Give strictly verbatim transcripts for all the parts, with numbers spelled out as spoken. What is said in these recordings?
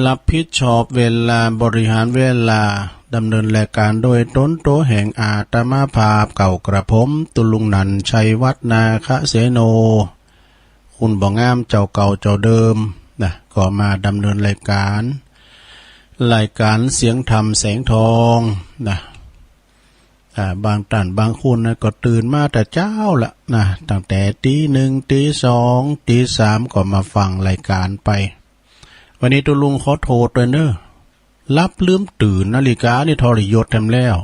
รับผิดชอบเวลา บริหารเวลา ดำเนินรายการโดยตนตั๋วแห่งอาตมาภาพ เก้ากระผม ตุลุงหนันท์ ชัยวัฒน์ นาคเสโน คุณบ่าวงามเจ้าเก่าเจ้าเดิมนะ ก็มาดำเนินรายการ รายการเสียงธรรมแสงทองนะ อ่า บางต้านบางคนนะ ก็ตื่นมาแต่เจ๊าละนะ ตั้งแต่ตีหนึ่ง ตีสอง ตีสาม ก็มาฟังรายการไป วันนี้ตุ๊ลุงขอโทษตวยเน่อ หลับลืมตื่น นาฬิกานี่ทรยศแถมแล้ว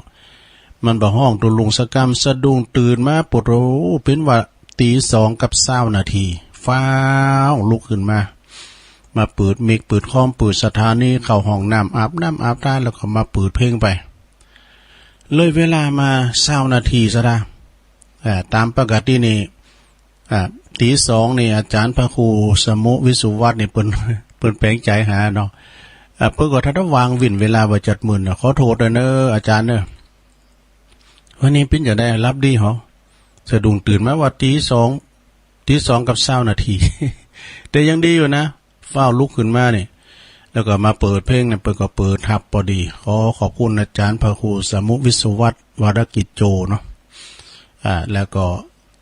มันบ่ฮ้องตุ๊ลุงสักกำ สะดุ้งตื่นมาปุ๊บ โอ้ เป๋นว่าตีสองกับซาวนาที ฟ้าวลุกขึ้นมา มาเปิดไมค์ เปิดคอม เปิดสถานี เข้าห้องน้ำ อาบน้ำอาบตา แล้วก็มาเปิดเพลงไป เลยเวลามาซาวนาทีซะละ อ่า ต๋ามปกตินี่ อ่า ตีสองนี่อาจ๋ารย์พระครูสมุวิสุวัฒน์นี่เปิ้น เปิ้นแป๋งใจ๋หาเนาะ อ่า เปิ้นก็ถ้าได้วางเว้นเวลาบ่จัดมื้อนะ ขอโทษตวยเน่ออาจ๋ารย์เน่อ วันนี้เป๋นจะใด หลับดีเหรอ สะดุ้งตื่นมาว่าตีสอง ตีสองกับซาวนาที แต่ยังดีอยู่นะ ฟ้าวลุกขึ้นมานี่ แล้วก็มาเปิดเพลงนะ เปิ้นก็เปิดฮับปอดี ขอขอบคุณอาจ๋ารย์พระครูสมุวิสุวัฒน์ วรกิจโจเนาะ อ่า แล้วก็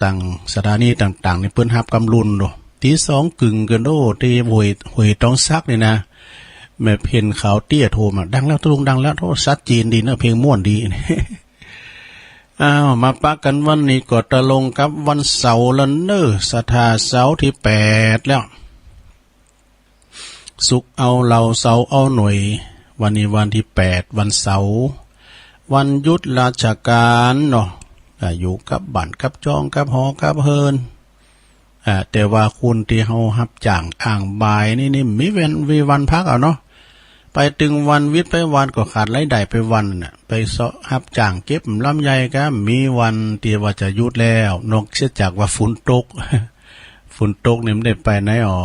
ตางสถานีต่างๆ นี่เปิ้นฮับกำลุนโด ตีสองกึ่งเกินโด ตี้ห้วย ห้วยตองสักนี่นะ แม่เพ็ญขาวเตี้ยโทรมา ดังแล้วตุ๊ลุง ดังแล้ว โอ้ ชัดเจนดีเน่อ เพลงม่วนดี อ้าว มาปะกั๋นวันนี้ก็ตรงกับวันเสาร์ละเน่อ ศรัทธา เสาร์ตี้แปดแล้ว ศุกร์เอาเหล่า เสาร์เอาหน่วย วันนี้วันตี้แปด วันเสาร์ วันหยุดราชก๋านเนาะ อ่า อยู่กับบ้านกับจอง กับหอกับเฮือน อ่า แต่ว่าคนตี้เฮาฮับจ้างอ้างบ่ายนี่ นี่มีเว้น มีวันพักเอาเนาะ ไปตึงวันวิดไปวันก็ขาดรายได้ไปวันน่ะ ไปเซาะฮับจ้างเก็บลำไยก็มีวันตี้ว่าจะหยุดแล้ว นอกเสียจากว่าฝนตก ฝนตกนี่บ่ได้ไปไหนอ๋อ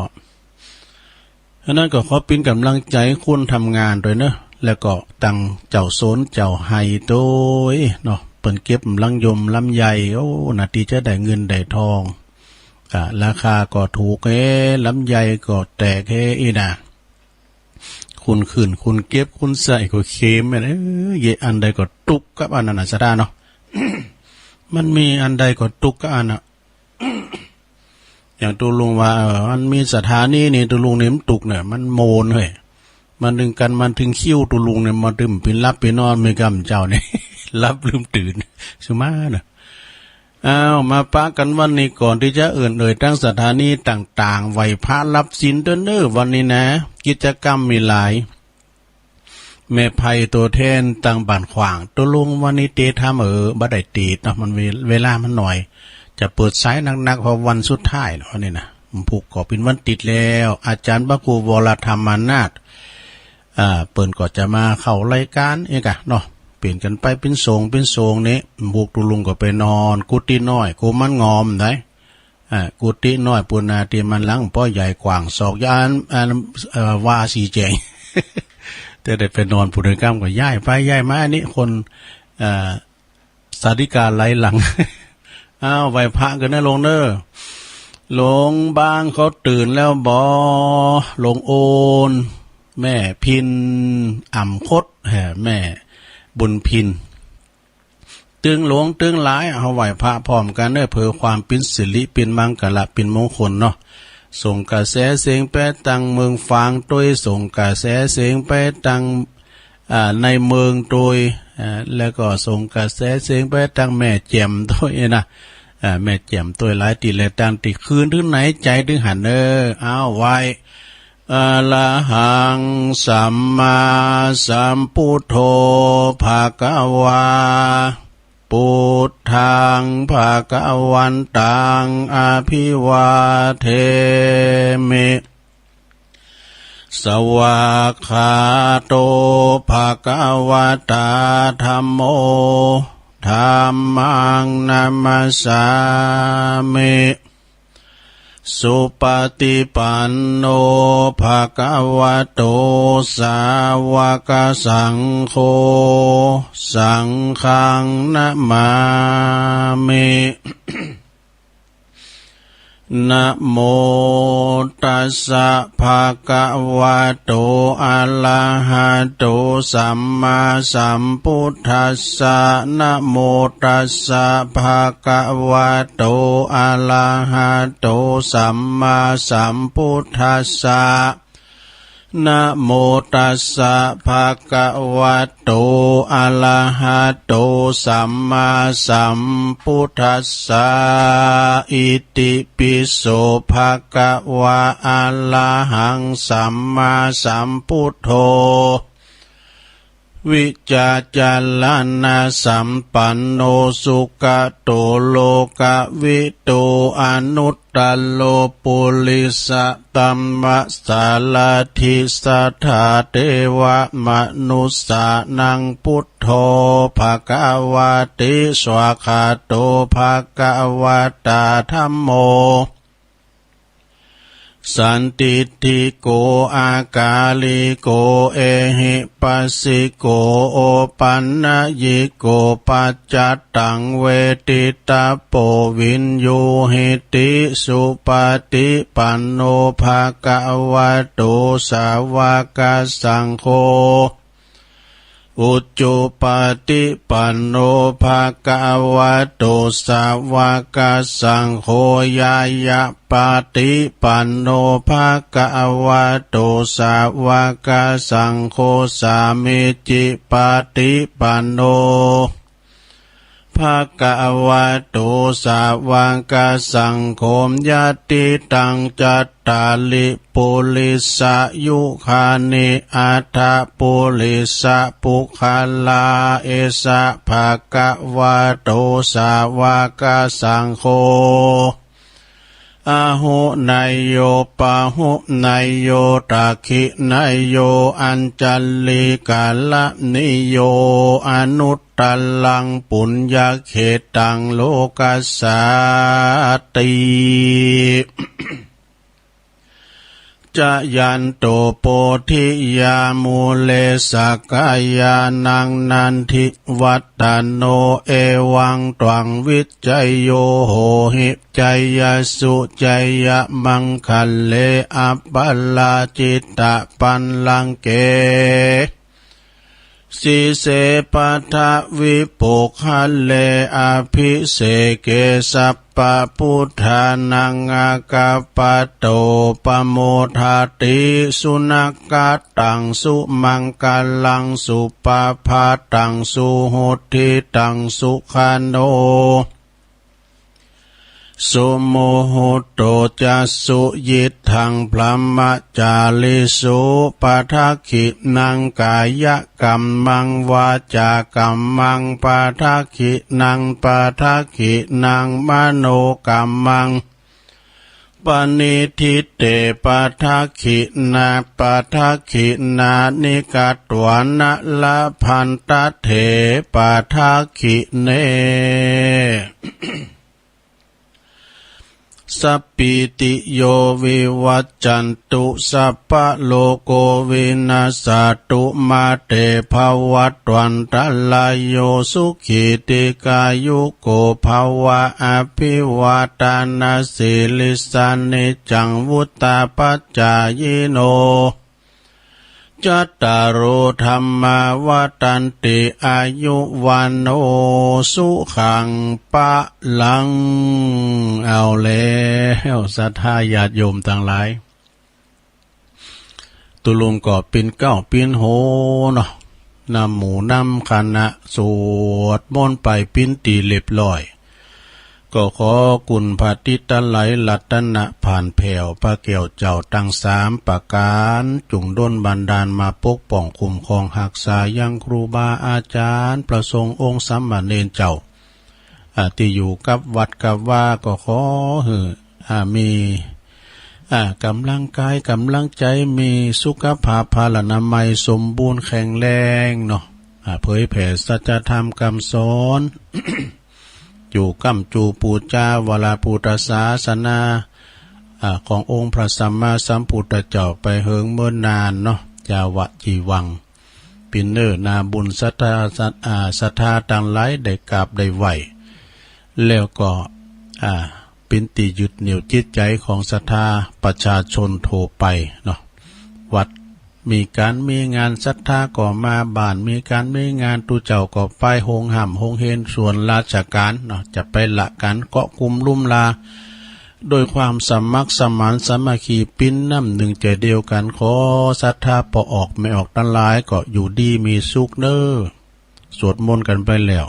อันนั้นก็ขอเป๋นก๋ำลังใจ๋คนทำงานตวยเนาะ แล้วก็ตังเจ้าสวนเจ้าไฮ่ตวยเนาะ เปิ้นเก็บลำยงลำไย โอ้ นาตี้จะได้เงินได้ทอง อ่า ราคาก็ถูกเฮ้ ลำไยก็แตกเฮ้อี้นะ คนขึ้น คนเก็บ คนใส่ก็เข็ม เอ้ย อันใดก็ตุ๊กกับอันนั้นน่ะ ศรัทธาเนาะ มันมีอันใดก็ตุ๊กกับอันน่ะ อย่างตุ๊ลุงว่า เออ มันมีสถานีนี่ ตุ๊ลุงนี่มันตุ๊กเนี่ย มันโมนเฮ้ย มันตึงกั๋น มันตึงคิวตุ๊ลุงเนี่ย มันตึงเป๋นหลับเป๋นนอน มีกำเจ้านี่ หลับลืมตื่น สุมาเนาะ อ้าว มาปะกั๋นวันนี้ก่อนตี้จะเอิ้นเอ่ยตังสถานีต่างๆ ไหว้พระรับศีลตวยเน่อวันนี้นะ กิจกรรมมีหลาย แม่ไพตัวแทนตังบ้านขว้าง ตุ๊ลุงวันนี้เตรียมทำ เออ บ่ได้เตรียมเนาะ มันเว เวลามันน้อย จะเปิดสายนักๆ เพราะวันสุดท้ายเนาะ วันนี้นะ มันพุกก็เป๋นวันติดแล้ว อาจ๋ารย์พระครูวรธรรมานาถ อ่า เปิ้นก็จะมาเข้ารายการเองอะเนาะ เป๋นกั๋นไปเป๋นสงเป๋นสงนี่ มันพุกตุ๊ลุงก็ไปนอนกุฏิน้อย กูมันงอมได้ อ่า กุฏิน้อยปู้นนาตี้มันหลังป้อใหญ่กว้างศอกยาว อัน เอ่อ วาสีแจ๋ง แต่ได้ไปนอนปู้นกำก็ย้ายไปย้ายมา อันนี้คน เอ่อ สาธิกาไหลหลัง อ้าว ไหว้พระกั๋นเน่อลุงเน่อ ลุงบ้างเขาตื่นแล้วบ่ ลุงโอน แม่พิน อ่ำคด แห่ แม่บุญพิน ตึงหลวงตึงหลาย เฮาไหว้พระพร้อมกั๋นเน่อ เพื่อความเป๋นสิริ เป๋นมังคละ เป๋นมงคลเนาะ ส่งกระแสเสียงไปตังเมืองฝางตวย ส่งกระแสเสียงไปตัง อ่า ในเมืองตวย อ่า แล้วก็ส่งกระแสเสียงไปตังแม่แจ่มตวยนะ อ่า แม่แจ่มตวย หลายตี้หลายตัง ตี้คืนตึงไหนใจ๋ตึงหั้นเน่อ อ้าว ไหว้ อะระหังสัมมาสัมพุทโธ ภะคะวา ปุตถัง ภะคะวันตัง อะภิวาเทมิ สวากขาโต ภะคะวะตา ธัมโม ธัมมัง นะมัสสามิ สุปะติปันโน ภะคะวะโต สาวะกะสังโฆ สังฆัง นะมามิ นะโมตัสสะ ภะคะวะโต อะระหะโต สัมมาสัมพุทธัสสะ นะโมตัสสะ ภะคะวะโต อะระหะโต สัมมาสัมพุทธัสสะ นะโมตัสสะ ภะคะวะโต อะระหะโต สัมมาสัมพุทธัสสะ อิติปิโส ภะคะวะ อะระหัง สัมมาสัมพุทโธ วิจจารณสัมปันโน สุขะโต โลกะวิทู อนุตตโร ปุริสะธัมมะสารถิ สัทธาเทวะมนุสสานัง พุทโธ ภะคะวะติ สวากขาโต ภะคะวะตา ธัมโม สันทิฏฐิโก อากาลิโก เอหิปัสสิโก โอปันนยิโก ปัจจัตตัง เวทิตะโพ วิญญูหิติ สุปะฏิปันโน ภะคะวะโต สาวกสังโฆ อุจุปะฏิปันโน ภะคะวะโต สาวกสังโฆ ญาณะปะฏิปันโน ภะคะวะโต สาวกสังโฆ สามีจิปะฏิปันโน ภะคะวะโต สาวกสังโฆ ญาติตัง จัตตาริ ปุริสายุคานิ อัตถะปุริสะปุคคลา เอสะ ภะคะวะโต สาวกสังโฆ อาหุเนยโย ปาหุเนยโย ทักขิเนยโย อัญชลีกรณีโย อนุตตรัง ปุญญเขttaง โลกัสสาติ จายันโต โพธิยา มูเล สักขายานัง นันทิวัตตโน เอวังตวัง วิจโย โหหิ จยสุ จยมังคะเล อัปปะราจิตตะปัลลังเก สีเส ปัทวิปุคคเล อภิเสเก สัพพะพุทธานัง อาคัปปะโต ปะโมทาติ สุนัคขะตัง สุมังคะลัง สุปะพาตัง สุหุตถิตัง สุขะโน สุมุหุตโต จะ สุยิตถัง บรหมจาริสุ ปะทักขิณัง กายกัมมัง วาจากัมมัง ปะทักขิณัง ปะทักขิณัง มโนกัมมัง ปะนิฏฐิเต ปะทักขิณา ปะทักขิณานิ กัตถวานะ ละพันทะเถ ปะทักขิเณ สัพพีติโย วิวัจจันตุ สัพพะโรโค วินัสสะตุ มาเต ภะวัตวันตะราโย สุขี ทีฆายุโก ภะวะ อะภิวาทะนะสีลิสสะ นิจจัง วุฑฒาปะจายิโน จัตตาโร ธัมมา วัฑฒันติ อายุ วัณโณ สุขัง พะลัง เอาแล้ว ศรัทธาญาติโยมตังหลาย ตุ๊ลุงก็ปิ๊นเก๊าปิ๊นโฮเนาะ นำหมู่นำคณะสวดมนต์ไปปิ๊นตี้เรียบร้อย ก็ขอคุณพระติตะไลรัตนะผ่านแผ้ว พระแก้วเจ้าตังสามประก๋าน จุ่งดลบันดาลมาปกป้องคุ้มครองฮักษายังครูบาอาจ๋ารย์ พระสงฆ์องค์สามเณรเจ้า อ่า ตี้อยู่กับวัดกับวา ก็ขอหื้อ อ่า มี อ่า ก๋ำลังกายก๋ำลังใจ๋ มีสุขภาพพลานามัยสมบูรณ์แข็งแรงเนาะ อ่า เผยแผ่สัจธรรมกำสอน อยู่ก้ำจูปู๋จาวรพุทธศาสนา อ่า ขององค์พระสัมมาสัมพุทธเจ้าไปเหิงเมินนานเนาะ ยาวะจีวัง ปิ๊นเน่อนาบุญศรัทธา อ่า ศรัทธาตังหลายได้กราบได้ไหว้ แล้วก็ อ่า เป๋นตี้ยึดเหนี่ยวจิตใจ๋ของศรัทธาประชาชนทั่วไปเนาะ วัดมีก๋านมีงานศรัทธาก็มา บ้านมีก๋านมีงานตุ๊เจ้าก็ไป โฮงฮ่ำโฮงเฮียน ส่วนราชก๋านเนาะ จะไปละก๋านเกาะกุมลุมลา โดยความสมัครสมานสามัคคี เป๋นน้ำนึ่งใจ๋เดียวกั๋น ขอศรัทธาป้อออกแม่ออกตังหลายก็อยู่ดีมีสุขเน่อ สวดมนต์กั๋นไปแล้ว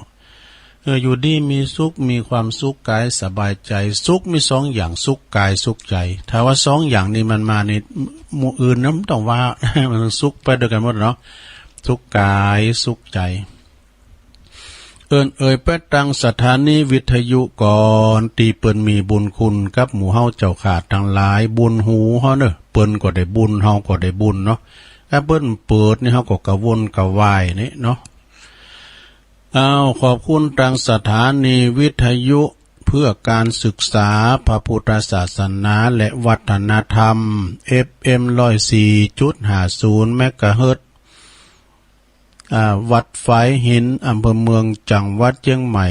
เออ อยู่ดีมีสุข มีความสุขก๋ายสบายใจ๋ สุขมีสองอย่าง สุขก๋ายสุขใจ๋ ถ้าว่าสองอย่างนี้มันมานี่ หมู่อื่นนะบ่ต้องว่า มันสุขไปด้วยกั๋นหมดเนาะ สุขก๋ายสุขใจ๋ เอิ้นเอ่ยไปตังสถานีวิทยุก่อน ตี้เปิ้นมีบุญคุณกับหมู่เฮาเจ้าข้าตังหลาย บุญหูเฮาเน่อ เปิ้นก็ได้บุญ เฮาก็ได้บุญเนาะ ถ้าเปิ้นเปิดนี่เฮาก็กระวนกระวายนี่เนาะ อ้าว ขอบคุณตังสถานีวิทยุเพื่อการศึกษาพระพุทธศาสนาและวัฒนธรรม เอฟเอ็ม ร้อยสี่จุดห้าศูนย์ เมกะเฮิรตซ์ อ่า วัดฝายหิน อำเภอเมือง จังหวัดเจียงใหม่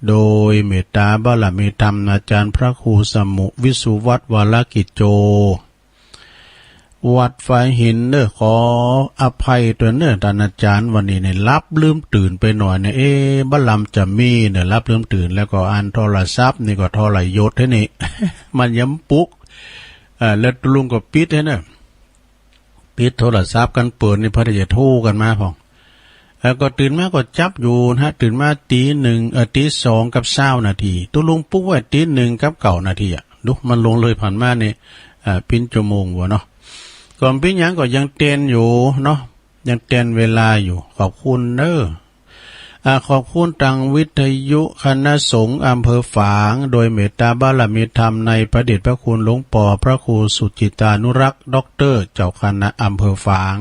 โดยเมตตาบารมีธรรมอาจารย์พระครูสมุห์ วิสุวัฒน์ วรกิจโจ วัดฝายหินเน่อ ขออภัยตวยเน่อต้านอาจ๋ารย์ วันนี้เนี่ยหลับลืมตื่นไปหน่อยเนี่ย เอ๊ะ บ่าลำจะมีเน่อ หลับลืมตื่น แล้วก็อันโทรศัพท์นี่ก็ทรยศไห้นี่ มันย้ำปลุก เอ่อ แล้วตุ๊ลุงก็ปิดไห้เน่อ ปิดโทรศัพท์กั๋น เปิดนี่เปื้อจะโทรกั๋นมาพ่อง แล้วก็ตื่นมาก็จับอยู่นะ ตื่นมาตี๋หนึ่ง เอ่อ ตี๋สองกับซาวนาที ตุ๊ลุงปลุกไว้ตี๋หนึ่งกับเก้านาทีอะ ดู มันล่วงเลยผ่านมานี่ อ่า เป๋นชั่วโมงบ่เนาะ ก็บ่เป๋นหยัง ก็ยังเต้นอยู่เนาะ ยังเต้นเวลาอยู่ ขอบคุณเน่อ อ่า ขอบคุณตังวิทยุคณะสงฆ์อำเภอฝาง โดยเมตตาบารมีธรรมในพระเดชพระคุณหลวงป้อพระครูสุจิตตานุรักษ์ ด็อกเตอร์ เจ้าคณะอำเภอฝาง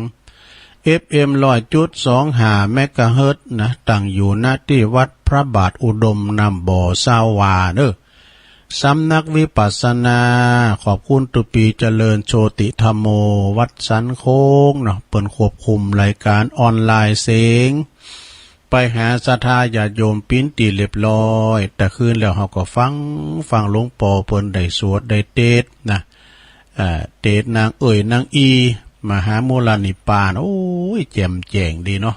เอฟเอ็ม ร้อยจุดสองห้า เมกะเฮิรตซ์นะ ตั้งอยู่ ณ ตี้วัดพระบาทอุดม น้ำบ่อ ซาววาเน่อ สำนักวิปัสสนา ขอบคุณตุ๊ปี เจริญโชติธัมโม วัดสันโค้งเนาะ เปิ้นควบคุมรายก๋านออนไลน์เสียง ไปหาศรัทธาญาติโยมเป๋นตี้เรียบร้อย แต่คืนแล้วเฮาก็ฟัง ฟังหลวงป้อเปิ้นได้สวดได้เตสน์นะ อ่า เตสน์นางเอ่ยนางอี มหามูลนิพพาน โอ้ย แจ่มแจ้งดีเนาะ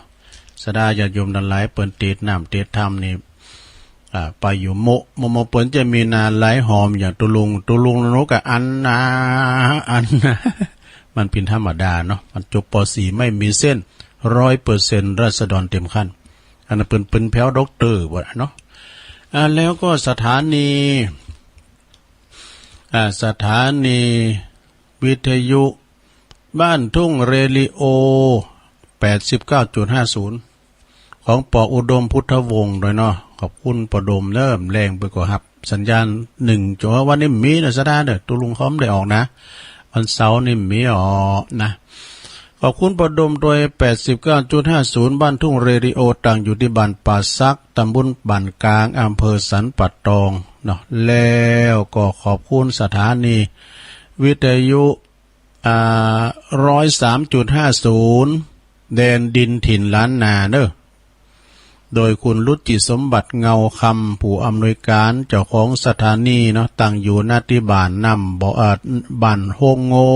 ศรัทธาญาติโยมตังหลาย เปิ้นเตสน์น้ำเตสน์ธรรมนี่ อ่า ไปอยู่โมะ โมะ โมะ เปิ้นจะมีนาไหลหอมอย่างตุ๊ลุง ตุ๊ลุงนกกะอันนา อันนา มันเป๋นธรรมดาเนาะ มันจบ ป.สี่ ไม่มีเส้น ร้อยเปอร์เซ็นต์ ราษฎรเต็มขั้น อันนั้นเปิ้น เปิ้นแผวด็อกเตอร์บ่เนาะ อ่า แล้วก็สถานี อ่า สถานีวิทยุบ้านทุ่งเรดิโอ แปดสิบเก้าจุดห้าศูนย์ ของป้ออุดมพุทธวงศ์ตวยเนาะ ขอบคุณป้ออุดมเน่อ แลงเปิ้นก็ฮับสัญญาณหนึ่ง จ๋อ วันนี้มีเน่อศรัทธาเน่อ ตุ๊ลุงคอมได้ออกนะ วันเสาร์นี่มีออกนะ ขอบคุณป้ออุดมตวย แปดสิบเก้าจุดห้าศูนย์ บ้านทุ่งเรดิโอ ตั้งอยู่ตี้บ้านป่าสัก ตำบลบ้านกลาง อำเภอสันป่าตองเนาะ แล้วก็ขอบคุณสถานีวิทยุ อ่า ร้อยสามจุดห้าศูนย์ แดนดินถิ่นล้านนาเน่อ โดยคุณรุจิสมบัติเงาคำ ผู้อำนวยก๋านเจ้าของสถานีเนาะ ตั้งอยู่ ณ ตี้บ้านน้ำบ่อ เอ่อ บ้านโฮงโง่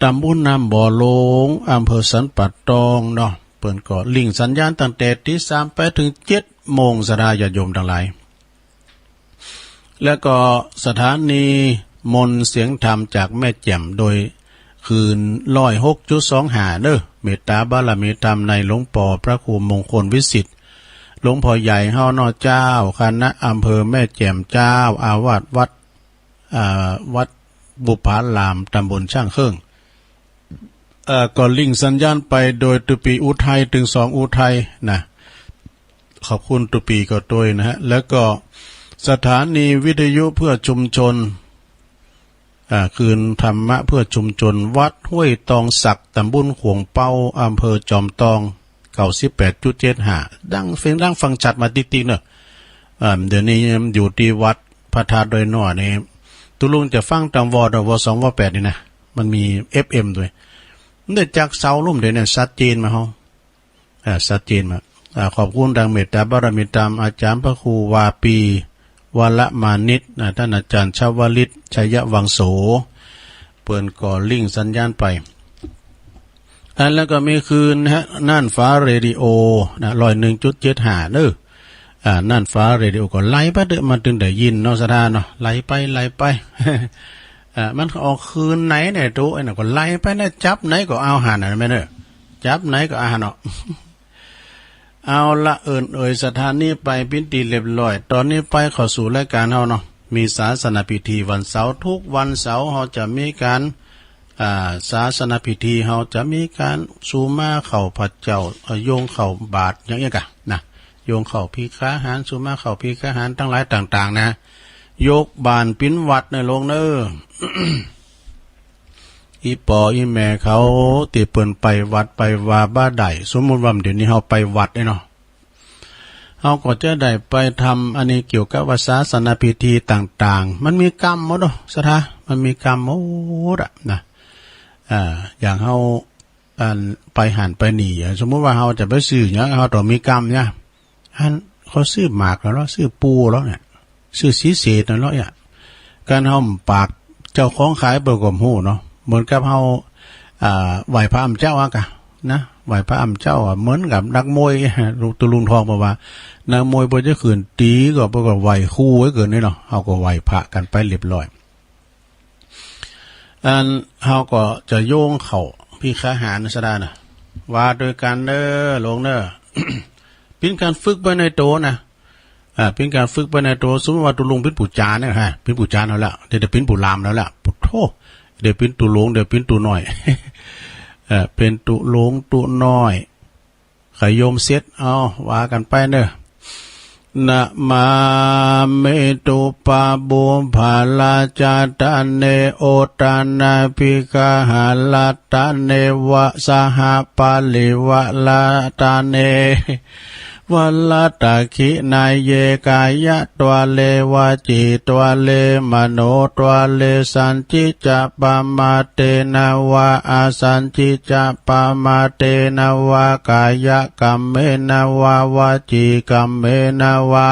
ตำบลน้ำบ่อหลวง อำเภอสันป่าตองเนาะ เปิ้นก็ลิงก์สัญญาณตั้งแต่ตี๋สามไปเถิงเจ็ดโมง ศรัทธาญาติโยมตังหลาย แล้วก็สถานีมนต์เสียงธรรมจากแม่แจ่ม โดยคลื่น ร้อยหกจุดสองห้า เน่อ เมตตาบารมีธรรมในหลวงป้อพระครูมงคลวิสิทธิ์ หลวงป้อใหญ่เฮาเนาะ เจ้าคณะอำเภอแม่แจ่ม เจ้าอาวาสวัด อ่า วัดบุพพาราม ตำบลช่างเครื่อง เอ่อ ก็ลิงก์สัญญาณไปโดยตุ๊ปีอุทัย เถิงสองอุทัยนะ ขอบคุณตุ๊ปีก็ตวยนะฮะ แล้วก็สถานีวิทยุเพื่อชุมชน อ่า คลื่นธรรมะเพื่อชุมชน วัดห้วยตองสัก ตำบลขวงเป้า อำเภอจอมตอง เก้าสิบแปดจุดเจ็ดห้า ดังเสียงดังฟังชัดมาติ๊กๆ เน่อ อ่า เดี๋ยวนี้อยู่ตี้วัดพระธาตุดอยหน่อนี่ ตุ๊ลุงจะฟังตามวอเน่อ วอสอง วอแปดนี่นะ มันมี เอฟเอ็ม ตวย มันได้จากเสาลุ่มเดี๋ยวนี้ชัดเจนมาเฮา อ่า ชัดเจนมา อ่า ขอบคุณตังเมตตาบารมีธรรมอาจ๋ารย์พระครูวาปี วรมานิตย์นะ ต้านอาจ๋ารย์ชวลิต ชัยวังโส เปิ้นก็ลิงก์สัญญาณไป อันแล้วก็มีคืนนะฮะ น่านฟ้าเรดิโอนะ ร้อยหนึ่งจุดเจ็ดห้า เน้อ อ่า น่านฟ้าเรดิโอก็ไล่ไปเต๊อะ มันตึงได้ยินเนาะ ศรัทธาเนาะ ไล่ไป ไล่ไป อ่า มันออกคืนไหนเนี่ย โต ไอ้นั่นก็ไล่ไปนะ จับไหนก็เอาหั้นนะ แม่นเน้อ จับไหนก็เอาหั้นเนาะ เอาละ เอิ้นเอ่ยศรัทธานี้ไปเป๋นตี้เรียบร้อย ต๋อนนี้ไปเข้าสู่รายก๋านเฮาเนาะ มีศาสนพิธีวันเสาร์ ทุกวันเสาร์เฮาจะมีก๋าน อ่า ศาสนพิธีเฮาจะมีก๋านสุมาเข้าพระเจ้า เอ่อ โยงเข้าบาตรอย่างเอี้ยก่ะนะ โยงเข้าภักขาหาร สุมาเข้าภักขาหารตังหลายต่างๆ นะ ยกบ้านเป๋นวัดเน้อโลงเน้อ อี่ป้ออี่แม่เขาตี้เปิ้นไปวัดไปวาบ่ได้ สมมุติว่าเดี๋ยวนี้เฮาไปวัดเนี่ยเนาะ เฮาก็จะได้ไปทำอันนี้เกี่ยวกับว่าศาสนพิธีต่างๆ มันมีกรรมหมดเนาะ ศรัทธา มันมีกรรมหมดอะนะ อ่า อย่างเฮา อันไปหั้นไปนี่ สมมุติว่าเฮาจะไปซื้อหยัง เฮาต้องมีกรรมเนี่ย อันเขาซื้อหมากแล้วเนาะ ซื้อปูแล้วเนี่ย ซื้อสีเสดแล้วเนี่ย ก๋านเฮาปากเจ้าของขายเปิ้นก็บ่ฮู้เนาะ เหมือนกับเฮา อ่า ไหว้พระอำเจ้าอะก่ะนะ ไหว้พระอำเจ้าอะ เหมือนกับนักมวย ลุง ตุ๊ลุงทองบอกว่า นักมวยเปิ้นจะขึ้นตี๋ก็ เปิ้นก็ไหว้ครูไว้ก่อนนี่เนาะ เฮาก็ไหว้พระกั๋นไปเรียบร้อย อันเฮาก็จะโยงเข้าภักขาหารศรัทธานะ ว่าโตยกั๋นเน้อโลงเน้อ เป๋นก๋านฝึกไปในโตนะ อ่า เป๋นก๋านฝึกไปในโต สมมุติว่าตุ๊ลุงเป๋นปู่จ๋าเนี่ยฮะ เป๋นปู่จ๋าเอาละ เดี๋ยวเป๋นปู่ลามเอาละ ปุโธ เดี๋ยวเป๋นตุ๊หลวง เดี๋ยวเป๋นตุ๊น้อย เอ่อ เป๋นตุ๊หลวงตุ๊น้อย ใค่โยมเสร็จ เอา ว่ากั๋นไปเน้อ นะมามิ ตุปะบุพพะราชะตะเน โอตะนะภิกขะหะรัตะเน วะสหะปะริวะรัตะเน วะรัตะขินะเย กายะตวะเล วจีตวะเล มโนตวะเล สัจจิจะปะมาเตนะวะ อสัจจิจะปะมาเตนะวะ กายะกัมเมนะวะ วจีกัมเมนะวะ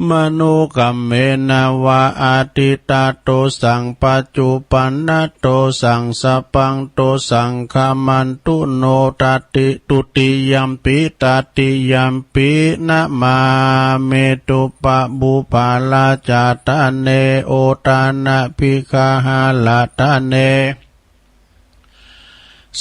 มโนกัมเมนะวะ อะทิตตะโตสัง ปัจจุปันนะโตสัง สัพพังโตสัง ขะมันตุโน ตัตติ ตุติยัมปิ ตัตติยัมปิ นะมามิ ตุปะบุพพะราชะตะเน โอตะนะภิกขะหะรัตะเน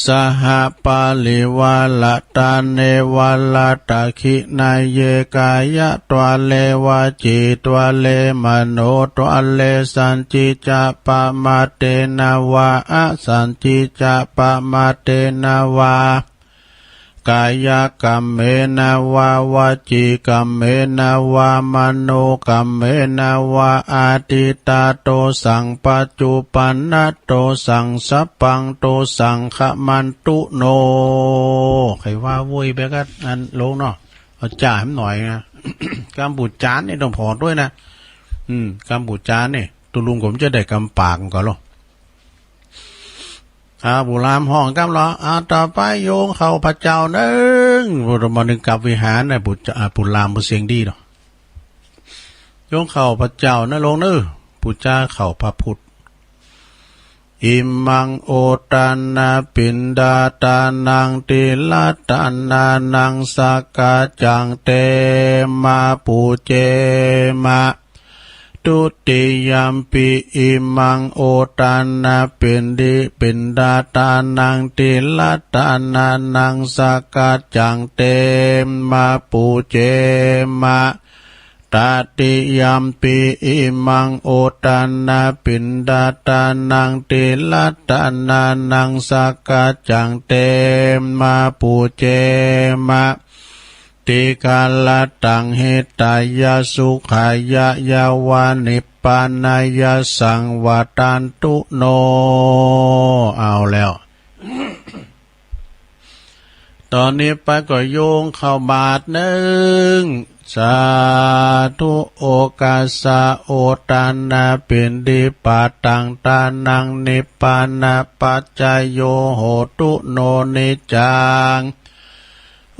สหปาริวาระตะเน วาระตะขิณะเย กายะตวาเล วจีตวาเล มโนตวาเล สัจจิจะปะมาเตนะวา อสัจจิจะปะมาเตนะวา กายะกัมเมนะวา วจีกัมเมนะวา มโนกัมเมนะวา อะทิตตะโตสัง ปัจจุปันนะโตสัง สัพพังโตสัง ขะมันตุโน ใค่ว่าโว้ยไปกั๋นอันโลงเนาะ เอาจ่าหื้อหน่อยนะ กำปู๋จานนี่ต้องผ่อตวยนะ อืม กำปู๋จานนี่ ตุ๊ลุงก็บ่จะได้กำปากก่อเนาะ อ่า ปู่ลามฮ้องกำลอ อ่า ต่อไปโยงเข้าพระเจ้าเน้อ ปู่มานึงกับวิหารนะ ปู่จะ อ่า ปู่ลามปู่เสียงดีเนาะ โยงเข้าพระเจ้านะโลงเน้อ ปู่จาเข้าพระพุทธ อิมังโอตานะปิณฑาตานัง ติรัตตานานัง สักกาจัง เต มา ปูเจมะ ทุติยัมปิ อิมังโอตานะปิณฑิ ปิณฑาตานัง ติรัตตานานัง สักกาจัง เต มา ปูเจมะ ตติยัมปิ อิมังโอตานะปิณฑาตานัง ติรัตตานานัง สักกาจัง เต มา ปูเจมะ ติคารัตตัง หิตายะ สุขายะ ยะวะ นิพพานายะ สัง วัตตันตุโน เอาแล้ว ต๋อนนี้ไปก็โยงเข้าบาตรเน้อ สาธุ โอกัสสะ โอตานะปิณฑิปาตัง ตานัง นิพพานะปัจจโย โหตุ โน นิจจัง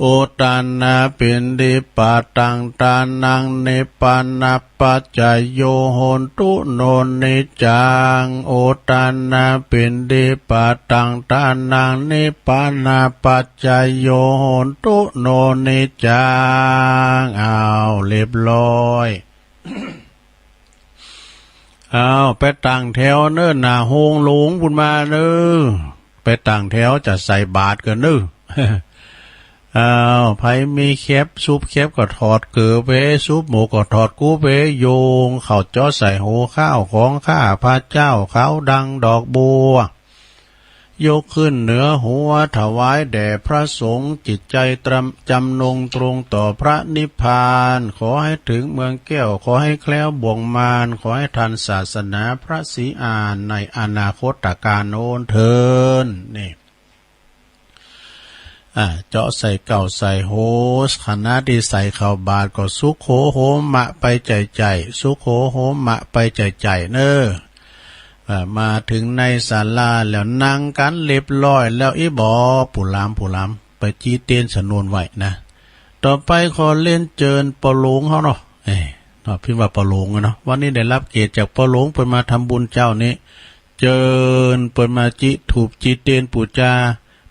อุตตานาปิณฑิปาตัง ทานัง นิพพานะปัจจโย โหนตุ โน นิจจัง อุตตานาปิณฑิปาตัง ทานัง นิพพานะปัจจโย โหนตุ โน นิจจัง อ้าว เรียบร้อย อ้าว ไปตั้งแถวเน้อ หน้าโฮงหลวงปู๊นมาเน้อ ไปตั้งแถวจะใส่บาตรกั๋นเน้อ อ้าว ใผมีแคบ ซุบแคบก็ถอดเกิบไป ซุบหมวกก็ถอดกู้ไป โยงเข้าเจาะใส่หัว ข้าวของข้าพเจ้า ขาวดังดอกบัว ยกขึ้นเหนือหัว ถวายแด่พระสงฆ์ จิตใจตรำ จำนงตรงต่อพระนิพพาน ขอให้ถึงเมืองแก้ว ขอให้แคล้วบ่วงมาร ขอให้ทันศาสนาพระศรีอานในอนาคตกาลโน้นเทอญ นี่ อ่า เจาะใส่เก้าใส่โห ขณะตี้ใส่เข้าบาตรก็สุโขโหมะไปใจ้ๆ สุโขโหมะไปใจ้ๆ เน้อ อ่า มาเถิงในศาลาแล้วนั่งกั๋นเรียบร้อยแล้ว อี่บ่ ผู้หลาม ผู้หลาม ไปจี้เตียนสนวนไว้นะ ต่อไปขอเรียนเจิญป้อหลวงเฮาเนาะ เอ้ย เนาะ พิมพ์ว่าป้อหลวงอะเนาะ วันนี้ได้รับเกียรติจากป้อหลวง เปิ้นมาทำบุญเจ๊านี้ เจิญเปิ้นมาจิธูปจิเตียนปู๋จา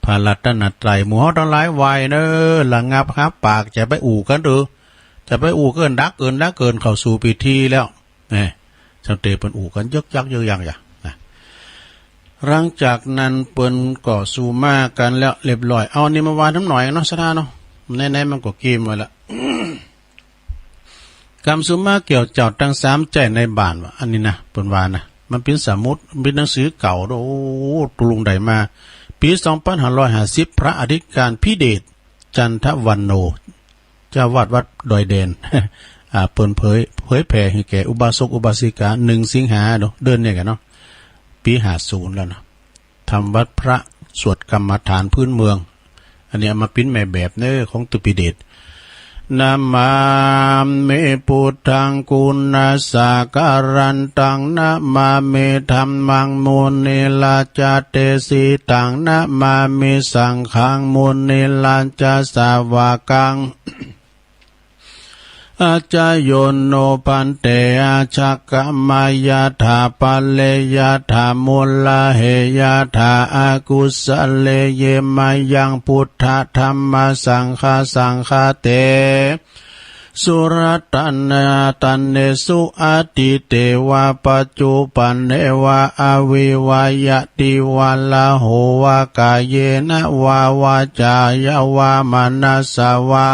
พระรัตนตรัย หมู่เฮาตังหลายไหว้เน้อ ระงับฮับปาก จะไปอู้กั๋นเต๊อะ จะไปอู้เกินดักเกินดักเกินเข้าสู่พิธีแล้ว แหม เจ้าเต๋เปิ้นอู้กั๋นยึกยักยึกยักอย่า นะ หลังจากนั้นเปิ้นก็สู่มากั๋นแล้วเรียบร้อย เอาอันนี้มาวางนำหน่อยเนาะ ศรัทธาเนาะ ไหนๆ มันก็เกมไว้ละ กำสุมาเกี่ยวเจ้าตังสามใจ้ในบ้านว่า อันนี้นะ เปิ้นว่านะ มันเป๋นสมุด เป๋นหนังสือเก่า โอ้ ตุ๊ลุงได้มา ปี๋สองปันห้าร้อยห้าสิบ พระอธิการพิเดช จันทวันโณ เจ้าอาวาสวัดดอยแดน อ่า เปิ้นเผย เผยแผ่หื้อแก่อุบาสกอุบาสิกา หนึ่งสิงหาเนาะ เดือนนี้กั๋นเนาะ ปี๋ห้าศูนย์แล้วนะ ทำวัตรพระ สวดกรรมฐานพื้นเมือง อันนี้เอามาเป๋นแม่แบบเน้อ ของตุ๊พิเดช นะมามิ พุทธัง กุณัสสะกะรันตัง นะมามิ ธัมมัง มุนิรัจจะ เตสิตัง นะมามิ สังฆัง มุนิรัจจะ สาวกัง อาจาโยโน ภันเต อาจักขะมายะถา ปะเรยะถา มุลลาเหยะถา อากุสะเลเย มายัง พุทธะธัมมะสังฆะ สังฆะเต สุรัตนะ ตันเนสุ อดีเตวะ ปัจจุปันเนวะ อวิวะยะติวะ ละโหวะ กาเยนะวะ วาจายะวะ มะนะสะวะ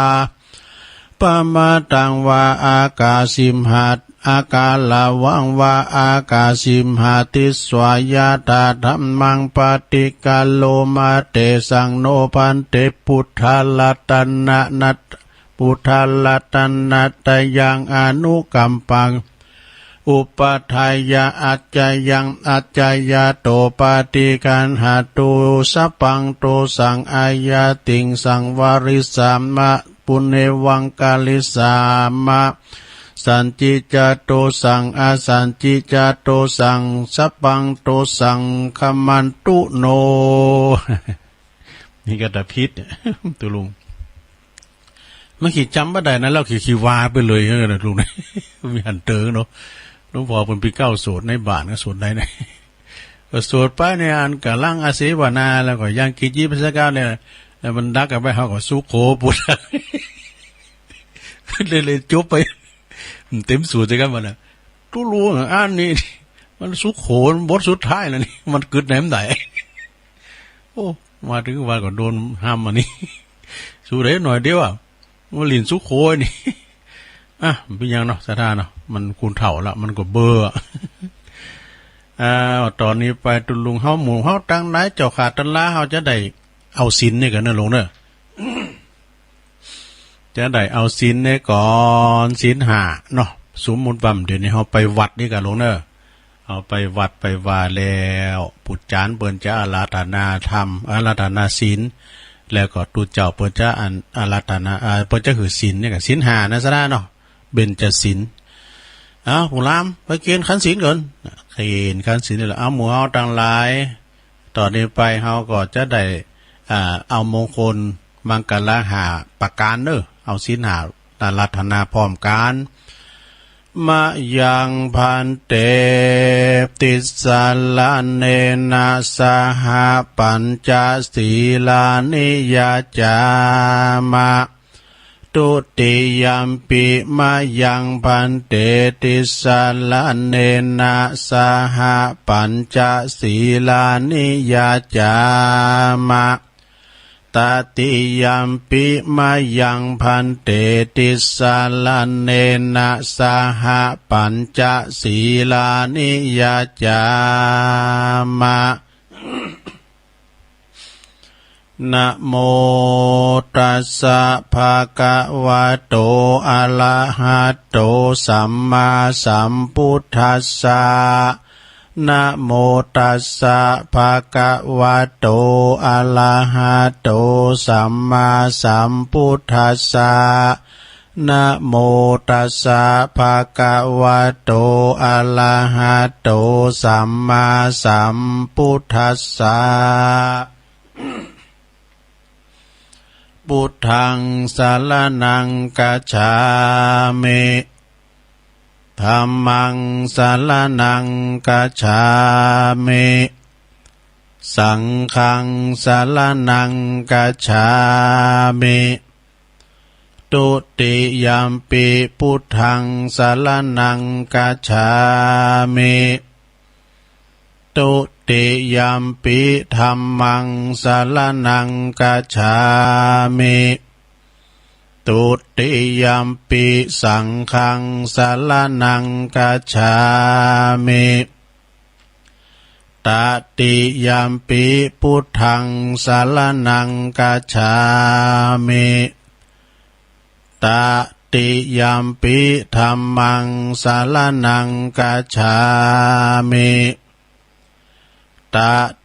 ปะมาทังวะ อากาสิมหะ อากาละวังวะ อากาสิมหะติสสะ ยะถา ธัมมัง ปะฏิกะโรมะ เตสัง โน ภันเต พุทธะรัตนะนัต พุทธะรัตนะตะยัง อนุกัมปัง อุปะทายะ อัจจยัง อัจจยะโต ปะฏิกัณหะตุ สัพพังโตสัง อาญาติง สังวะริสสามะ ปุเณวังคะลิสสามะ สันติจะโตสัง อสันติจะโตสัง สัพพังโตสัง ขมันตุโน นี่ก็ตะพิษเนี่ย ตุ๊ลุง มันขีดจ๋ำบ่ได้นะ แล้วขีด ขีดวาไปเลยนะลุงนะ มีหันเติงเนาะ หลวงพ่อเปิ้นปี๋เก้าสวดในบ้านก็สวดได้นะ ก็สวดไปในอันก๋ำลังอาเสวนา แล้วก็ยังกิจยิบสก้าวเนี่ย แล้วมันดักกั๋นไป เฮาก็สุโขปุทธัง เลย เลยจบไป เต็มสูตรเลยครับมันน่ะ ตุ๊ลุงอ่ะ อันนี้ มันสุโข บทสุดท้ายแล้วนี่ มันกึ๊ดไหนมันได้ โอ้ มาเถิงวันก็โดนห้ามอันนี้ สู้ได้หน่อยเดียวอ่ะ ว่าหลิ้นสุโขนี่ อ่ะ มันเป๋นหยังเนาะ ศรัทธาเนาะ มันคูณเฒ่าละ มันก็เบลอ อ่า ต๋อนนี้ไปตุ๊ลุงเฮา หมู่เฮาตังหลาย เจ้าข้าตันลา เฮาจะได้เอาศีลนี่กั๋นเน้อลุงเน้อ จะได้เอาศีลนี่ก่อน ศีลห้าเนาะ สมมุติว่าเดี๋ยวนี้เฮาไปวัดนี่กั๋นลุงเน้อ เฮาไปวัดไปวาแล้ว ปู่จ๋ารย์เปิ้นจะอาราธนาธรรม อาราธนาศีล แล้วก็ตุ๊เจ้าเปิ้นจะอันอาราธนา อ่า เปิ้นจะหื้อศีลนี่กั๋น ศีลห้านะศรัทธาเนาะ เบญจศีล เอ้า ผู้หลาม ไปเกณฑ์ขันศีลก่อน เกณฑ์ขันศีลนี่แหละ เอ้า หมู่เฮาตังหลาย ต๋อนนี้ไปเฮาก็จะได้ อ่า เอามงคล มังคละห้าประก๋านเน่อ เอาศีลห้าอาราธนาพร้อมกั๋น มะยัง ภันเต ติสรณะเณนะ สะหะ ปัญจะ สีลานิ ยะจามะ ทุติยัมปิ มะยัง ภันเต ติสรณะเณนะ สะหะ ปัญจะ สีลานิ ยะจามะ ตติยัมปิ มะยัง ภันเต ติสรณะเณนะ สะหะ ปัญจะ สีลานิ ยะจามะ นะโมตัสสะ ภะคะวะโต อะระหะโต สัมมาสัมพุทธัสสะ นะโมตัสสะ ภะคะวะโต อะระหะโต สัมมาสัมพุทธัสสะ นะโมตัสสะ ภะคะวะโต อะระหะโต สัมมาสัมพุทธัสสะ พุทธัง สรณัง คัจฉามิ ธัมมัง สรณัง คัจฉามิ สังฆัง สรณัง คัจฉามิ ทุติยัมปิ พุทธัง สรณัง คัจฉามิ ทุติยัมปิ ธัมมัง สรณัง คัจฉามิ ทุติยัมปิ สังฆัง สรณัง คัจฉามิ ตติยัมปิ พุทธัง สรณัง คัจฉามิ ตติยัมปิ ธัมมัง สรณัง คัจฉามิ ต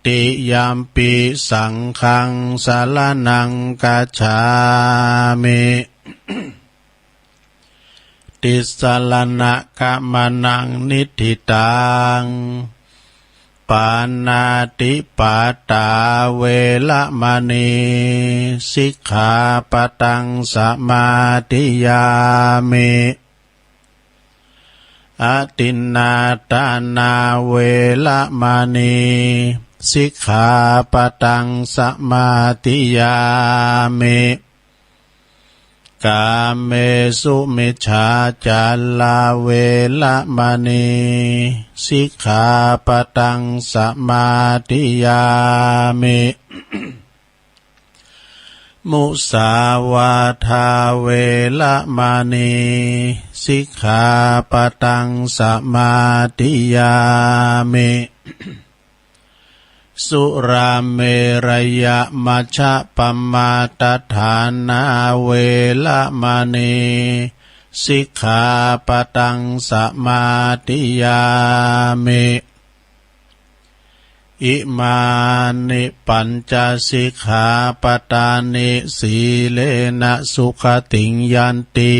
ติยัมปิ สังฆัง สรณัง คัจฉามิ ติสรณะกะมะนัง นิฏฐิตัง ปาณาติปาตา เวระมะณี สิกขาปะตัง สมาธิยามิ อทินนาทานา เวระมะณี สิกขาปะตัง สมาธิยามิ กาเมสุมิจฉาจารา เวระมะณี สิกขาปะตัง สมาธิยามิ มุสาวาทา เวระมะณี สิกขาปะตัง สมาธิยามิ สุราเมรยะมัชฌะปะมาทฐานา เวระมะณี สิกขาปะตัง สมาธิยามิ อิมานิปัญจสิกขาปะทานิ สีเลนะสุขติงยันติ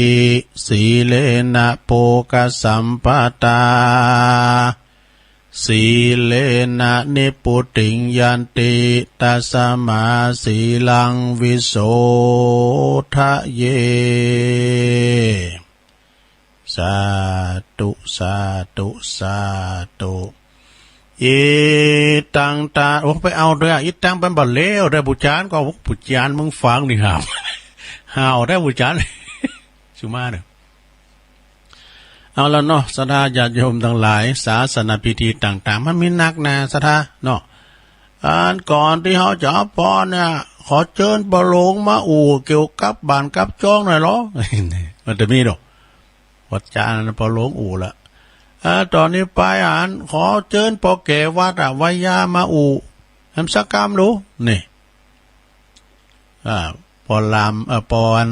สีเลนะโภคสัมปะทา สีเลนะนิพพุติงยันติ ตัสมาสีลังวิโสทะเย สาธุ สาธุ สาธุ อิตังตา โอ้ ไปเอาด้วย อิตังเป็นบ่าเลวได้ บุจานก็ บุจานมึงฟังนี่ห้าม ห้าวได้บุจาน สุมาเน่อ เอาละเนาะ ศรัทธาญาติโยมตังหลาย ศาสนพิธีต่างๆ มันมีนักนา ศรัทธาเนาะ อันก่อนตี้เฮาจะเอาปอนเนี่ย ขอเจิญปอหลวงมาอู้เกี่ยวกับบ้านกับจ้องหน่อยลอ มันจะมีดอก วัจจานั้นปอหลวงอู้ละ อ่า ต๋อนนี้ไปอัน ขอเจิญปอแก่วัดอะ ไวยามาอู้ แหมสักกำดู นี่ อ่า ปอลาม เอ่อ ปออัน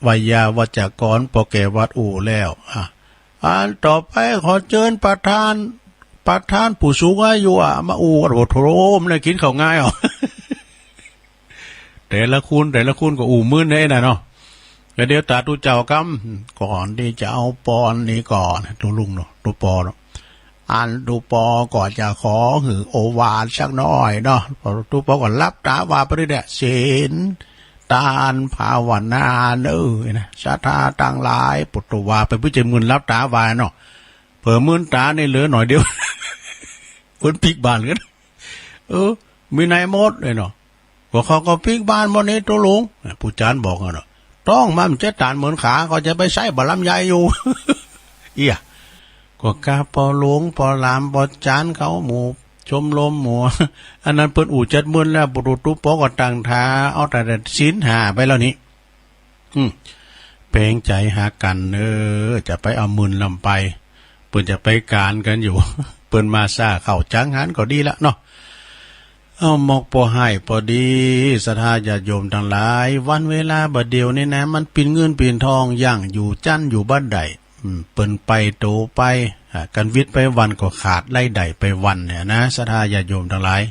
ไวยาวัจกร ปอแก่วัดอู้แล้ว อ่ะ อันต่อไปขอเจิญประธาน ประธานผู้สูงอายุอะ มาอู้ โอ้โห โถมเลย กิ๋นข้าวง่ายอ่ะ แต่ละคน แต่ละคนก็อู้มึนเลยนะเนาะ ก็เดี๋ยวตาตุ๊เจ้ากำ ก่อนตี้จะเอาปอนนี้ก่อน ตุ๊ลุงเนาะ ตุ๊ปอเนาะ อันตุ๊ปอก็จะขอหื้อโอวาทสักหน้อยเนาะ ตุ๊ปอก็หลับต๋าว่าไปเรื่อยๆ ศีล ตานภาวนาเน่อนะ ศรัทธาตังหลาย ปุตตวา ไป ผู้ใจ๋มื่นหลับต๋าว่าเนาะ เผลอมื่นต๋านี่เหลือหน่อยเดียว คนปิ๊กบานกั๋น เออ มีไหนหมดเลยเนาะ ก็เขาก็ปิ๊กบานหมดนี่ ตุ๊ลุง ผู้จารย์บอกอะเนาะ ต้องมันจะตานเหมือนขา ก็จะไปใส่บ่าลำไยอยู่ เอี้ย ก็กาปอหลวงปอหลามปอจารย์เขาหมู่ชมรมหมู่ อันนั้นเปิ้นอู้จัดมื่นแล้ว ปุถุตุปอก็ตั้งท่า เอาแต่ศีลห้าไปแล้วนี่ อืม แป๋งใจ๋หากั๋นเน่อ จะไปเอามื่นลำไป เปิ้นจะไปก๋านกั๋นอยู่ เปิ้นมาซ้าเข้าจังหั้นก็ดีละเนาะ เอาหมอกปอไห้ปอดี ศรัทธาญาติโยมตังหลาย วันเวลาบ่าเดี่ยวนี้นะ มันปิ่นเงินปิ่นทอง ยั่งอยู่จั้นอยู่บ่ได้ อืม เปิ้นไปโตไป อ่า กั๋นวิทย์ไปวันก็ขาดรายได้ไปวันเนี่ยนะ ศรัทธาญาติโยมตังหลาย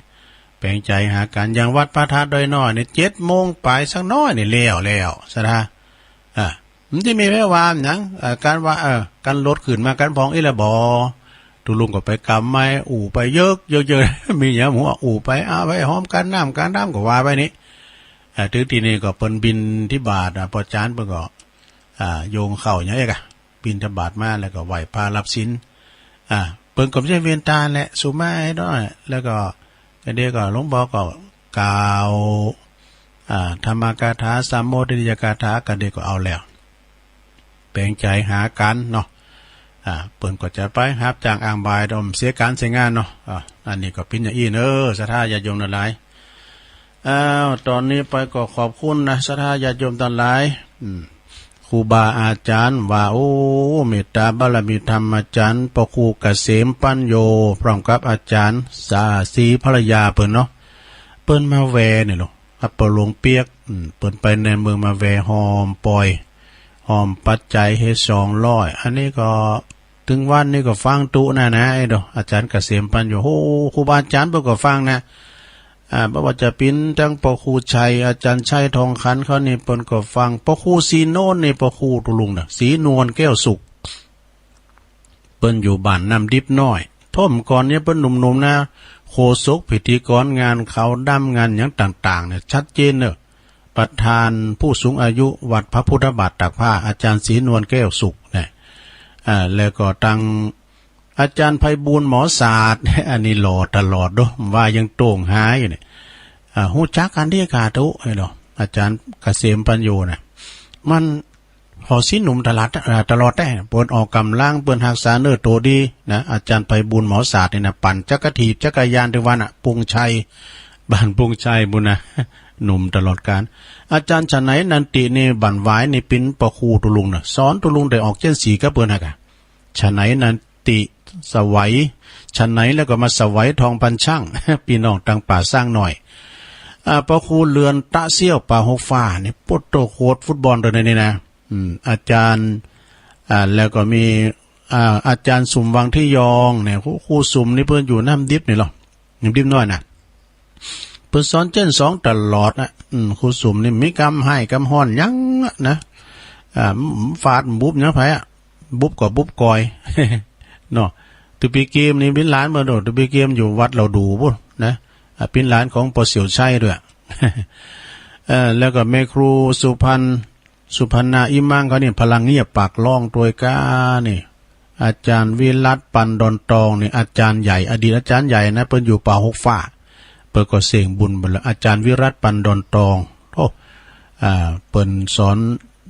แป๋งใจ๋หากั๋น อย่างวัดพระธาตุดอยน้อยเนี่ย เจ็ดโมงปลายสักหน้อยเนี่ยแล้วแล้ว ศรัทธา อ่า มันจะมีแค่ว่าหยัง อ่า กั๋นว่า เออ กั๋นรถขึ้นมากั๋นพองอี้ละบ่ ตุ๊ลุงก็ไปกำไม้ อู้ไปเยิกเยิกเยิก มีหยังหมู่อู้ไป เอาไปหอมกั๋น น้ำกั๋น น้ำก็ว่าไปนี่ อ่า ถึงตี้นี่ก็เปิ้นบิณฑบาต อ่า ปอจารย์เปิ้นก็ อ่า โยงข้าวหยังเอกอะ บิณฑบาตมาแล้วก็ไหว้พระรับศีล อ่า เปิ้นก็บ่ใจ้เว้นต๋าแหละ สุมาให้น้อย แล้วก็ กะเดก็หลวงปอก็กล่าว อ่า ธรรมกถา สามโมคคิยกถา กะเดก็เอาแล้ว แป๋งใจ๋หากั๋นเนาะ อ่า เปิ้นก็จะไปฮับจ้างอ้างบ่าย ดอมเสียก๋านเสียงานเนาะ อ่า อันนี้ก็เป๋นอย่างอี้เน่อ ศรัทธาญาติโยมตังหลาย อ้าว ต๋อนนี้ไปก็ขอบคุณนะ ศรัทธาญาติโยมตังหลาย อืม ครูบาอาจ๋ารย์ว่า โอ้ เมตต๋าบารมีธรรมอาจ๋ารย์ ปอครูเกษมปัญโญ พร้อมกับอาจ๋ารย์สาสีภรรยาเปิ้นเนาะ เปิ้นมาแวนี่เนาะ อัปปะหลวงเปียก อืม เปิ้นไปในเมืองมาแวหอมปอย หอมปัจจัยหื้อสองร้อย อันนี้ก็ ตึงวันนี้ก็ฟังตุ๊นะนะ ไอ้ดอก อาจ๋ารย์เกษมปัญโญ โห ครูบาอาจ๋ารย์เปิ้นก็ฟังนะ อ่า บ่ว่าจะเป๋นตังปอครูชัย อาจ๋ารย์ชัยทองขันเขานี่เปิ้นก็ฟัง ปอครูศรีนวลนี่ ปอครูตุ๊ลุงนะ ศรีนวลแก้วสุข เปิ้นอยู่บ้านน้ำดิบน้อย ถ้วมก่อนเนี่ยเปิ้นหนุ่มๆ นะ โฆษกพิธีกรงานขาวดำงานหยังต่างๆ เนี่ย ชัดเจนเน่อ ประธานผู้สูงอายุวัดพระพุทธบาทตากผ้า อาจ๋ารย์ศรีนวลแก้วสุขเนี่ย อ่า แล้วก็ตัง อาจ๋ารย์ไพบูลย์หมอศาสตร์ อันนี้หล่อตลอดเนาะ ว่ายังโต้งหาอยู่เนี่ย อ่า ฮู้จักกั๋นดีก่าตุ๊ ไอ้เนาะ อาจ๋ารย์เกษมปัญโญนะ มัน ขอศีลหนุ่มตลอด อ่า ตลอดแต๊ เปิ้นออกก๋ำลัง เปิ้นฮักษาเนื้อตั๋วดีนะ อาจ๋ารย์ไพบูลย์หมอศาสตร์นี่นะ ปั่นจักร ถีบจักรยานตึงวันอะ ปุงชัย บ้านปุงชัยปู้นนะ หนุ่มตลอดกาล อาจ๋ารย์ฉะไหนนันตินี่ บั้นหวายนี่เป๋นปอครูตุ๊ลุงนะ สอนตุ๊ลุงได้ออกเจียนสี่กับเปิ้นนะก่า ฉะไหนนันติ สวัย ฉะไหนแล้วก็มาสวัยทองปันช่าง ปี้น้องตังป่าซ่างน้อย อ่า ปอครูเรือนตะเสี้ยวป่าหกฟ้านี่ โป๊ดโต้ โค้ชฟุตบอลตวยนี่นะ อืม อาจ๋ารย์ อ่า แล้วก็มี อ่า อาจ๋ารย์สุมวังที่ยองเนี่ย ครู ครูสุมนี่เปิ้นอยู่น้ำดิบนี่ลอ น้ำดิบน้อยนะ เปิ้นสอนเจียนสองตลอดนะ อืม ครูสุมนี่มีกำไห้กำฮ้อนหยังอะนะ อ่า ฟาดบุบหยังไผอะ บุบก็บุบก่อย เนาะ ตุ๊ปีเกมนี่เป๋นหลานเปิ้นโด ตุ๊ปีเกมอยู่วัดเหล่าดู่ปู้นนะ อ่า เป๋นหลานของปอเสี่ยวชัยตวย เออ แล้วก็แม่ครูสุพรรณ สุพรรณา อิมังค์เขานี่ พลังเงียบปากร้องตวยก้านี่ อาจ๋ารย์วิรัตน์ ปันดอนตองนี่ อาจ๋ารย์ใหญ่ อดีตอาจ๋ารย์ใหญ่นะ เปิ้นอยู่ป่าหกฟ้า เปิ้นก็เส้งบุญไปแล้ว อาจ๋ารย์วิรัตน์ ปันดอนตอง โอ้ อ่า เปิ้นสอน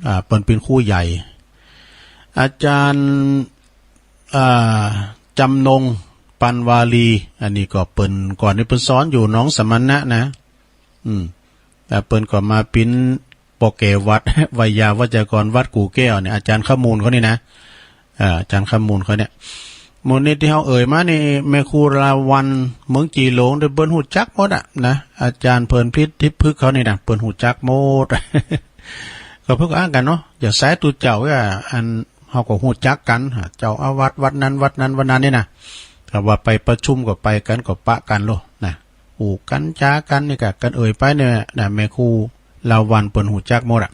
อ่า เปิ้นเป๋นครูใหญ่ อาจ๋ารย์ อ่า จำนง ปันวาลี อันนี้ก็เปิ้น ก่อนนี่เปิ้นสอนอยู่หนองสมณะนะ อืม แล้วเปิ้นก็มาเป๋นป้อแก่วัด ไวยาวัจกรวัดกู่แก้วเนี่ย อาจ๋ารย์ขมูลเขานี่นะ อ่า อาจ๋ารย์ขมูลเขาเนี่ย หมู่นี้ตี้เฮาเอ่ยมานี่ แม่ครูลาวัณย์ เมืองจีหลง เปิ้นฮู้จักหมดอะนะ อาจ๋ารย์เพลินพิษ ทิพย์พฤกษ์เขานี่นะ เปิ้นฮู้จักหมด ก็เปิ้นก็อ้างกั๋นเนาะ อย่าสายตุ๊เจ้าอะ อันเฮาก็ฮู้จักกั๋น เจ้าอาวาสวัดนั้นวัดนั้นวัดนั้นนี่นะ ถ้าว่าไปประชุมก็ไปกั๋น ก็ปะกั๋นโลดนะ อู้กั๋นจ๋ากั๋นนี่ก่า กั๋นเอ่ยไปเนี่ยนะ แม่ครูลาวัณย์เปิ้นฮู้จักหมดอะ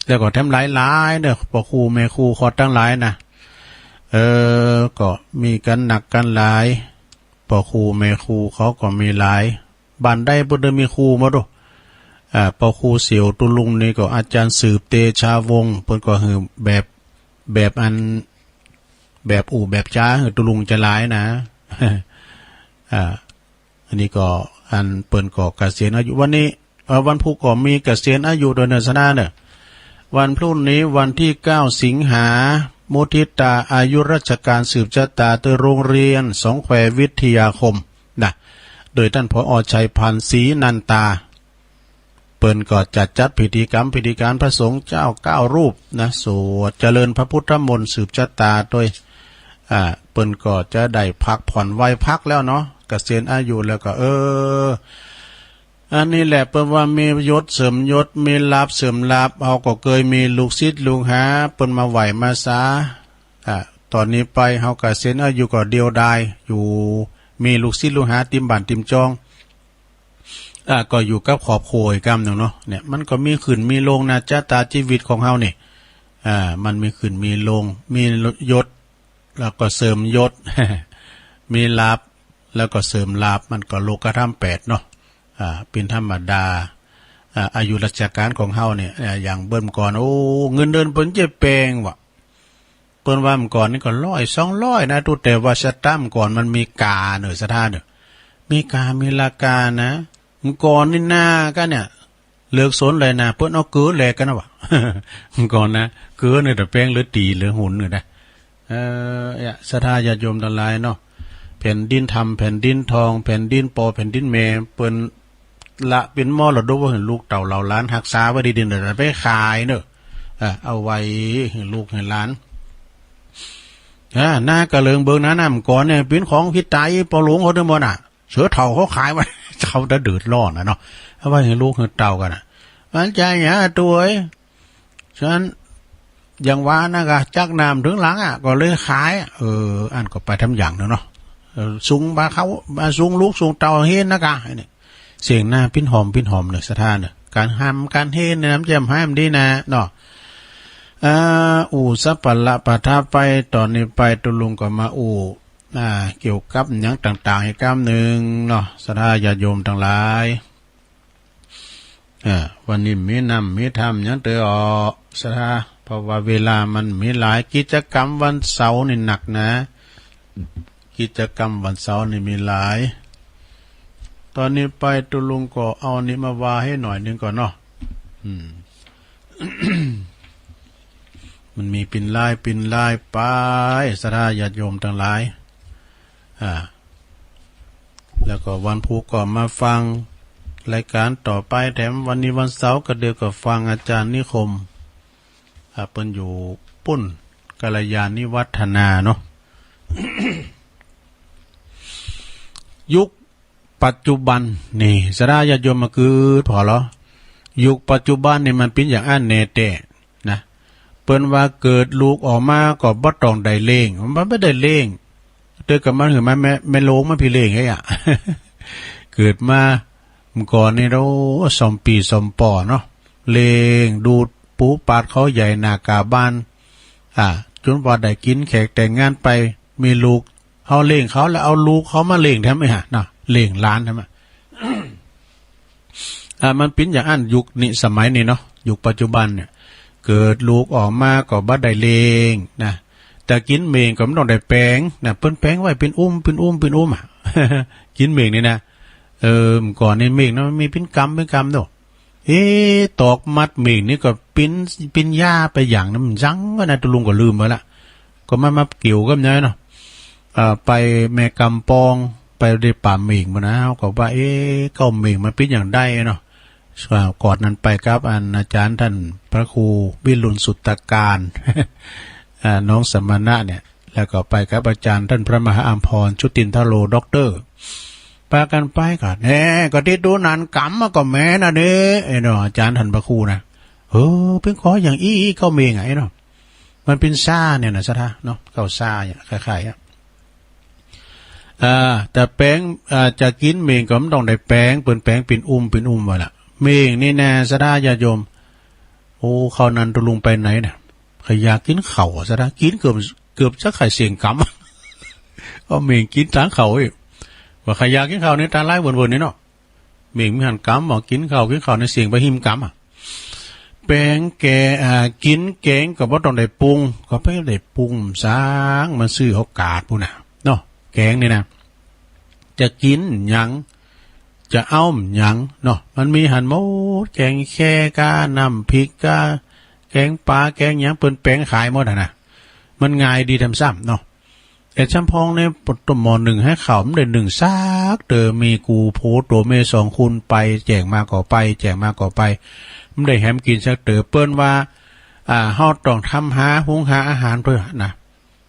แล้วก็แถมหลายๆ เน่อ ป้อครูแม่ครูขอตังหลายนะ เออ ก็มีกั๋นนักกั๋นหลาย ป้อครูแม่ครูเขาก็มีหลาย บ้านใดเปิ้นเด้อมีครูหมดโด อ่า ปอครูเสี่ยวตุลุงนี่ก็อาจารย์สืบเตชะวงศ์ เปิ้นก็หื้อแบบ แบบอัน แบบอู้แบบจ๋าหื้อตุลุงจ๋าหลายนะ อ่า อันนี้ก็อันเปิ้นก็เกษียณอายุ วันนี้ เอ่อ วันพุธก็มีเกษียณอายุตวยเน่อ ศรัทธาเน่อ วันพรุ่งนี้วันที่เก้าสิงหา มุทิตาอายุราชการสืบชะตาตวยโรงเรียนสองแคววิทยาคมนะ โดยต้าน ผอ.ชัยพันธ์ ศรีนันตา เปิ้นก็จะจัดพิธีกรรม พิธีการ พระสงฆ์เจ้าเก้ารูปนะ สวดเจริญพระพุทธมนต์สืบชะตาตวย อ่า เปิ้นก็จะได้พักผ่อนไหว้พระแล้วเนาะ เกษียณอายุแล้วก็ เออ อันนี้แหละเปิ้นว่ามียศเสริมยศ มีลาภเสริมลาภ เฮาก็เกยมีลูกศิษย์ลูกหา เปิ้นมาไหว้มาสา อ่า ต๋อนนี้ไปเฮาเกษียณอายุก็เดียวดาย อยู่ มีลูกศิษย์ลูกหาติมบ้านติมจอง อ่า ก็อยู่กับครอบครัวอีกกำนึ่งเนาะ เนี่ย มันก็มีขึ้นมีลงนะ ชะตาชีวิตของเฮานี่ อ่า มันมีขึ้นมีลง มียศ แล้วก็เสริมยศ มีลาภ แล้วก็เสริมลาภ มันก็โลกธรรมแปดเนาะ อ่า เป๋นธรรมดา อ่า อายุราชการของเฮาเนี่ย อ่า อย่างเบิ่มก่อน โอ้ เงินเดือนเปิ้นจะแปงวะ เปิ้นว่าเมื่อก่อนนี่ก็ร้อยสองร้อยนะ ตุ๊แต่ว่าสตางค์ก่อนมันมีกาเน่อ ศรัทธาเน่อ มีกามีราคานะ เมื่อก่อนนี่นากั๋นเนี่ย เลิกสนเลยนะ เปิ้นเอาเกลือแลกกั๋นนะวะ เมื่อก่อนนะ เกลือเนี่ยแต่แปงเหลือตี๋เหลือหุนเนี่ยนะ เอ่อ เนี่ย ศรัทธาญาติโยมตังหลายเนาะ แผ่นดินธรรม แผ่นดินทอง แผ่นดินป้อ แผ่นดินแม่ เปิ้นละเป๋นมรดกไว้หื้อลูกเต้าเหล่าหลาน ฮักษาไว้ดีๆ เน่อ ไปขายเน่อ เอ่อ เอาไว้หื้อลูกหื้อหลาน อ่า นาก็เลิงเบิ่งนา เมื่อก่อนเนี่ยเป๋นของพี่ไต๋ป้อหลวงเขาเด้อหมดน่ะ เสือเฒ่าเขาขายไว้ เขาจะเดือดร้อนนะเนาะ เอาไว้หื้อลูกหื้อเต้ากั๋นน่ะ มันจะหยังอะตุ๊เอ๋ย ฉะนั้น อย่างว่านะกะ จักน้ำเถิงหลังอะ ก็เลยขายอะ เออ อันก็ไปทำอย่างเน่อเนาะ เออ สุงปาเขา มาสุงลูกสุงเต้าเฮนนะกะ อันนี้ เสียงนาปิ้นหอมปิ้นหอมเน่อ ศรัทธาเน่อ ก๋านฮำก๋านเฮนเนี่ย น้ำแจ่มไฮมันดีนะเนาะ อ่า อู้สัปปะละปะทะไป ต๋อนนี้ไปตุ๊ลุงก็มาอู้ อ่า เกี่ยวกับหยังต่างๆ อีกกำนึ่งเนาะ ศรัทธาญาติโยมตังหลาย อ่า วันนี้มีน้ำมีธรรมหยังเต๋ออ่อ ศรัทธา เพราะว่าเวลามันมีหลาย กิจกรรมวันเสาร์นี่หนักนะ กิจกรรมวันเสาร์นี่มีหลาย ต๋อนนี้ไปตุ๊ลุงก็เอานี้มาว่าหื้อหน่อยนึ่งก่อนเนาะ อืม มันมีปิ่นลายปิ่นลายไป ศรัทธาญาติโยมตังหลาย อ่า แล้วก็วันพุธก็มาฟังรายก๋านต่อไป แถมวันนี้วันเสาร์ก็เดี๋ยวก็ฟังอาจารย์นิคม อ่า เปิ้นอยู่ปุ้น กัลยาณิวัฒนาเนาะ ยุคปัจจุบันนี่ ศรัทธาญาติโยมมาคือผ่อเหรอ ยุคปัจจุบันนี่มันเป๋นอย่างอั้นแน่แต๊นะ เปิ้นว่าเกิดลูกออกมาก็บ่ต้องได้เลี้ยง มันบ่ได้เลี้ยง เต๋อก็มันหื้อมาแม่ แม่โรงมาปี้เลี้ยงไอ้อะ เกิดมา เมื่อก่อนนี่ โอ้ สอมปี้สอมป้อเนาะ เลี้ยงดูปูปาดเขาใหญ่หน้ากาบ้าน อ่า จ๋นว่าได้กิ๋นแขกแต่งงานไป มีลูก เฮาเลี้ยงเขาแล้วเอาลูกเขามาเลี้ยงแถมอีกฮะเนาะ เลี้ยงหลานแถมอะ อ่า มันเป๋นอย่างอั้นยุคนี้สมัยนี้เนาะ ยุคปัจจุบันเนี่ย เกิดลูกออกมาก็บ่ได้เลี้ยงนะ แต่กิ๋นเม่งก็บ่ต้องได้แป๋งนะ เปิ้นแป๋งไว้เป๋นอุ้ม เป๋นอุ้ม เป๋นอุ้มอะ กิ๋นเม่งนี่นะ เออ เมื่อก่อนนี่เม่งนะ มันมีเป๋นกำ เป๋นกำเนาะ เอ๊ะ ตอกมัดเม่งนี่ก็ปิ้น ปิ้นหญ้าไปอย่างนั้น มันยังวะนะ ตุ๊ลุงก็ลืมไปละ ก็มา มาเกี่ยวกับเนี่ยเนาะ เอ่อ ไปแม่กำปอง ไปได้ป่าเม่งมานะ ก็ว่า เอ๊ะ เก้าเม่งมันปิ้นอย่างใดเนาะ ก่อนนั้นไปกับอันอาจารย์ต้านพระครูวิรุฬสุตตการ อ่า น้องสมณะเนี่ย แล้วก็ไปกับอาจารย์ต้านพระมหาอัมพร ชุตินทโร ด็อกเตอร์ ปากั๋นไปก็ แน่ ก็ตี้ดูหนานกำมาก็แม่นอะเน่ ไอ้เนาะ อาจารย์ต้านพระครูนะ เออ เป๋นขออย่างอี้ อี้เก้าเม่งอะ ไอ้เนาะ มันเป๋นซ่าเนี่ยนะ ศรัทธาเนาะ เก้าซ่าเนี่ย คล้ายๆ อะ อ่า แต่แป๋ง อ่า จะกิ๋นเม่งก็บ่ต้องได้แป๋ง เปิ้นแป๋งเป๋นอุ้ม เป๋นอุ้มไว้ละ เม่งนี่แน่ ศรัทธาญาติโยม โอ้ คราวนั้นตุ๊ลุงไปไหนนะ ข้าอยากกิ๋นข้าวอะ ศรัทธา กิ๋นเกือบ เกือบจะไข่เสียงกำ เอาเม่งกิ๋นตางข้าวอีก ว่าข้าอยากกิ๋นข้าวนี่ตาลายเวิ้นๆ นี่เนาะ เบ่งมีหั้นกำ ว่ากิ๋นข้าว กิ๋นข้าวในเสียงไปหิมกำอะ แป๋งแก๋ อ่า กิ๋นแก๋งก็บ่ต้องได้ปรุง ก็ไปได้ปรุงสัง มันซื้อเขากาดปู้นน่ะเนาะ แก๋งนี่นะ จะกิ๋นหยัง จะเอาหยังเนาะ มันมีหั้นหมด แก๋งแค่ก้า น้ำพริกก้า แก๋งป๋า แก๋งหยัง เปิ้นแป๋งขายหมดหั้นน่ะ มันง่ายดีแถมซ้ำเนาะ แต่จำปองเนี่ย ปะโต หม้อนึ่งหื้อข้าว บ่ได้นึ่งสักเตื้อ มีกูโผตั๋วเม่สองคนไป แจ้งมาก็ไป แจ้งมาก็ไป บ่ได้แหมกิ๋นสักเตื้อ เปิ้นว่า อ่า เฮาต้องทำหา หุงหาอาหารตวยนะ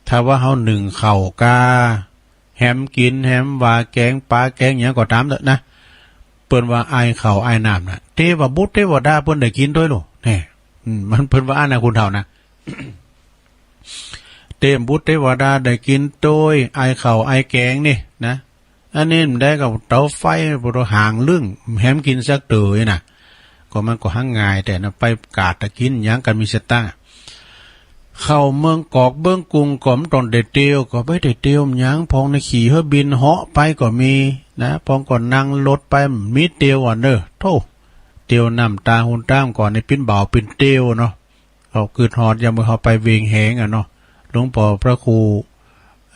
ถ้าว่าเฮานึ่งข้าวก้า แหมกิ๋น แหมว่าแก๋งป๋า แก๋งหยังก็ต๋ามเตื้อนะ เปิ้นว่าอายข้าวอายน้ำน่ะ เตวบุตรเตวดาเปิ้นได้กิ๋นตวยลูก แน่ อืม มันเปิ้นว่าอั้นนะ คนเฒ่านะ เตวบุตรเตวดาได้กิ๋นตวย อายข้าวอายแก๋งนี่นะ อันนี้บ่ได้ก็เต๋าไฟ บ่ต้องหางลึ่ง แหมกิ๋นสักเตื้อน่ะ ก็มันก็หังง่าย แต่นะ ไปกาดตะกิ๋นหยังกั๋นมีสตางค์ เข้าเมืองกอกเมืองกรุงก็บ่ต้องได้เตียว ก็ไปได้เตียวหยัง ปองในขี่เฮือบินเหาะไปก็มีนะ ปองก็นั่งรถไป มีเตียวอ่ะเน่อ โธ่ เตียวน้ำตาหุนตามก่อนในปิ้นบ่าวปิ้นเตียวเนาะ เขากึ๊ดฮอดยามเมื่อเขาไปเวียงแหงอะเนาะ หลวงป้อพระครู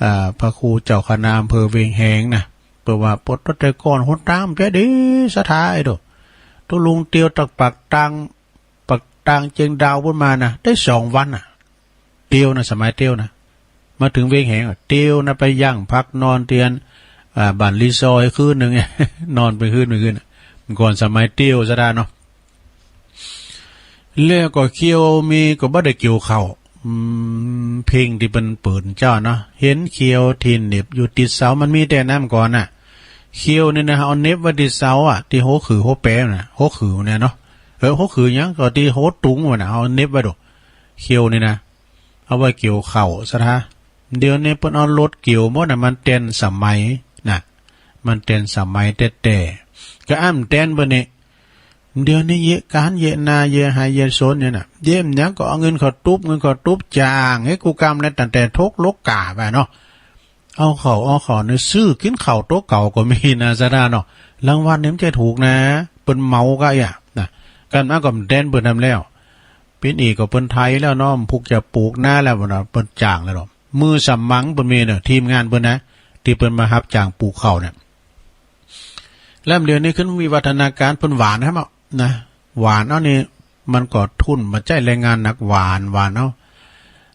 อ่า พระครูเจ้าคณะอำเภอเวียงแหงนะ เปิ้นว่าปะโต แต่ก่อนหนตางมันจะดีศรัทธาเอ้ยโต ตุ๊ลุงเตียวตักปากตาง ปากตางเจียงดาวปู๊นมานะ ได้สองวันน่ะ เตียวนะ สมัยเตียวนะ มาเถิงเวียงแหงอะ เตียวนะ ไปยั่งพักนอนเตียน อ่า บ้านรีสอร์ทคืนนึ่ง นอนไปคืนนึ่งคืนน่ะ เมื่อก่อนสมัยเตียวศรัทธาเนาะ แล้วก็เคียวมีก็บ่ได้เกี่ยวข้าว อืม เพ็งตี้เปิ้นเปิดเจ้าเนาะ หันเคียวตี้เหน็บอยู่ติดเสา มันมีแต่นั้นก่อนน่ะ เคียวนี่นะ เอาเหน็บไว้ติดเสาอะ ตี้หัวขื่อหัวแปน่ะ หัวขื่อเนี่ยเนาะ เออ หัวขื่อหยังก็ตี้หัวตุงมันน่ะ เอาเหน็บไว้โด เคียวนี่นะ เอาไว้เกี่ยวข้าวศรัทธา เดี๋ยวนี้เปิ้นเอารถเกี่ยวหมดน่ะ มันแตนสมัยน่ะ มันแตนสมัยแต๊ๆ ก็อ้ำแตนเปิ้นนี่ เดี๋ยวนี้เยียะก๋านเยียะนา เยียะไฮ่เยียะสวนเนี่ยน่ะ เยียะหยังก็เอาเงินเข้าตุ๊บ เงินเข้าตุ๊บ จ้างหื้อกู้กำแล้ว ตั้งแต่ถกลกก้าไปเนาะ เอาข้าวเอาของเนี่ยซื้อกิ๋นข้าวโตะเก่าก็มีนะศรัทธาเนาะ รางวัลเนี่ยมันจะถูกนะ เปิ้นเหมาก็อะน่ะ กันมาก็แตนเปิ้นทำแล้ว ปิ้นอี่ก็เปิ้นไถแล้วเนาะ ผูกจะปลูกนาแล้วเนาะ เปิ้นจ้างแล้วเนาะ มือสมัครเปิ้นมีเนาะ ทีมงานเปิ้นนะ ตี้เปิ้นมาฮับจ้างปลูกข้าวเนี่ย แล้วเดี๋ยวนี้ขึ้นวิวัฒนาการ เปิ้นหว่านหื้อเฮานะ หว่านเอานี่ มันก็ทุนบ่ใจ้แรงงานนัก หว่าน หว่านเอา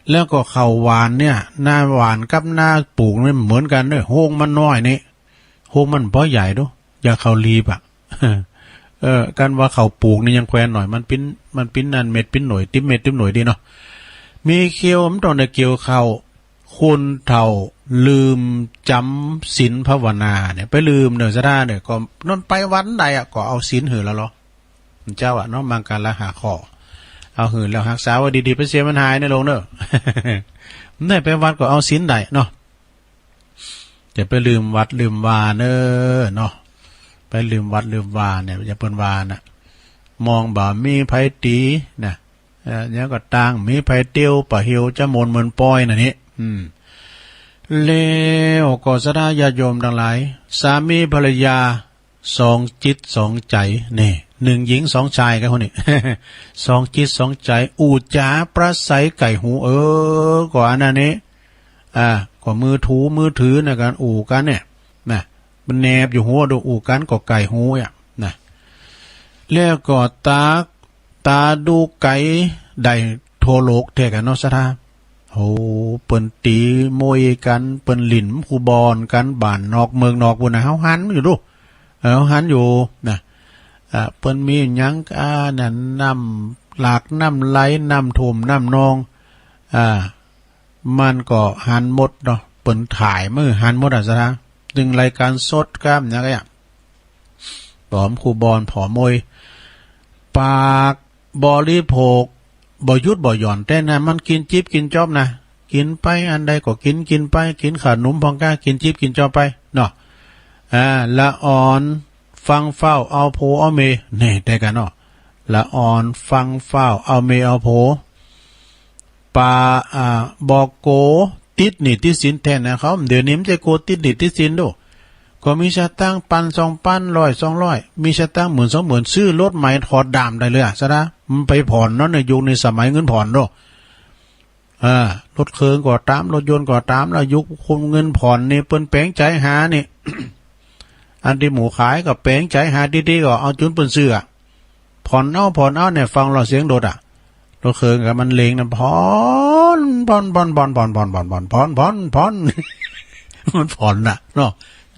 แล้วก็ข้าวหว่านเนี่ย นาหว่านกับนาปลูกนี่เหมือนกั๋นเน่อ โฮงมันน้อยนี่ โฮงมันบ่ใหญ่โด อย่าข้าวหลีบอะ เออ กันว่าข้าวปลูกนี่ยังแควนหน่อย มันปิ้น มันปิ้นนั่นเม็ดปิ้นหน่วย ติ๊มเม็ดติ๊มหน่วยดีเนาะ มีเคียวมันต้องได้เกี่ยวข้าว คนเฒ่าลืมจ๋ำศีลภาวนาเนี่ย ไปลืมเน่อศรัทธาเนี่ย ก็นั่นไปวัดใดอะ ก็เอาศีลหื้อแล้วเหรอ เจ้าอะเนาะ มังคละห้าข้อ เอาหื้อแล้วฮักษาไว้ดีๆ ไปเสียมันหายเน่อโลมเน่อ ได้ไปวัดก็เอาศีลได้เนาะ จะไปลืมวัดลืมวาเน่อเนาะ ไปลืมวัดลืมวาเนี่ย อย่าเปิ้นว่าน่ะ มองบ่ามีไผตี๋น่ะ เอ่อ หยังก็ตาง มีไผเตียว ป่าเหี่ยวจะหม่นเหมือนปอยนั่นนี่ อืม แล้วก็ศรัทธาญาติโยมตังหลาย สามีภรรยา สองจิตสองใจ๋ นี่ นึ่งหญิงสองชายกั๋นคนนี้ สองจิตสองใจ๋ อู้จ๋าปราศรัยใก้หู เออ ก็อันนั้นนี่ อ่า ก็มือถูมือถือนะ กั๋นอู้กั๋นเนี่ย นะ มันแนบอยู่หัวโด อู้กั๋นก็ใก้หูอะ นะ แล้วก็ต๋า ต๋าดูไก๋ได้ทั่วโลกแต๊กั๋นเนาะศรัทธา โห เปิ้นตี๋มวยกั๋น เปิ้นหลิ้นคูบอลกั๋น บ้านนอกเมืองนอกปู๊นนะ เฮาหันอยู่ดู เออ เฮาหันอยู่นะ อ่า เปิ้นมีหยัง อ่า นั่น น้ำหลากน้ำไหล น้ำท่วมน้ำนอง อ่า มันก็หันหมดเนาะ เปิ้นถ่ายมาหื้อหันหมดอะศรัทธา ตึงรายก๋านสดก้ามหยังอะ ป๋อมคูบอล ผอมวย ปากบริโภค บ่หยุดบ่หย่อนแต๊นะ มันกิ๋นจิ๊บกิ๋นจ๊อบนะ กิ๋นไปอันใดก็กิ๋น กิ๋นไป กิ๋นขนมพ่องก้า กิ๋นจิ๊บกิ๋นจ๊อบไปเนาะ อ่า ละอ่อนฟั่งฟ้าวเอาผัวเอาเมีย แน่ แต๊กั๋นเนาะ ละอ่อนฟั่งฟ้าวเอาเมียเอาผัว ปา อ่า บ่โก๋ติดหนี้ติดสินแต๊นะ เขา เดี๋ยวนี้มันจะโก๋ติดหนี้ติดสินโด บ่มีสตางค์ปันสองปัน ร้อยสองร้อย มีสตางค์หมื่นสองหมื่น ซื้อรถใหม่ถอดด้ามได้เลยอะ ศรัทธา มันไปผ่อนเนาะ ในยุคนี้สมัยเงินผ่อนเนาะ อ่า รถเคิงก็ต๋าม รถยนต์ก็ต๋าม แล้วยุคเงินผ่อนนี่เปิ้นแป๋งใจ๋หานี่ อันตี้หมู่ขายก็แป๋งใจ๋หา ตี้ๆ ก็เอาจุนเปิ้นซื้ออะ ผ่อนเอา ผ่อนเอาเนี่ย ฟังแล้วเสียงรถอะ รถเคิงก็มันเร่งนะ ผ่อน ผ่อน มันผ่อนน่ะเนาะ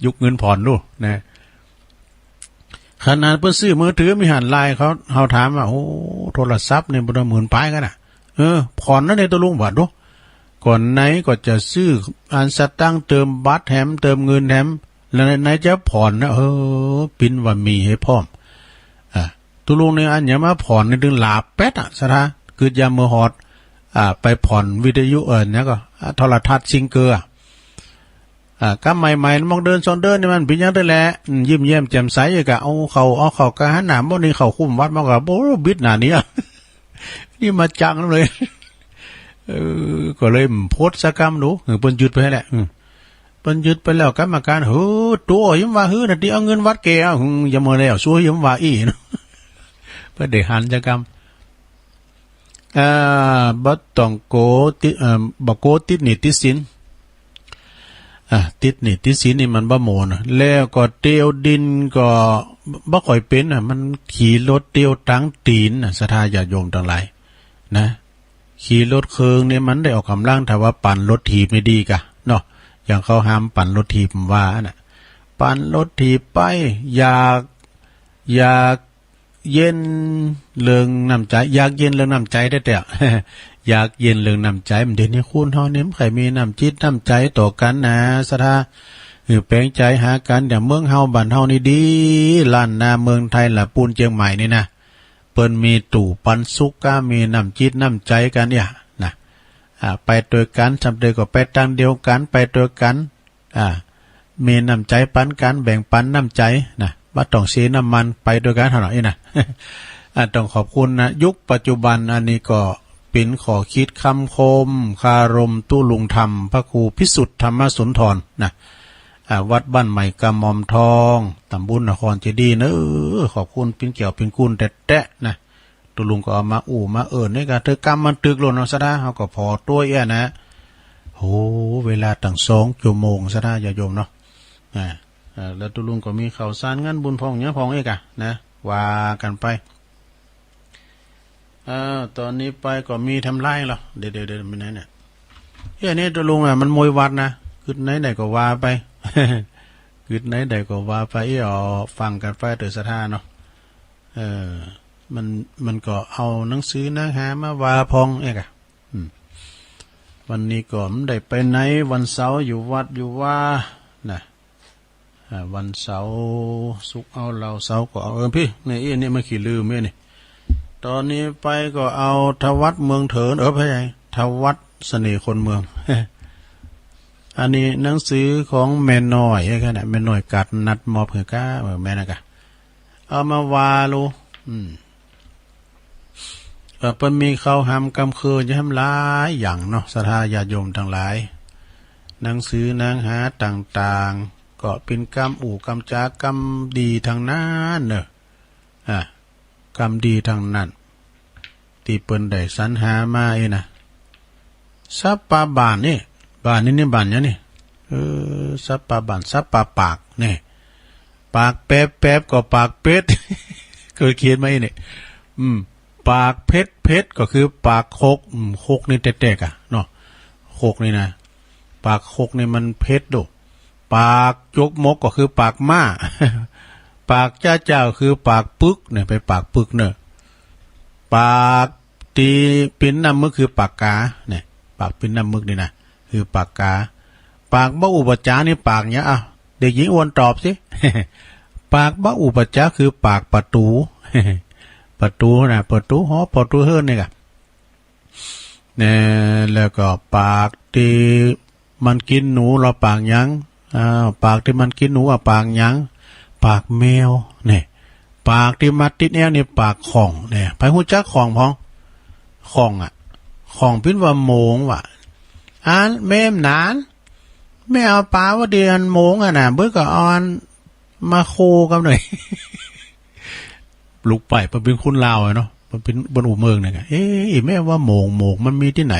ยุคเงินผ่อนดูนะ ขนาดเปิ้นซื้อมือถือมีหั้น ไลน์เขา เฮาถามว่า โอ้ โทรศัพท์นี่บ่ได้หมื่นป๋ายกั๋นน่ะ เออ ผ่อนนะเนี่ย ตกลงว่าดู ก่อนไหนก็จะซื้ออันสตางค์เติมบัตรแถม เติมเงินแถม แล้วไหนจะผ่อนนะ เออ ปิ้นว่ามีหื้อพร้อม อ่ะ ตกลงเนี่ย อันหยังมาผ่อนนี่ ตึงหลาบแป๊ดอะ ศรัทธา กึ๊ดยามเมื่อฮอด อ่า ไปผ่อนวิทยุ เออ เนี่ยก็ อ่า โทรทัศน์ซิงเกิลอะ อ่า กำใหม่ๆ มองเดือนสองเดือนนี่มันเป๋นหยังแต๊แล อืม ยิ้มแย้มแจ่มใสอีกอะ เอาเข้า เอาเข้ากะหันหน้า บ่นี่เข้าคุ้มวัดมาก็ โอ้ บิดหน้าหนี นี่มาจังเลย เออ ก็เลยโพสต์สักกำดู เออ เปิ้นยึดไปแหละ อืม เปิ้นยึดไปแล้ว กรรมการ หื้อ ตั๋ว ยังว่าหื้อนะ ตี้เอาเงินวัดแก่ อืม ยังบ่แล้ว ซัว ยังว่าอี้เนาะ เปิ้นได้หันสักกำ อ่า บ่ต้องกั๋วติด เอ่อ บ่กั๋วติดหนี้ติดสิน อ่า ติดหนี้ติดสินนี่มันบ่โมนะ แล้วก็เตียวดินก็บ่ค่อยเป๋นน่ะ มันขี่รถเตียวตังตี๋นน่ะ ศรัทธาญาติโยมตังหลายนะ ขี่รถเคิงนี่มันได้ออกก๋ำลัง ถ้าว่าปั่นรถถีบนี่ดีก่ะเนาะ อย่างเขาห้ามปั่นรถถีบ ผมว่าน่ะ ปั่นรถถีบไป อยาก อยาก เย็นเลิงน้ำใจ๋ อยากเย็นเลิงน้ำใจ๋แต๊ๆ อยากเย็นเลิงน้ำใจ๋ เดี๋ยวนี้คนเฮานี่บ่ใค่มีน้ำจิตน้ำใจ๋ต่อกั๋นนะ ศรัทธา เออ แป๋งใจ๋หากั๋น อย่างเมืองเฮาบ้านเฮานี่ดี ล้านนาเมืองไทยละปู๊นเจียงใหม่นี่นะ เปิ้นมีตู้ปันสุขก้า มีน้ำจิตน้ำใจ๋กั๋นเนี่ยนะ อ่า ไปตวยกั๋น จำใดก็ไปตางเดียวกั๋น ไปตวยกั๋น อ่า มีน้ำใจ๋ปันกั๋น แบ่งปันน้ำใจ๋นะ บ่ต้องเสียน้ำมัน ไปตวยกั๋นเท่านั้นเองนะ อ่า ต้องขอบคุณนะ ยุคปัจจุบันอันนี้ก็เป๋นข้อคิดคำคม คารมตุลุงธรรม พระครูพิสุทธิ์ธรรมสุนทรนะ อ่า วัดบ้านใหม่กำมอมทอง ต๋ำบลนครเจดีย์เนาะ ขอบคุณเป๋นเกียรติเป๋นคุณแต๊ๆ นะ ตุ๊ลุงก็เอามาอู้มาเอิ้นนี่ก่ะ ถือก๋ำมันตึกโลดเนาะ ศรัทธา เฮาก็ผ่อตวยเอี้ยนะ โห เวลาตั้งสองจั่วโมง ศรัทธาญาติโยมเนาะ อ่า อ่า แล้วตุ๊ลุงก็มีข่าวสารงานบุญพ่องหยังพ่องเอี้ยก่ะนะ ว่ากั๋นไป อ่า ต๋อนนี้ไปก็มีแถมไลน์เหรอ เดี๋ยวๆๆ มีไหนเนี่ย เอี้ย นี่ตุ๊ลุงอะ มันมวยวัดนะ กึ๊ดไหนได้ก็ว่าไป กึ๊ดไหนได้ก็ว่าไป เอี้ย ฟังกั๋นไปเต๊อะ ศรัทธาเนาะ เออ มัน มันก็เอาหนังสือหนังหามาว่าพ่องเอี้ยก่ะ อืม วันนี้ก็บ่ได้ไปไหน วันเสาร์อยู่วัดอยู่วานะ อ่า วันเสาร์ ศุกร์เอาเหล้า เสาร์ก็เอา เออ พี่ นี่ อี้ นี่มันขี้ลืมเอี้ยนี่ ต๋อนนี้ไปก็เอาทวัดเมืองเถิน เออ บ่ใจ้ ทวัดเสน่ห์คนเมือง อันนี้หนังสือของแม่น้อยเอี้ยก่ะนะ แม่น้อยกาดนัดมอบหื้อก้า เออ แม่นนะก่ะ เอามาว่าลู อืม เอ่อ เปิ้นมีข่าวหามกำเคินจะแหมหลายอย่างเนาะ ศรัทธาญาติโยมตังหลาย หนังสือหนังหาต่างๆ ก็เป๋นกำอู้กำจากำดีตังนั้นเนาะ อ่ะ กำดีตังนั้น ตี้เปิ้นได้สรรหามาเองนะ สัปปาบ่านนี่ บ่านนี่ นี่บ่านหยังนี่ เออ สัปปาบ่าน สัปปาปากนี่ ปากแปบๆ ก็ปากเป็ด ก็เขียนมาอี้นี่ อืม ปากเพ็ดๆ ก็คือปากคก อืม คกนี่แต๊ๆ ก่ะเนาะ คกนี่นะ ปากคกนี่มันเพ็ดโด ปากจกมกก็คือปากม้า ปากจ๊ะเจ้าคือปากปึกเนี่ย ไปปากปึกเนอะ ปากตี้ปิ้นน้ำมึกคือปากกาเนี่ย ปากปิ้นน้ำมึกนี่นะ คือปากกา ปากบ่อุปจานี่ปากหยัง อ่ะ เด็กหญิงอวนตอบสิ ปากบ่อุปจาคือปากประตู๋ ประตู๋นะ ประตู๋หอ ประตู๋เฮือนนี่ก่ะ เนี่ย แล้วก็ปากตี้มันกิ๋นหนูลอปากหยัง อ้าว ปากตี้มันกิ๋นหนูอะปากหยัง ปากแมว เนี่ย ปากตี้มัดติดแอ้วนี่ปากข่อง เนี่ย ใผฮู้จักข่องพ่อง ข่องอะ ข่องปิ้นว่าโมงว่ะ อันแม่มหนาน แม่เอาป๋าว่าเดี๋ยวอันโหมงอะน่ะ เปิ้นก็เอาอันมาโคกำหน่อย ลูกใป๊เปิ้นเป๋นคนลาวอะเนาะ เปิ้นเป๋น เปิ้นอู้เมืองเนี่ย เอ๊ะ อีแม่ว่าโหมง โหมงมันมีตี้ไหน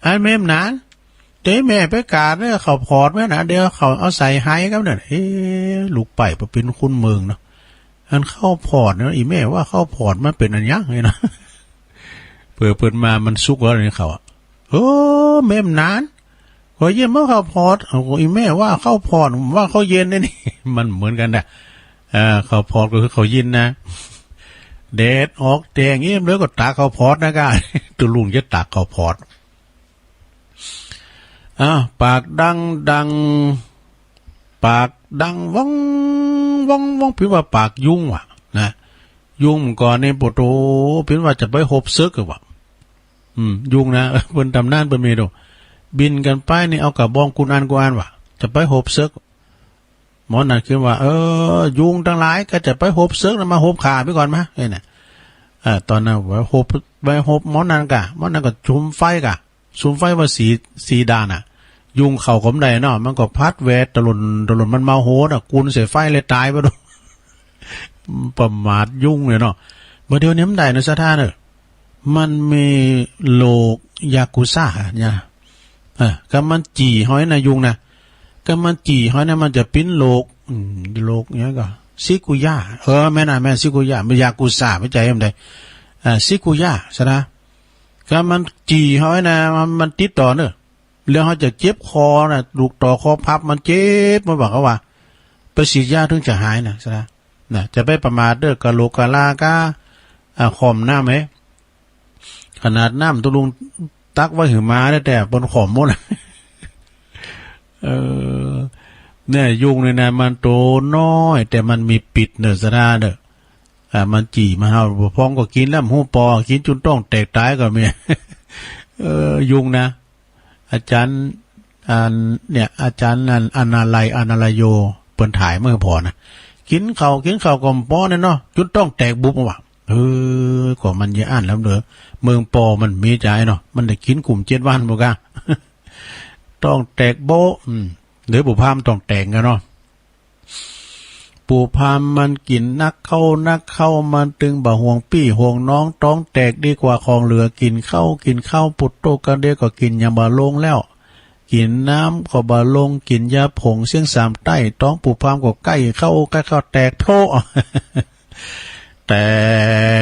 อันแม่มนาน เดี๋ยวแม่ไปกาดเนี่ย ข้าวผอดแม่นะ เดี๋ยวเขาเอาใส่ไฮกำเนี่ย เอ๊ะ ลูกใป๊เปิ้นเป๋นคนเมืองเนาะ อันข้าวผอดเนี่ย อีแม่ว่าข้าวผอดมันเป๋นอันหยังเนี่ยเนาะ เผื่อเปิ้นมามันสุกแล้วนี่เขาอะ เออ แม่มนาน ข้าวเย็นบ่ข้าวผอด เอา อีแม่ว่าข้าวผอด ว่าข้าวเย็นเนี่ยนี่ มันเหมือนกั๋นนะ เออ ข้าวผอดก็คือข้าวเย็นนะ แดดออกแจ้งเอี้ยมเลยก็ตากข้าวผอดนะก้า ตุ๊ลุงจะตากข้าวผอด อ้าว ปากดังดัง ปากดังว่องว่องว่อง เปิ้นว่าปากยุงว่ะนะ ยุงก่อนนี่ โอ้โห เปิ้นว่าจะไปฮบศึกอะว่ะ อืม ยุงนะ เปิ้นต๋ำนานเปิ้นมีดู บินกั๋นไปนี่ เอากระบองกู้อันกู้อันว่ะ จะไปฮบศึก หมอนั่นขึ้นว่า เออ ยุงตังหลาย ก็จะไปฮบศึกนะ มาฮบข้าไปก่อนมา เอ้ยน่ะ เออ ต๋อนนั้นไปฮบ ไปฮบหมอนั่นก่ะ หมอนั่นก็สุมไฟก่ะ สุมไฟว่าสี่ สี่ด้านน่ะ ยุงเข้าก็บ่ได้เนาะ มันก็พัดแหวดตะหล่น ตะหล่น มันเมาโหดน่ะ กุนใส่ไฟเลยต๋ายไปดู ประมาทยุงเนี่ยเนาะ บ่าเดี๋ยวนี้มันได้นะศรัทธาเนอะ มันมีโรคยากุซ่าเนี่ย เออ ก็มันจี่เฮานะยุงนะ ก็มันจี่เฮานะ มันจะเป๋นโรค อืม โรคหยังก่อ ซิกุย่า เออ แม่นน่ะ แม่นซิกุย่า มันยากุซ่า บ่ใจ้มันได้ อ่า ซิกุย่า ศรัทธา ก็มันจี่เฮานะ มัน มันติดต่อเนอะ แล้วเฮาจะเจ็บคอนะ ลูกต่อคอพับ มันเจ็บ มันบอกเขาว่า ไปฉีดยาถึงจะหายนะ ศรัทธา นะ จะไปประมาทเด้อ กะโหลกกะลาก้า อ่า ข่อมน้ำเฮ้ย ขนาดน้ำตุ๊ลุงตักไว้หื้อหมาได้แต่เปิ้นข่อมหมด เออ เนี่ย ยุงเนี่ยนะ มันโตน้อย แต่มันมีปิษเนอะ ศรัทธาเนอะ อ่า มันจี่มาเฮา พองก็กินแล้ว บ่ฮู้ปอ กินจุนต๊องแตกต๋ายก็มี เออ ยุงนะ อาจ๋ารย์ อัน เนี่ย อาจ๋ารย์นั่น อนาลัย อนาลโย เปิ้นถ่ายเมื่อผ่อนะ กินข้าว กินข้าวก็บ่ปอเนี่ยเนาะ จุนต๊องแตกบุบว่ะ เออ ก็มันจะอั้นแล้วเด้อ เมืองปอมันมีจ๋ายเนาะ มันได้กินกุ้มเจ็ดวันบ่กะ ต๊องแตกโบ๊ะ อืม หรือปู่พราหมณ์ต๊องแตกกั๋นเนาะ ปู่พราหมณ์มันกิ๋นนักเข้า นักเข้า มันตึงบ่ห่วงปี้ห่วงน้อง ต๊องแตกดีกว่าของเหลือ กิ๋นข้าว กิ๋นข้าว ปุตโตกันเดียวก็กิ๋นหยังบ่ลงแล้ว กิ๋นน้ำก็บ่ลง กิ๋นยาผงเสี้ยงสามใต้ ต๊องปู่พราหมณ์ก็ใก้เข้า ใก้เข้าแตกโพะ แต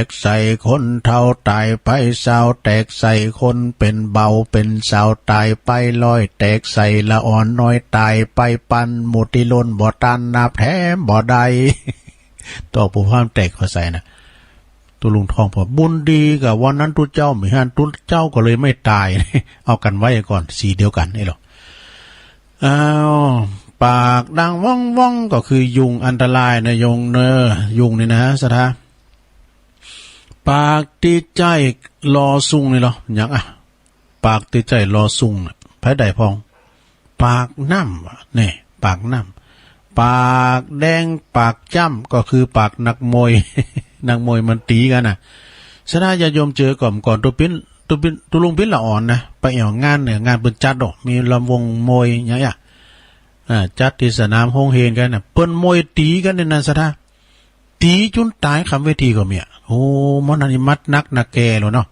กใส่คนเฒ่าต๋ายไปซาว แตกใส่คนเป๋นเบาเป๋นสาวต๋ายไปร้อย แตกใส่ละอ่อนน้อยต๋ายไปปัน หมู่ตี้ล้นบ่ตันนับแถมบ่ได้ ต๊องปู่พราหมณ์แตกเข้าใส่นะ ตุ๊ลุงทองผ่อบุญดีกะวันนั้นตุ๊เจ้าไม่หัน ตุ๊เจ้าก็เลยไม่ต๋าย เอากั๋นไว้ก่อน สีเดียวกั๋นนี่หรอ อ้าว ปากดังว่องว่องก็คือยุงอันตรายนะ ยุงเนอะ ยุงนี่นะ ศรัทธา ปากตี้ใจ๊ลอซุงนี่หรอ หยังอะ ปากตี้ใจ๊ลอซุงน่ะ ใผได้พ่อง ปากน้ำวะ นี่ ปากน้ำ ปากแดง ปากจ้ำ ก็คือปากนักมวย นักมวยมันตี๋กั๋นน่ะ ศรัทธาญาติโยมเจอก่อมก่อน ตุ๊ปิ้น ตุ๊ปิ้น ตุ๊ลุงปิ้นละอ่อนนะ ไปแอ่วงานเนี่ย งานเปิ้นจัดดอก มีลำวงมวยอย่างเงี้ย อ่า จัดตี้สนามโฮงเฮนกั๋นน่ะ เปิ้นมวยตี๋กั๋นเนี่ยนะ ศรัทธา ตี๋จุนต๋ายคำเวทีก็มีอะ โอ้ หมอนั่นนี่มัดนักนาแก่แล้วเนาะ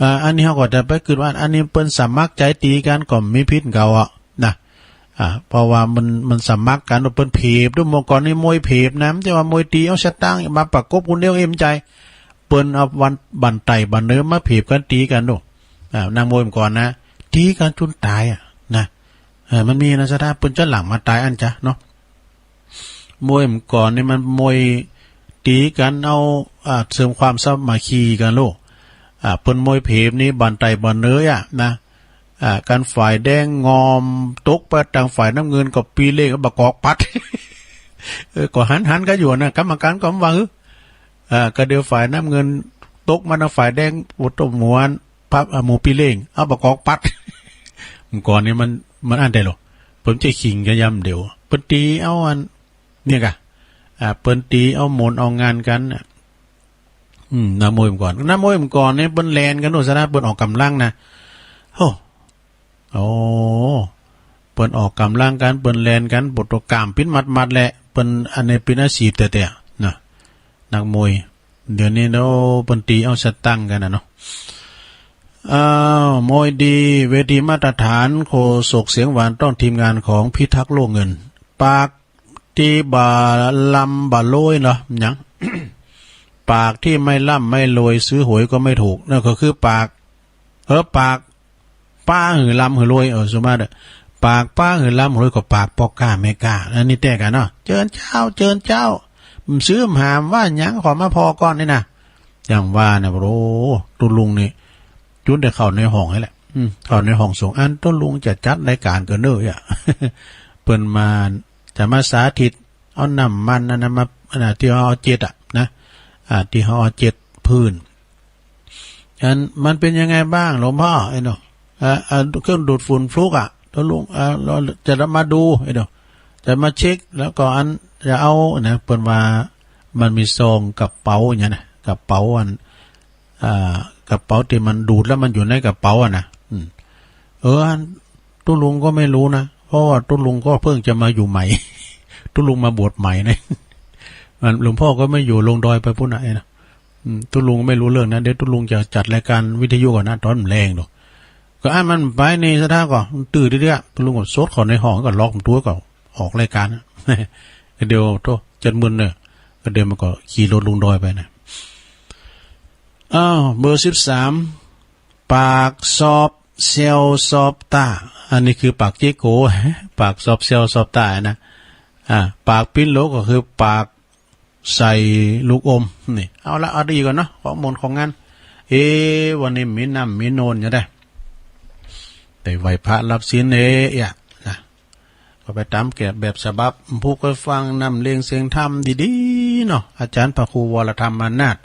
อ่า อันนี้เฮาก็จะไปกึ๊ดว่า อันนี้เปิ้นสมัครใจ๋ตี๋กั๋นก็มีผิดเก่าอะนะ อ่า เพราะว่ามัน มันสมัครกั๋น เปิ้นเผบด้วย เมื่อก่อนนี่มวยเผบนะ บ่ใจ้ว่ามวยตี๋เอาสตางค์มาประกบคนเดียวเอ็มใจ๋ เปิ้นเอาวัน บั้นใต้บั้นเหนือมาเผบกั๋นตี๋กั๋นดู อ่า นักมวยเมื่อก่อนนะ ตี๋กั๋นจุนต๋ายอะนะ เออ มันมีนะ ศรัทธา เปิ้นจะหลั่งมาต๋ายอั้นจ๊ะเนาะ มวยเมื่อก่อนนี่มันมวยตี๋กั๋นเอา อ่า เสริมความสามัคคีกั๋นลูก อ่า เปิ้นมวยเผบนี่บั้นใต้บั้นเหนืออะนะ อ่า กั๋นฝ่ายแดงงอมตกไปตางฝ่ายน้ำเงินก็ปี้เล่งเอาบ่ากอกปัด เออ ก็หันๆ กั๋นอยู่นะ กรรมการก็บ่ว่าหื้อ อ่า ก็เดี๋ยวฝ่ายน้ำเงินตกมาตางฝ่ายแดง โอ้โห หมวน ปั๊บ อ่ะ หมู่ปี้เล่ง เอาบ่ากอกปัด เมื่อก่อนนี่มัน มันอั้นใด๋หรอ เปิ้นจะขิงกั๋นยามเดียว เปิ้นตี๋เอาอัน เนี่ยกะ อ่า เปิ้นตี๋เอาหมุนเอางานกั๋นน่ะ อืม นักมวยเมื่อก่อน นักมวยเมื่อก่อนนี่เปิ้นแล่นกั๋นโน่นซะนะ เปิ้นออกก๋ำลังนะ โอ้ โอ้ เปิ้นออกก๋ำลังกั๋น เปิ้นแล่นกั๋น ปวดตั๋วก๋ามปิ้นหมัดๆ แหละ เปิ้นอันนี้เป๋นอาชีพแต๊ๆ นะ นักมวย เดี๋ยวนี้เนาะ เปิ้นตี๋เอาสตางค์กั๋นน่ะเนาะ อ้าว มวยดี เวทีมาตรฐาน โฆษกเสียงหวานต้องทีมงานของพิทักษ์โลกเงิน ปากตี้บ่ลำบ่รวยเนาะ หยัง ปากที่ไม่ร่ำไม่รวย ซื้อหวยก็ไม่ถูก นั่นก็คือปาก เออ ปาก ป๊าหื้อร่ำหื้อรวย เออ สมมาตรอะ ปากป๊าหื้อร่ำหื้อรวยก็ปากป้อก๊าแม่ก๊า อันนี้แต๊กั๋นเนาะ เจิญเจ้า เจิญเจ้า บ่ซื้อบ่หามว่าหยัง ขอมาผ่อก่อนนี่นะ อย่างว่านะ โอ้ ตุ๊ลุงนี่ จุ๊นแต่เข้าในห้องนี่แหละ อืม เข้าในห้องสงฆ์ อันตุ๊ลุงจะจัดรายก๋านก่อเน่ออะ เปิ้นมา จะมาสาธิต เอาน้ำมันอันนั้นมา อันนั้นตี้เฮาเอาเจ็ดอะนะ อ่า ตี้เฮาเอาเจ็ดพื้น อันมันเป๋นยังไงบ้างหลวงพ่อ ไอ้เนาะ อ่า อ่า เครื่องดูดฝุ่นฟลุกอะ ตุ๊ลุง อ่า เฮาจะมาดู ไอ้เนาะ จะมาเช็ค แล้วก็อันจะเอานะ เปิ้นว่ามันมีซองกระเป๋าอย่างเงี้ยนะ กระเป๋าอัน อ่า กระเป๋าตี้มันดูดแล้วมันอยู่ในกระเป๋าอะนะ อืม เออ อันตุ๊ลุงก็ไม่รู้นะ เพราะว่าตุ๊ลุงก็เพิ่งจะมาอยู่ใหม่ ตุ๊ลุงมาบวชใหม่นะ อันหลวงพ่อก็ไม่อยู่ ลงดอยไปปู๊นน่ะ ไอ้นะ อืม ตุ๊ลุงไม่รู้เรื่องนะ เดี๋ยวตุ๊ลุงจะจัดรายการวิทยุก่อนนะ ต๋อนแลงดู ก็อันมันไปนี่ศรัทธาก็ มันตื้อเตื้อ ตุ๊ลุงก็สดเข้าในห้อง ก็ล็อกประตู๋ ก็ออกรายการนะ เดี๋ยวโธ่ จัดมึนเน่อ ก็เดี๋ยวมันก็ขี่รถลงดอยไปนะ อ้าว เบอร์สิบสาม ปากซอบแซวซอบต้า อันนี้คือปากเจ๊โก ปากซอบแซวซอบต้านะ อ่า ปากปิ้นโหลก็คือปากใส่ลูกอม นี่ เอาละ เอาดีก่อนเนาะ ของหม่นของหงาน เอ๊ะ วันนี้มีน้ำมีโนนอยู่ได้ ได้ไหว้พระรับศีลเอ๊ะ นะ ก็ไปต๋ามแบบ แบบฉบับ ผู้ใค่ฟังนำเรียงเสียงธรรมดีๆ เนาะ อาจ๋ารย์พระครูวรธรรมานาถ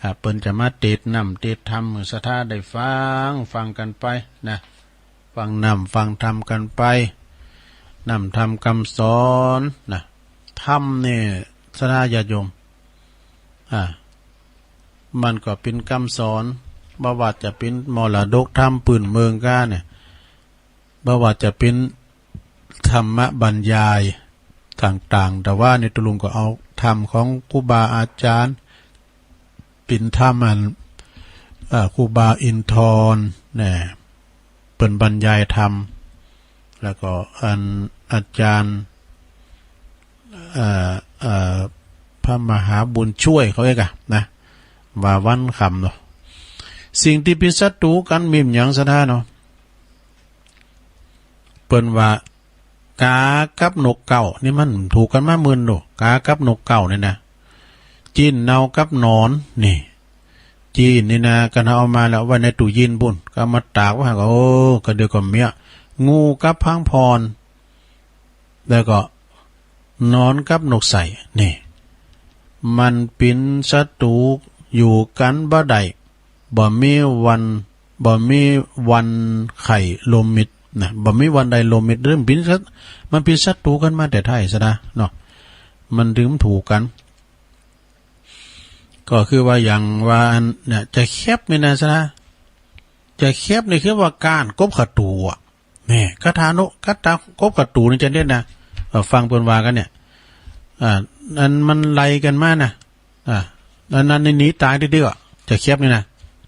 อ่า เปิ้นจะมาเตศน์นำเตศน์ธรรมหื้อศรัทธาได้ฟัง ฟังกั๋นไปนะ ฟังนำฟังธรรมกั๋นไป นำธรรมกำสอนนะ ธรรมนี่ศรัทธาญาติโยม อ่า มันก็เป๋นกำสอน บ่ว่าจะเป๋นมรดกธรรมปื้นเมืองก้าเนี่ย บ่ว่าจะเป๋นธรรมบรรยายต่างๆ แต่ว่าในตุ๊ลุงก็เอาธรรมของครูบาอาจ๋ารย์ เป๋นธรรมอัน เอ่อ ครูบาอินทรเนี่ย เปิ้นบรรยายธรรม แล้วก็อันอาจ๋ารย์ เอ่อ เอ่อ พระมหาบุญช่วยเขาเอกอะนะ ว่าวันค่ำเนาะ สิ่งตี้เป๋นศัตรู๋กั๋นมีหยังศรัทธาเนาะ เปิ้นว่ากากับนกเก๊า นี่มันถูกกั๋นมาเมินโด กากับนกเก๊านี่นะ จิ๊นเนากับหนอน นี่ จิ๊นนี่นะ กั๋นเอามาแล้วไว้ในตู้เย็นปู๊น ก็เอามาตากไว้หั้นก็ โอ้ ก็เดี๋ยวก็เมี้ย งูกับพังผ่อน แล้วก็หนอนกับนกใส่ นี่ มันเป๋นศัตรู๋อยู่กั๋นบ่ได้ บ่มีวัน บ่มีวันใค่ลมมิตรนะ บ่มีวันใดลมมิตร เรื่องเป๋นศัต มันเป๋นศัตรู๋กั๋นมาแต่ไท้ศรัทธาเนาะ มันถึงถูกกั๋น ก็คือว่าอย่างว่าอันเนี่ย จะแคบนี่นะศรัทธา จะแคบนี่คือว่าก้านกบขะตู๋อะ แม่ คาถาโนะ คาถากบขะตู๋นี่จะเด็ดนะ เอ่อ ฟังเปิ้นว่ากั๋นเนี่ย อ่า อันมันไล่กั๋นมานะ อ่า อันนั้นนี่หนีต๋ายเตื้อๆ จะแคบนี่นะ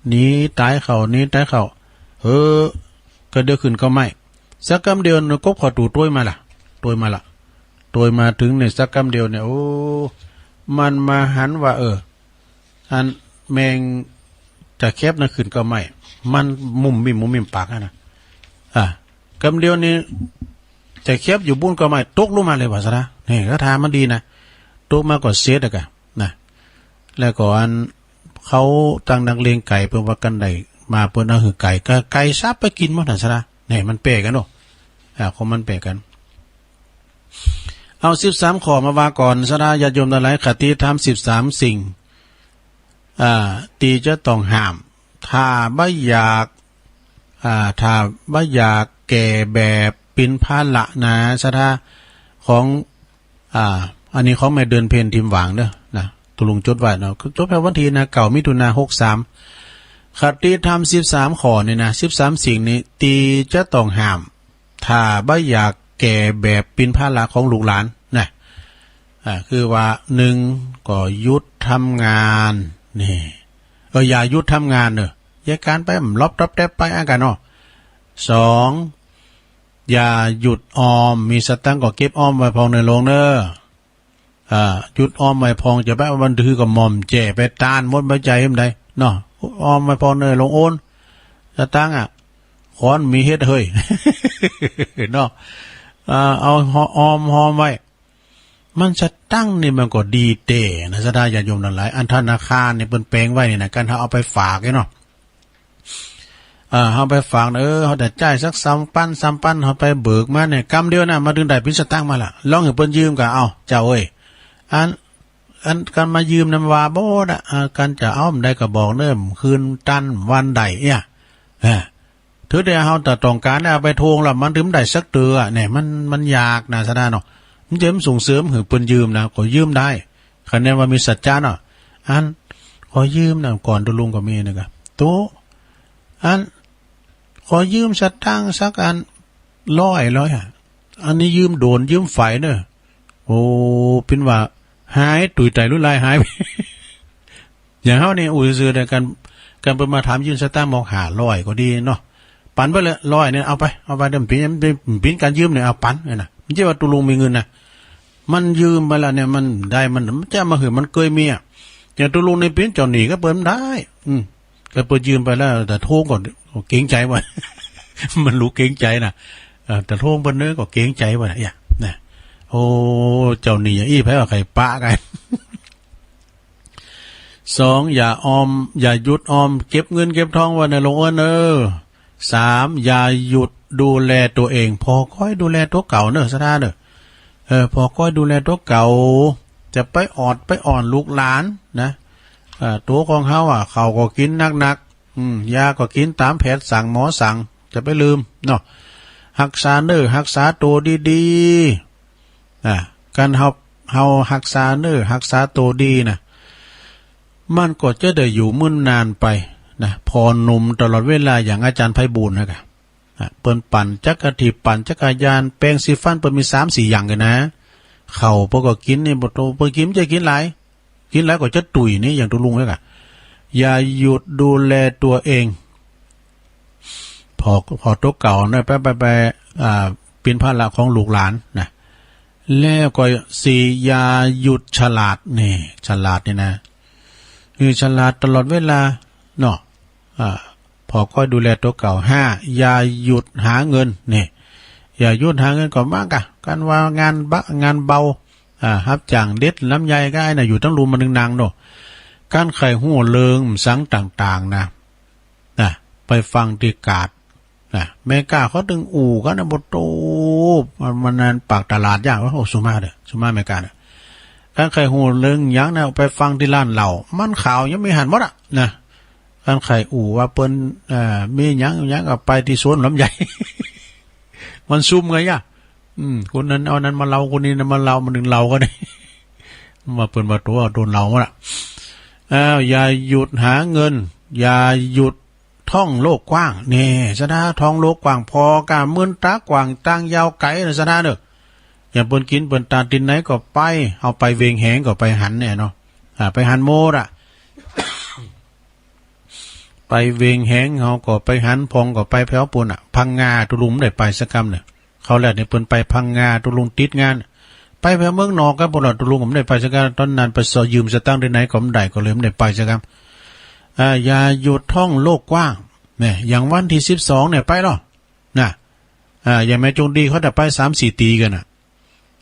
หนีต๋ายเข้า หนีต๋ายเข้า เออ ก็เดี๋ยวขึ้นเก๊าไม้ สักกำเดียวนี่กบขะตู๋ตวยมาละ ตวยมาละ ตวยมาเถิงนี่สักกำเดียวเนี่ย โอ้ มันมาหันว่า เออ อันแมงจะแคบนั่นขึ้นเก๊าไม้ มันมุ่มมิ่มมุ่มมิ่มปากหั้นนะ อ่ะ กำเดียวนี่จะแคบอยู่ปู๊นเก๊าไม้ ตกลงมาเลยว่าศรัทธา นี่คาถามันดีนะ ตกมาก็เสร็จแล้วกะนะ แล้วก็อันเขาตั้งนักเลงไก่ เปิ้นว่ากั๋นได้มา เปิ้นเอาหื้อไก่ ก็ไก่สับไปกิ๋นหมดน่ะศรัทธา นี่มันแปลกั๋นเนาะ อ่า ของมันแปลกั๋น เอาสิบสามข้อมาว่าก่อน ศรัทธาญาติโยมตังหลาย คติธรรมสิบสามสิ่ง อ่า ตี้จะต้องห้าม ถ้าบ่อยาก อ่า ถ้าบ่อยากแก่แบบเป๋นภาระนะ ศรัทธา ของ อ่า อันนี้ของแม่เดือนเพ็ญทิมหวางเด้อนะ ตุ๊ลุงจดไว้เนาะ จดไว้วันตี้นะ เก้ามิถุนาหกสาม คติธรรมสิบสามข้อนี่นะ สิบสามสิ่งนี่ ตี้จะต้องห้าม ถ้าบ่อยากแก่แบบเป๋นภาระของลูกหลานนะ อ่า คือว่า นึ่ง ก็หยุดทำงาน นี่ เออ อย่าหยุดทำงานเน่อ เยียะก๋านไป หลบต๊อบแต๊บไป อั้นกั๋นเนาะ สอง อย่าหยุดออม มีสตางค์ก็เก็บออมไว้พ่องเน่อลุงเน่อ อ่า หยุดออมไว้พ่อง จะไปเอาบันทือก็หม่อมแจ้ไปต้านหมด บ่ใจ้หื้อใดเนาะ ออมไว้พ่องเน่อลุงโอน สตางค์อะ ขอนมีเฮ็ดเฮ้ย เนาะ อ่า เอาหอ ออมหอมไว้ มันสตางค์นี่มันก็ดีแต๊นะ ศรัทธาญาติโยมตังหลาย อันธนาคารนี่เปิ้นแป๋งไว้นี่นะ การเฮาเอาไปฝากเนี่ยเนาะ เออ เฮาไปฝากนะ เออ เฮาจะจ่ายสักสามปัน สามปัน เฮาไปเบิกมาเนี่ย กำเดียวนะ มาตึงได้เป๋นสตางค์มาละ ลองหื้อเปิ้นยืมก่อ เอ้า เจ้าเอ้ย อัน อัน ก๋านมายืมนั้นว่าบ่ดะ อ่า ก๋านจะเอาบ่ได้ก็บอกเน่อ คืนตันวันใดเนี่ย เออ ถือแต่เฮาจะต้องก๋านเนี่ย เอาไปทวงละ มันตึงบ่ได้สักเตื้อเนี่ย มัน มันยากนะ ศรัทธาเนาะ มันจะส่งเสริมหื้อเปิ้นยืมนะ ก็ยืมได้ คะแนนว่ามีสัจจะเนาะ อัน ขอยืมนะ ก่อนตุ๊ลุงก็มีนะกะ ตุ๊ อัน ขอยืมสตางค์สักอัน ร้อย ร้อยอะ อันนี้ยืมโดน ยืมใฝ่เน่อ โอ้ เป๋นว่าหาย ตุ้ยไตลุยลายหาย อย่างเฮานี่อู้ซื่อๆ แต่ก๋าน ก๋านเปิ้นมาถามยืมสตางค์บอกห้าร้อยก็ดีเนาะ ปั๋นไปเลย ร้อยเนี่ย เอาไป เอาไป เดี๋ยวเป๋น เป๋นก๋านยืมเนี่ย เอาปั๋นเนี่ยนะ บ่ใจ้ว่าตุ๊ลุงมีเงินนะ มันยืมไปแล้วเนี่ย มันได้ มัน มันจะมาหื้อ มันเกยมีอะ อย่างตุ๊ลุงนี่เป๋นเจ้าหนี้ก็เปิ้นได้ อืม ก็เปิ้นยืมไปแล้ว แต่ทวงก็เกรงใจ๋ว่า มันหลูเกรงใจ๋นะ เออ แต่ทวงเปิ้นเน่อก็เกรงใจ๋ว่า เนี่ย นะ โอ้ เจ้าหนี้อย่างอี้ ใผว่าใค่ปะกั๋น สอง อย่าออม อย่าหยุดออม เก็บเงินเก็บทองไว้เน่อลุงโอนเน่อ สาม อย่าหยุดดูแลตั๋วเอง ผ่อก้อยดูแลตั๋วเก่าเน่อ ศรัทธาเน่อ เออ ผ่อก้อยดูแลตั๋วเก่า จะไปออดไปอ้อนลูกหลานนะ เออ ตั๋วของเฮาอะ ข้าวก็กิ๋นนักๆ อืม ยาก็กิ๋นต๋ามแผนสั่งหมอสั่ง จะไปลืมเนาะ ฮักษาเนื้อฮักษาตั๋วดีๆ อ่ะ ก๋านเฮา เฮาฮักษาเนื้อฮักษาตั๋วดีนะ มันก็จะได้อยู่มึนนานไปนะ ผ่อหนุ่มตลอดเวลา อย่างอาจ๋ารย์ไพบูลย์นะกะ อ่ะ เปิ้นปั่นจักรถีบ ปั่นจักรยาน แปรงสีฟัน เปิ้นมีสามสี่อย่างกั๋นนะ ข้าวเปิ้นก็กิ๋นนี่บ่โต เปิ้นกิ๋นบ่ใจ้กิ๋นหลาย กิ๋นหลายก็จะตุ้ยนี่ อย่างตุ๊ลุงนี่กะ อย่าหยุดดูแลตั๋วเอง ผ่อ ผ่อตั๋วเก่านะ ไป ไป ไป อ่า เป๋นภาระของลูกหลานนะ แล้วก็สี่ อย่าหยุดฉลาด นี่ ฉลาดนี่นะ คือฉลาดตลอดเวลาเนาะ อ่า ผ่อก้อยดูแลตั๋วเก่า ห้า อย่าหยุดหาเงิน นี่ อย่าหยุดหาเงินก็มากะ ก๋านว่างานบะ งานเบา อ่า ฮับจ้างเด็ดลำไยก็ไอ้น่ะ อยู่ตึงลุมมานึ่งนางเนาะ ก๋านใค่ฮู้เรื่องสังต่างๆ นะ นะ ไปฟังตี้กาด นะ เมก้าเขาตึงอู้กั๋นนะ บ่โต มัน มันนั่นปากตลาดอย่างว่า โอ้ สุมาเด้อ สุมาเมก้าเน่อ ก๋านใค่ฮู้เรื่องหยังนะ ไปฟังตี้ร้านเหล้า มันข่าวยังมีหันหมดอะ นะ ก๋านใค่อู้ว่าเปิ้น เอ่อ มีหยังหยังก็ไปตี้สวนลำไย มันซุมไงยะ อืม คนนั้นเอานั้นมาเล่า คนนี้นั้นมาเล่า มานึ่งเล่ากั๋น ว่าเปิ้นว่าตั๋วโดนเล่าหมดอะ อ้าว อย่าหยุดหาเงิน อย่าหยุดท่องโลกกว้าง นี่ ศรัทธา ท่องโลกกว้าง ผ่อก้าเมินต๋ากว้าง ตางยาวไก๋นะ ศรัทธาเน่อ อย่างเปิ้นกิ๋นเปิ้นตานตี้ไหนก็ไป เฮาไปเวียงแหงก็ไปหันเนี่ยเนาะ อ่า ไปหันหมดอะ ไปเวียงแหงเฮาก็ไปหัน พ่องก็ไปแผวปู๊นอะ พังงาตุ๊ลุงบ่ได้ไปสักกำเน่อ คราวแรกนี่เปิ้นไปพังงา ตุ๊ลุงติดงาน ไปแผวเมืองนอกกั๋นปู๊นละ ตุ๊ลุงก็บ่ได้ไปสักกำ ต๋อนนั้นไปซอยืมสตางค์ตี้ไหนก็บ่ได้ ก็เลยบ่ได้ไปสักกำ อ่า อย่าหยุดท่องโลกกว้าง เนี่ย อย่างวันตี้สิบสองเนี่ยไปลอ นะ อ่า อย่างแม่จงดีเขาจะไปสามสี่ตี้กั๋นน่ะ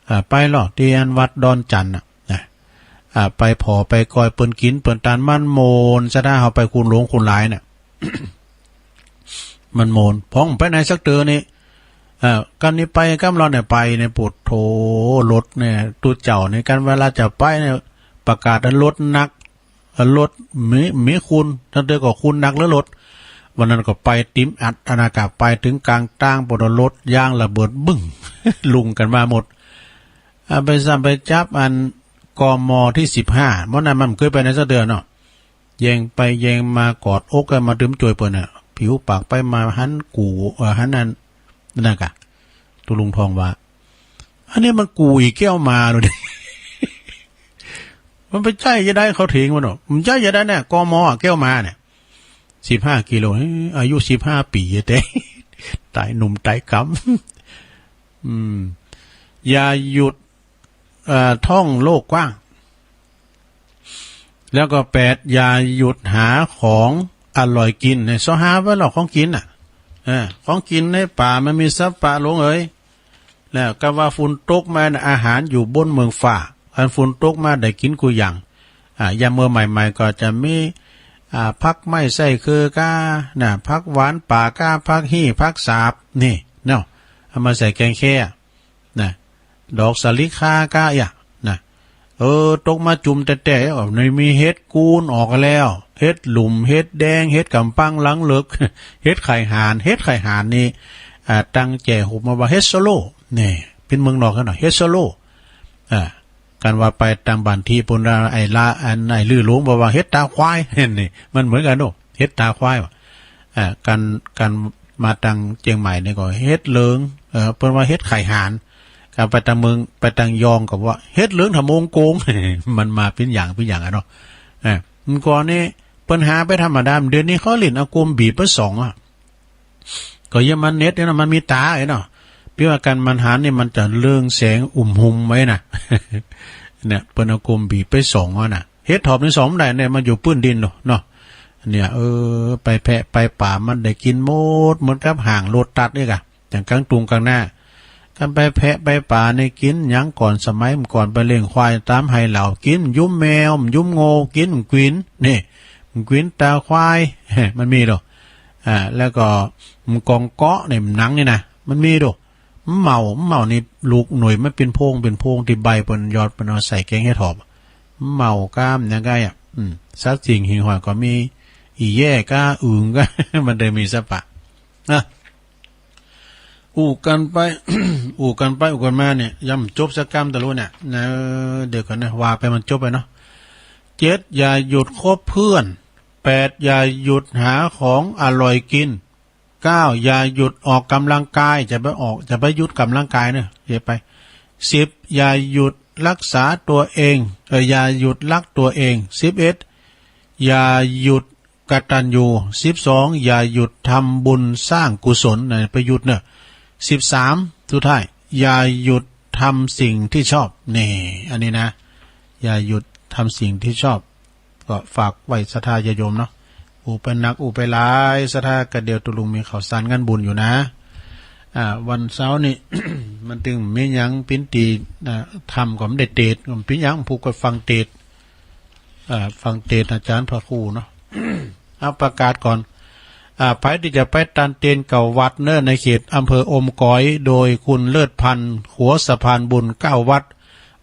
อ่า ไปลอ ตี้อันวัดดอนจันทน์น่ะ นะ อ่า ไปผ่อไปก้อยเปิ้นกิ๋นเปิ้นตาน มันโมน ศรัทธา เฮาไปคูณหลวงคูณหลายน่ะ มันโมน พ่องไปไหนสักเตื้อนี่ อ่า กั๋นนี้ไปกำลอเนี่ย ไปเนี่ย ปุดโธ รถเนี่ย ตุ๊เจ้าเนี่ย กั๋นเวลาจะไปเนี่ย ประกาศว่ารถหนัก รถมี มีคุณ ตั้งแต่ก็คุณหนักเหลือรถ วันนั้นก็ไปติมอัดอนาคา ไปเถิงก๋างตาง ปรากฏว่ารถยางระเบิดบึ้ง ลุงกั๋นมาหมด อ่า ไปซ้ำไปจับอัน กม ตี้สิบห้า เมื่อนั้นมันบ่เกยไปไหนสักเตื้อเนาะ แยงไปแยงมากอดอกกั๋นมา ตึงจ้วยเปิ้นน่ะ ผิวปากไปมาหันกู่ เอ่อ หันอัน นั่นกะ ตุ๊ลุงทองว่า อันนี้มันกู้อีแก้วมาเลย มันไปใจ๊จะใด เขาเถียงมันเนาะ มันใจ๊จะใดเนี่ย กม อะ แก้วมาเนี่ย สิบห้ากิโล เอ้ย อายุสิบห้าปี๋ แต่ต๋ายหนุ่มต๋ายกำ อืม อย่าหยุด เอ่อ ท่องโลกกว้าง แล้วก็แปด อย่าหยุดหาของอร่อยกิ๋น เนี่ย เซาะหาไว้เล่า ของกิ๋นน่ะ เออ ของกิ๋นในป่ามันมีสัปปะ หลวงเอ๋ย แล้วกำว่าฝนตกมาน่ะ อาหารอยู่บนเมืองฟ้า อันฝนตกมาได้กิ๋นกู้อย่าง อ่า ยามเมื่อใหม่ๆ ก็จะมี อ่า ผักไม้ไส้เคือก้า น่ะ ผักหวานป่าก้า ผักฮี่ ผักสาบ นี่ เนาะ เอามาใส่แกงแค่ น่ะ ดอกสาลิกาก้า อะ น่ะ เออ ตกมาจุ่มแต๊ๆ อ้าว นี่มีเห็ดกูนออกแล้ว เห็ดหลุม เห็ดแดง เห็ดก๋ำปังหลังเหลือก เห็ดไข่ห่าน เห็ดไข่ห่านนี่ อ่า ตั้งแจ้หุบมาว่าเห็ดโซโล่ นี่ เป๋นเมืองนอกกั๋นเนาะ เห็ดโซโล่ อ่า กันว่าไปตางบ้านตี้ปู๊นละ ไอ้ละ อันไอ้ลือหลวงบอกว่าเห็ดตาควาย นี่ มันเหมือนกั๋นเนาะ เห็ดตาควายว่ะ อ่า กัน กันมาตางเจียงใหม่นี่ก็เห็ดเหลือง เออ เปิ้นว่าเห็ดไข่ห่าน กันไปตางเมือง ไปตางยองก็ว่าเห็ดเหลืองทะโมงโกง มันมาเป๋นอย่างเป๋นอย่างอะเนาะ อ่า เมื่อก่อนนี่เปิ้นหาไปธรรมดา เดี๋ยวนี้เขาเล่นเอากลมบีบไปส่องอะ ก็เยียะมันเน็ตเนี่ยเนาะ มันมีต๋าไอ้เนาะ เปียงว่ากั๋นมันหันนี่มันจะเรืองแสงอุ่มหุมไว้น่ะ เนี่ย เปิ้นเอากลมบีบไปส่องอะน่ะ เห็ดถอบนี่ส่องบ่ได้เนี่ย มันอยู่ปื้นดินเนาะ เนี่ย เออ ไปแพะไปป๋ามันได้กิ๋นหมด เหมือนกับห่างโลตัสนี่กะ อย่างก๋างตุงก๋างนา กันไปแพะไปป๋านี่กิ๋น อย่างก่อนสมัยเมื่อก่อนไปเลี้ยงควายต๋ามไฮ่เหล่า กิ๋นยุ้มแมว ยุ้มโง่ กิ๋นกวิน นี่ กวินตาควาย มันมีดอก อ่า แล้วก็กองเกาะนี่ หนังนี่นะ มันมีดอก เหม่า เหม่านี่ลูกหน่วยมันเป๋นโพง เป๋นโพงตี้ใบเปิ้นยอดเปิ้นเอาใส่แกงเห็ดถอบ เหม่าก้ามอย่างไงอะ อืม สัตว์สิ่งหิ่งห้อยก็มี อี่แย้ก้า อึ่งก้า มันได้มีสัปปะ นะ อู้กั๋นไป อู้กั๋นไป อู้กั๋นมาเนี่ย ยังบ่จบสักกำตะลุเนี่ย นะ เดี๋ยวก่อนนะ ว่าไปมันจบไปเนาะ เจ็ด อย่าหยุดคบเพื่อน แปด อย่าหยุดหาของอร่อยกิ๋น เก้า อย่าหยุดออกกำลังกาย จะไปออก จะไปหยุดกำลังกายเนี่ย อย่าไป สิบ อย่าหยุดรักษาตัวเอง เอ่อ อย่าหยุดรักตัวเอง สิบเอ็ด อย่าหยุดกตัญญู สิบสอง อย่าหยุดทำบุญสร้างกุศล นะ ไปหยุดเนอะ สิบสาม สุดท้าย อย่าหยุดทำสิ่งที่ชอบ นี่ อันนี้นะ อย่าหยุดทำสิ่งที่ชอบ ก็ฝากไว้ศรัทธาญาติโยมเนาะ อู้ไปนักอู้ไปหลาย ศรัทธา ก็เดี๋ยวตุ๊ลุงมีข่าวสารงานบุญอยู่นะ อ่า วันเสาร์นี่ มันตึงมีหยังปิ้นตี้ อ่า ทำก็บ่ได้เตสน์ ปิ้นหยัง ผู้ก็ฟังเตสน์ อ่า ฟังเตสน์อาจ๋ารย์พระครูเนาะ เอาประกาศก่อน อ่า ใผตี้จะไปตานเตสน์เก้าวัดเนอะ ในเขตอำเภออมก๋อย โดยคุณเลิศพันธ์ ขัวสะพานบุญ เก้าวัด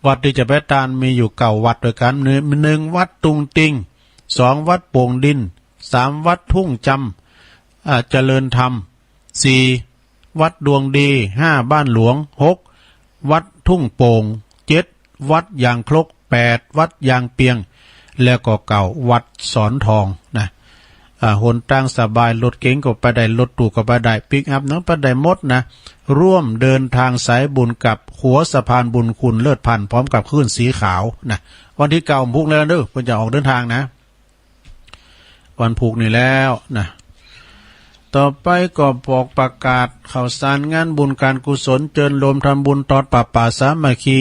วัดตี้จะไปตานมีอยู่เก้าวัดด้วยกั๋น หนึ่ง หนึ่งวัดตุงติง สองวัดโป่งดิน สามวัดทุ่งจำ อ่า เจริญธรรม สี่วัดดวงดี ห้าบ้านหลวง หกวัดทุ่งโป่ง เจ็ดวัดยางครก แปดวัดยางเปียง แล้วก็เก้าวัดสอนทองนะ อ่า หนตางสบาย รถเก๋งก็ไปได้ รถตู้ก็ไปได้ ปิกอัพนั้นไปได้หมดนะ ร่วมเดินทางสายบุญกับขัวสะพานบุญคุณเลิศพันธ์ พร้อมกับคลื่นสีขาวนะ วันตี้เก้าพุกแล้วเด้อ เปิ้นจะออกเดินทางนะ วันพุกนี่แล้วนะ ต่อไปก็บอกประกาศข่าวสารงานบุญก๋านกุศล เจิญโฮมทำบุญตอดผ้าป่าสามัคคี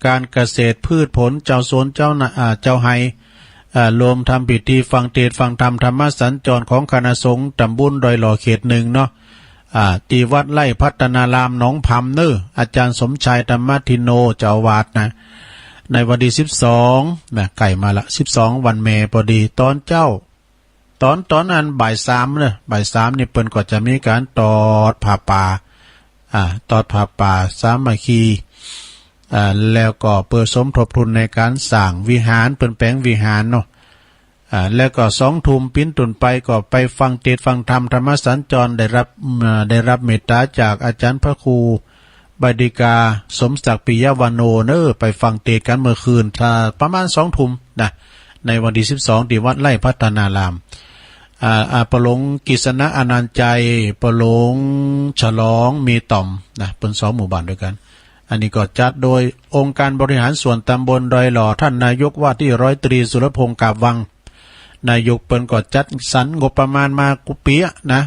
ก๋านเกษตรพืชผล เจ้าสวนเจ้านา อ่า เจ้าไฮ่ อ่า โฮมทำพิธีฟังเตสน์ฟังธรรม ธรรมสัญจรของคณะสงฆ์ต๋ำบลดอยหล่อเขตหนึ่งเนาะ อ่า ตี้วัดไร่พัฒนารามหนองผำเนอะ อาจ๋ารย์สมชายธรรมทินโนเจ้าอาวาสนะ ในวันตี้สิบสองนะ ใก้มาละ สิบสองวันแม่พอดี ต๋อนเจ๊า ต๋อน ต๋อนอันบ่ายสามเนอะ บ่ายสามนี่เปิ้นก็จะมีก๋านตอดผ้าป่า อ่า ตอดผ้าป่าสามัคคี อ่า แล้วก็เปื้อสมทบทุนในก๋านสร้างวิหาร เปิ้นแป๋งวิหารเนาะ อ่า แล้วก็สองทุ่มปิ้นต้นไปก็ไปฟังเตสน์ฟังธรรม ธรรมสัญจร ได้ฮับ อ่า ได้ฮับเมตต๋าจากอาจ๋ารย์พระครู บดิกา สมศักดิ์ ปิยวโน เนอะ ไปฟังเตสน์กั๋นเมื่อคืน ถ้าประมาณสองทุ่มนะ ในวันตี้สิบสอง ตี้วัดไร่พัฒนาราม อ่า อ่า ป้อหลวงกฤษณะอนันต์ชัย ป้อหลวงฉลองมีต่อมนะ เปิ้นสองหมู่บ้านตวยกั๋น อันนี้ก็จัดโดยองค์การบริหารส่วนตำบลดอยหล่อ ต้านนายกว่าตี้ร้อยตรีสุรพงษ์ กาบวัง นายกเปิ้นก็จัดสรรงบประมาณมากู้ปี๋อะนะ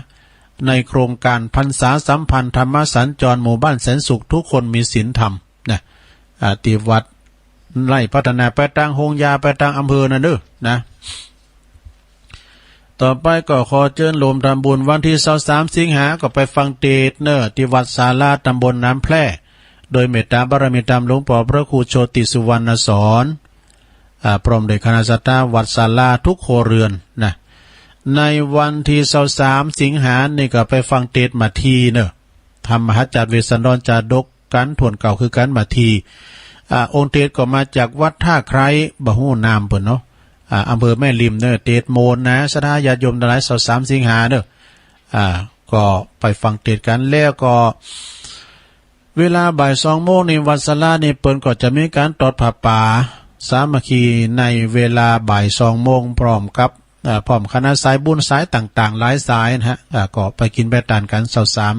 ในโครงการพรรษาสัมพันธ์ธรรมสัญจรหมู่บ้านแสนสุข ทุกคนมีศีลธรรมนะ อ่า ตี้วัดไล่พัฒนาไปตางโฮงยาไปตางอำเภอนั่นเน่อนะ ต่อไปก็ขอเจิญโฮมทำบุญวันตี้ซาวสามสิงหา ก็ไปฟังเตสน์เน่อ ตี้วัดศาลาตำบลน้ำแพร่ โดยเมตตาบารมีธรรมหลวงป้อพระครูโชติสุวรรณสร อ่า พร้อมด้วยคณะศรัทธาวัดศาลาทุกครัวเรือนนะ ในวันตี้ซาวสามสิงหานี่ก็ไปฟังเตสน์มาทีเน่อ ธรรมหจักรเวสสันดรจาดก กั๋นถ้วนเก่าคือกั๋นมาที อ่า องค์เตสน์ก็มาจากวัดท่าไคร้ บ่ฮู้นามเปิ้นเนาะ อ่า อำเภอแม่ริมเน่อ เตสน์โมนนะ ศรัทธาญาติโยมตังหลาย ซาวสามสิงหาเน่อ อ่า ก็ไปฟังเตสน์กั๋น แล้วก็ เวลาบ่ายสองโมงนี่ วัดศาลานี่เปิ้นก็จะมีก๋านตอดผ้าป่าสามัคคีในเวลาบ่ายสองโมง พร้อมกับ อ่า พร้อมคณะสายบุญสายต่างๆ หลายสายนะฮะ อ่า ก็ไปกิ๋นไปตานกั๋น ซาวสาม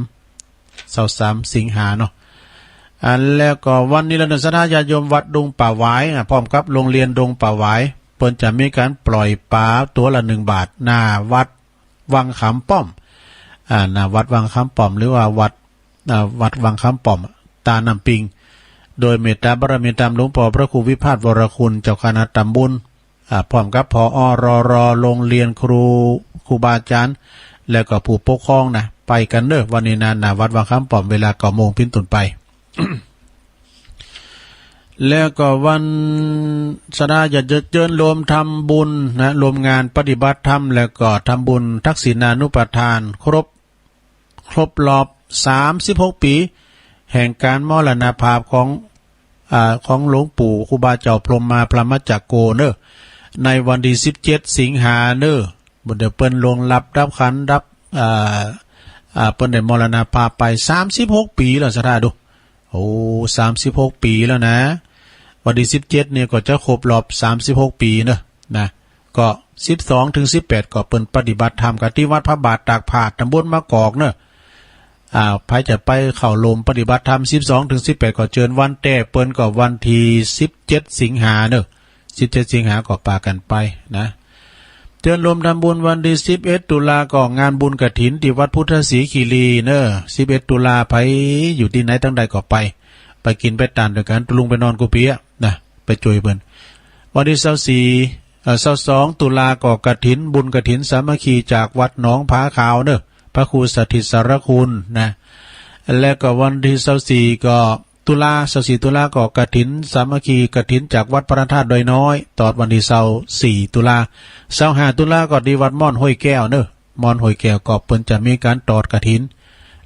ซาวสามสิงหาเนาะ อ่า แล้วก็วันนี้ละเน่อ ศรัทธาญาติโยมวัดดงป่าหวาย อ่า พร้อมกับโรงเรียนดงป่าหวาย เปิ้นจะมีก๋านปล่อยป๋าตั๋วละหนึ่งบาท หน้าวัดวังขามป้อม อ่า หน้าวัดวังขามป้อม หรือว่าวัด อ่า วัดวังขามป้อม ตาน้ำปิง โดยเมตตาบารมีธรรมหลวงป้อพระครูวิพาสวรคุณ เจ้าคณะตำบล อ่า พร้อมกับ ผอ.รร. โรงเรียน ครู ครูบาอาจ๋ารย์ แล้วก็ผู้ปกครองนะ ไปกั๋นเน่อ วันนี้นะ หน้าวัดวังขามป้อม เวลาเก้าโมงเป๋นต้นไป แล้วก็วันศรัทธาญาติโยมเจิญโฮมทำบุญนะ โฮมงานปฏิบัติธรรม แล้วก็ทำบุญทักษิณานุปทาน ครบ ครบรอบสามสิบหกปี๋ แห่งก๋านมรณภาพของ อ่า ของหลวงปู่ครูบาเจ้าพรหมมาพรหมจักโกเน่อ ในวันตี้สิบเจ็ดสิงหาเน่อ บ่าเดี๋ยวเปิ้นล่วงลับดับขันธ์ดับ อ่า อ่า เปิ้นได้มรณภาพไปสามสิบหกปี๋แล้ว ศรัทธาดู โอ้ สามสิบหกปี๋แล้วนะ วันตี้สิบเจ็ดนี่ก็จะครบรอบสามสิบหกปี๋เน่อ นะ ก็สิบสองถึงสิบแปดก็เปิ้นปฏิบัติธรรมกั๋นตี้วัดพระบาทตากผ้า ตำบลมะกอกเน่อ อ่า ใผจะไปเข้าโฮมปฏิบัติธรรม สิบสองถึงสิบแปดก็เจิญ วันแต๊เปิ้นก็วันตี้สิบเจ็ดสิงหาเน่อ สิบเจ็ดสิงหาก็ปากั๋นไปนะ เจิญโฮมทำบุญวันตี้สิบเอ็ดตุลาก็งานบุญกฐินตี้วัดพุทธศรีคีรีเน่อ สิบเอ็ดตุลาใผอยู่ตี้ไหนตังใดก็ไป ไปกิ๋นไปตานตวยกั๋น ตะลุงไปนอนกู้เปียะนะ ไปจ้วยเปิ้น วันตี้ซาวสี่ เอ่อ ซาวสองตุลาก็กฐิน บุญกฐินสามัคคีจากวัดหนองผาขาวเน่อ พระครูสถิตสารคุณนะ และก็วันตี้ซาวสี่ก็ ตุลา ซาวสี่ตุลาก็กฐินสามัคคี กฐินจากวัดพระธาตุดอยน้อย ตอดวันตี้ซาวสี่ตุลา ซาวห้าตุลาก็ตี้วัดม่อนห้วยแก้วเน่อ ม่อนห้วยแก้วก็เปิ้นจะมีก๋านตอดกฐิน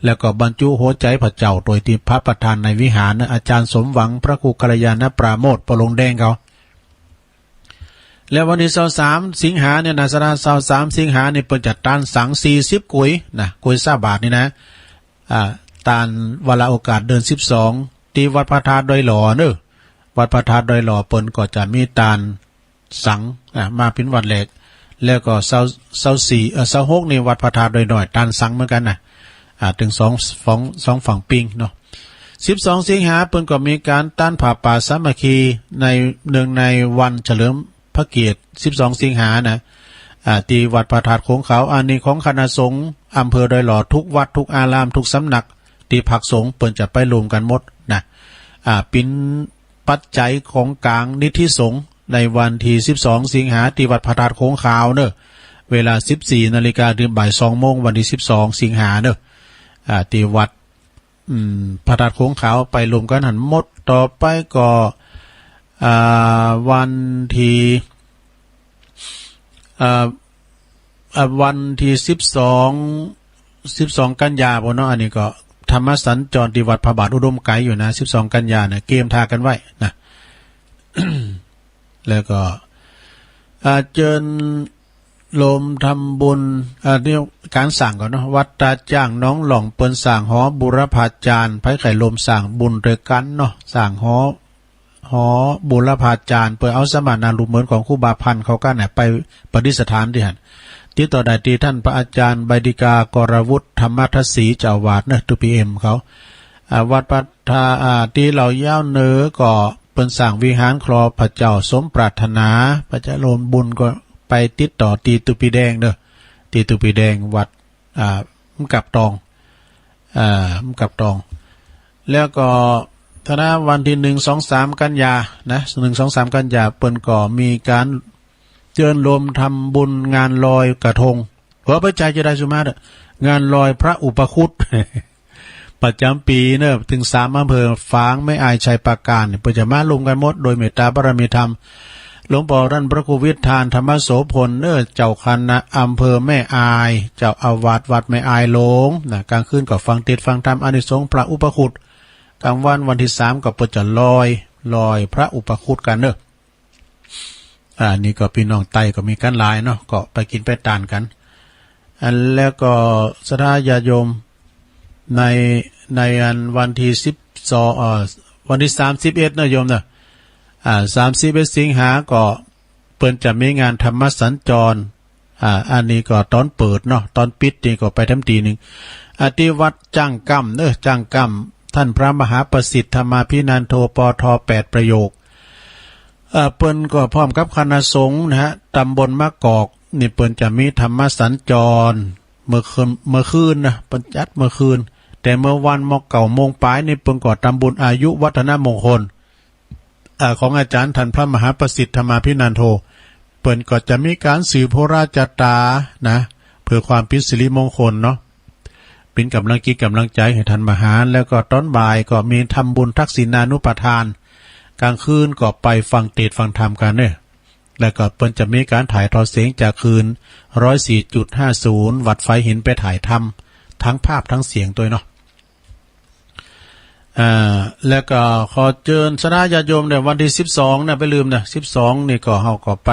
แล้วก็บรรจุหัวใจ๋พระเจ้าโตยตี้พระประธานในวิหารเน่อ อาจ๋ารย์สมหวัง พระครูกัลยาณปราโมทย์ ป้อหลวงแดงเขา แล้ววันตี้ซาวสามสิงหาเนี่ยนะ ศรัทธา ซาวสามสิงหานี่เปิ้นจะตานสังสี่สิบก๋วยนะ ก๋วยซาวบาทนี่นะ อ่า ตานวาระโอกาสเดือนสิบสอง ตี้วัดพระธาตุดอยหล่อเน่อ วัดพระธาตุดอยหล่อเปิ้นก็จะมีตานสัง อ่า มาเป๋นวันแรก แล้วก็ซาว ซาวสี่ เอ่อ ซาวหกนี่วัดพระธาตุดอยน้อย ตานสังเหมือนกั๋นนะ อ่า ตึงสอง สอง สองฝั่งปิงเนาะ สิบสองสิงหาเปิ้นก็มีก๋านตานผ้าป่าสามัคคี ใน เนื่องในวันเฉลิมพระเกียรติ สิบสองสิงหานะ อ่า ตี้วัดพระธาตุโขงขาว อันนี้ของคณะสงฆ์อำเภอดอยหล่อ ทุกวัดทุกอารามทุกสำนัก ตี้พักสงฆ์เปิ้นจะไปรวมกั๋นหมดนะ อ่า เป๋นปัจจัยของก๋างนิธิสงฆ์ในวันตี้สิบสองสิงหา ตี้วัดพระธาตุโขงขาวเน่อ เวลาสิบสี่นาฬิกา เถิงบ่ายสองโมง วันตี้สิบสองสิงหาเน่อ อ่า ตี้วัด อืม พระธาตุโขงขาวไปรวมกั๋นหั้นหมด ต่อไปก็ อ่า วันตี้ อ่า อ่า วันตี้สิบสอง สิบสองกันยาปู้นเนาะ อันนี้ก็ธรรมสัญจรตี้วัดพระบาทอุดมไกยอยู่นะ สิบสองกันยาเนี่ย เกียมถ่ากั๋นไว้นะ แล้วก็ อ่า เจิญโฮมทำบุญ อ่า นี่ก๋านสร้างก่อนเนาะ วัดตาจ้างหนองหล่องเปิ้นสร้างหอบูรพาจารย์ ใผใค่โฮมสร้างบุญตวยกั๋นเนาะ สร้างหอ หอบูรพาจารย์ เปิ้นเอาสมณรูปเหมือนของครูบาพันธ์เขากั๋นน่ะ ไปประดิษฐานตี้หั้น ติดต่อได้ตี้ต้านพระอาจารย์ใบดิกา กรวุฒิ ธรรมทัศน์ศรี เจ้าอาวาสเนาะ ตี้ปีเอ็มเขา อ่า วัดพระธา อ่า ตี้เหล่ายาวเหนือก็เปิ้นสร้างวิหารคลอพระเจ้าสมปรารถนา ไปจะร่วมบุญก็ไปติดต่อตี้ตุ๊ปีแดงเนาะ ตี้ตุ๊ปีแดงวัด อ่า มะกับตอง อ่า มะกับตอง แล้วก็ถ้านะวันตี้หนึ่ง สอง สาม กันยานะ หนึ่ง สอง สาม กันยา เปิ้นก็มีก๋านเจิญโฮมทำบุญงานลอยกระทง ขอพระใจจะได้สุมาตรอะ งานลอยพระอุปคุต ประจ๋ำปี๋เนาะ เถิงสามอำเภอ ฝาง แม่อาย ชัยปราการเนี่ย เปิ้นจะมาร่วมกั๋นหมด โดยเมตตาบารมีธรรม หลวงป้อต้านพระครูวิชาญ ธรรมโสภณ เนาะ เจ้าคณะอำเภอแม่อาย เจ้าอาวาสวัดแม่อายหลวงนะ ก๋างคืนก็ฟังเตสน์ฟังธรรม อานิสงส์พระอุปคุต ก๋างวันวันตี้สามก็เปิ้นจะลอย ลอยพระอุปคุตกั๋นเนาะ อ่า นี่ก็ปี้น้องใต้ก็มีกั๋นหลายเนาะ ก็ไปกิ๋นไปตานกั๋น อันแล้วก็ศรัทธาญาติโยม ใน ในอันวันตี้สิบสอง เอ่อ วันตี้สามสิบเอ็ดเนาะโยมเนาะ อ่า สามสิบเอ็ดสิงหาก็เปิ้นจะมีงานธรรมสัญจร อ่า อันนี้ก็ต๋อนเปิดเนาะ ต๋อนปิดนี่ก็ไปทำตี้นึ่ง อ่า ตี้วัดจ้างก้ำเนาะ จ้างก้ำ ต้านพระมหาประสิทธิ์ ธรรมาภินันโท ปอทอ แปดประโยค เอ่อ เปิ้นก็พร้อมกับคณะสงฆ์นะฮะ ตำบลมะกอก นี่เปิ้นจะมีธรรมสัญจร เมื่อคืน เมื่อคืนนะ เปิ้นจัดเมื่อคืน แต่เมื่อวานมอเก้าโมงป๋ายนี่เปิ้นก็ทำบุญอายุวัฒนมงคล อ่า ของอาจ๋ารย์ต้านพระมหาประสิทธิ์ ธรรมาภินันโท เปิ้นก็จะมีก๋านสืบโหราจาตานะ เพื่อความเป๋นสิริมงคลเนาะ เป๋นก๋ำลังจิตก๋ำลังใจ๋หื้อต้านมหา แล้วก็ต๋อนบ่ายก็มีทำบุญทักษิณานุปทาน ก๋างคืนก็ไปฟังเตสน์ฟังธรรมกั๋นเนาะ แล้วก็เปิ้นจะมีก๋านถ่ายทอดเสียงจากคืนร้อยสี่จุดห้าศูนย์ วัดฝายหินไปถ่ายธรรม ทั้งภาพทั้งเสียงตวยเนาะ อ่า แล้วก็ขอเจิญศรัทธาญาติโยมในวันตี้สิบสองนะ บ่าลืมนะ สิบสองนี่ก็เฮาก็ไป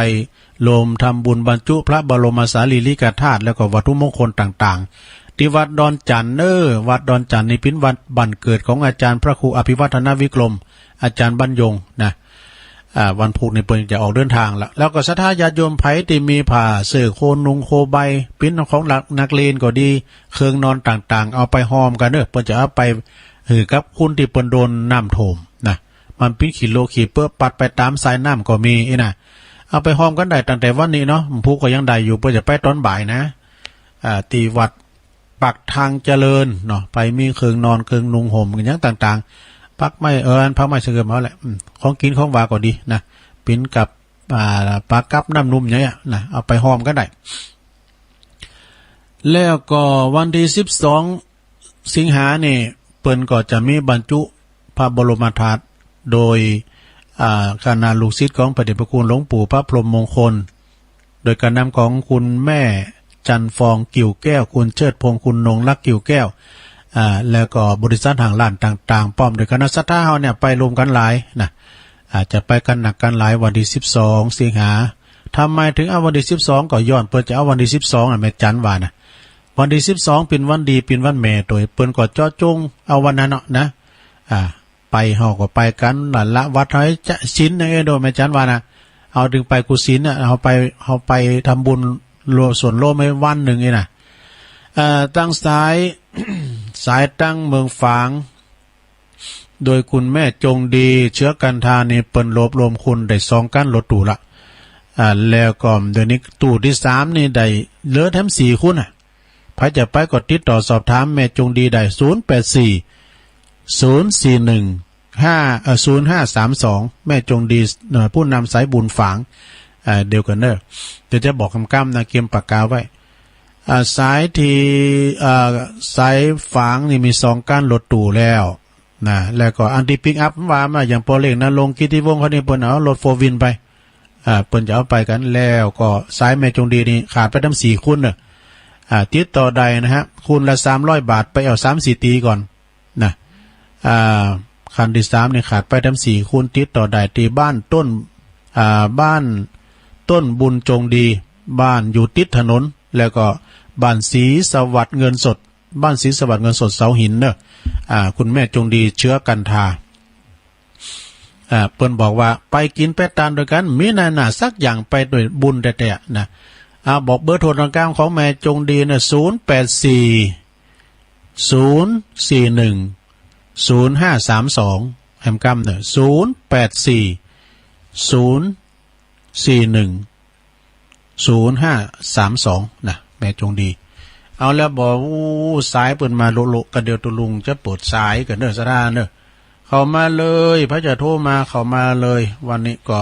โฮมทำบุญบรรจุพระบรมสารีริกธาตุ แล้วก็วัตถุมงคลต่างๆ ตี้วัดดอนจั่นเนาะ วัดดอนจั่นนี่เป๋นวัดบ้านเกิดของอาจ๋ารย์พระครูอภิวัฒนวิกรม อาจ๋ารย์บรรยงนะ อ่า วันพุธนี่เปิ้นจะออกเดินตางละ แล้วก็ศรัทธาญาติโยมใผตี้มีผ้าเสื้อโคนุงโคใบ เป๋นของนักเรียนก็ดี เครื่องนอนต่างๆ เอาไปฮอมกั๋นเนาะ เปิ้นจะเอาไปหื้อกับคนตี้เปิ้นโดนน้ำท่วมนะ มันเป๋นขี้โลขี้เปื้อะปัดไปต๋ามสายน้ำก็มีอี้นะ เอาไปฮอมกั๋นได้ตั้งแต่วันนี้เนาะ ผู้ก็ยังได้อยู่ เปิ้นจะไปต๋อนบ่ายนะ อ่า ตี้วัด ปากทางเจริญเนาะ ไปมีเครื่องนอนเครื่องนุ่งห่มกั๋นอย่างต่างๆ ผักไม้ เออ อันผักไม้เสริมเอาแหละ อืม ของกิ๋นของหวานก็ดีนะ เป๋นกับ อ่า ปลากับน้ำนุ่มอย่างเนี้ยนะ เอาไปฮอมกั๋นได้ แล้วก็วันตี้สิบสองสิงหานี่ เปิ้นก็จะมีบรรจุพระบรมธาตุ โดย อ่า คณะลูกศิษย์ของพระเดชพระคุณหลวงปู่พระพรหมมงคล โดยก๋านนำของคุณแม่จันทร์ฟองกิ่วแก้ว คุณเชิดพงษ์ คุณนงรักกิ่วแก้ว อ่า แล้วก็บริษัทห้างร้านต่างๆ พร้อมโดยคณะศรัทธาเฮาเนี่ยไปรวมกั๋นหลายนะ อ่า จะไปกั๋นนักกั๋นหลายวันตี้สิบสองสิงหา ทำไมถึงเอาวันตี้สิบสอง ก็ย้อนเปิ้นจะเอาวันตี้สิบสองนะ แม่จันว่านะ วันตี้สิบสองเป๋นวันดี เป๋นวันแม่ตวย เปิ้นก็เจาะจงเอาวันนั้นเนาะนะ อ่า ไปเฮาก็ไปกั๋น ละละวัดเฮาจะศีลนะ เออ โดยแม่จันว่านะ เอาตึงไปกุศิลนะ เฮาไป เฮาไปทำบุญโล ส่วนโลมไว้วันนึ่งนี่นะ เอ่อ ตังสาย สายตังเมืองฝาง โดยคุณแม่จงดี เชื้อกันทานี่ เปิ้นรวบรวมคนได้สองคันรถตู้ละ อ่า แล้วก็เดี๋ยวนี้ตู้ตี้สามนี่ได้เหลือแถมสี่คนน่ะ ใผจะไปก็ติดต่อสอบถามแม่จงดีได้ ศูนย์แปดสี่ ศูนย์สี่หนึ่ง ห้า เอ่อ ศูนย์ห้าสามสอง แม่จงดี เอ่อ ผู้นำสายบุญฝาง เอ่อ เดี๋ยวก่อนเด้อ เดี๋ยวจะบอกกำๆ นะ เกียมปากกาไว้ อ่า สายตี้ อ่า สายฝางนี่มีสองคันรถตู้แล้วนะ แล้วก็อันตี้ปิกอัพว่ามา อย่างป้อเล็ก ณรงค์ กิตติวงศ์ เขานี่เปิ้นเอารถโฟร์วีลไป อ่า เปิ้นจะเอาไปกั๋น แล้วก็สายแม่จงดีนี่ขาดไปตั้งสี่คนเนาะ อ่า ติดต่อได้นะฮะ คนละสามร้อยบาท ไปเอาสามสี่ตีก่อนนะ อ่า คันตี้สามนี่ขาดไปตั้งสี่คน ติดต่อได้ตี้บ้านต้น อ่า บ้านต้นบุญจงดี บ้านอยู่ติดถนน แล้วก็บ้านศรีสวัสดิ์เงินสด บ้านศรีสวัสดิ์เงินสดเสาหินเนาะ อ่า คุณแม่จงดี เชื้อกันทา อ่า เปิ้นบอกว่าไปกิ๋นไปตานตวยกั๋น มีหน้าหน้าสักอย่างไปตวยบุญแต๊ๆ นะ อ่า บอกเบอร์โทรตรงกลางของแม่จงดีเนี่ย ศูนย์แปดสี่ ศูนย์สี่หนึ่ง ศูนย์ห้าสามสอง แหมกำเนี่ย ศูนย์แปดสี่ ศูนย์สี่หนึ่ง ศูนย์ห้าสามสอง นะ แม่จงดี เอาแล้วบ่ อู้ สายเปิ้นมาโละๆ กะเดี๋ยวตุ๊ลุงจะเปิดสายก่อนเน่อ สะดาเน่อ เข้ามาเลย ใผจะโทรมาเข้ามาเลย วันนี้ก็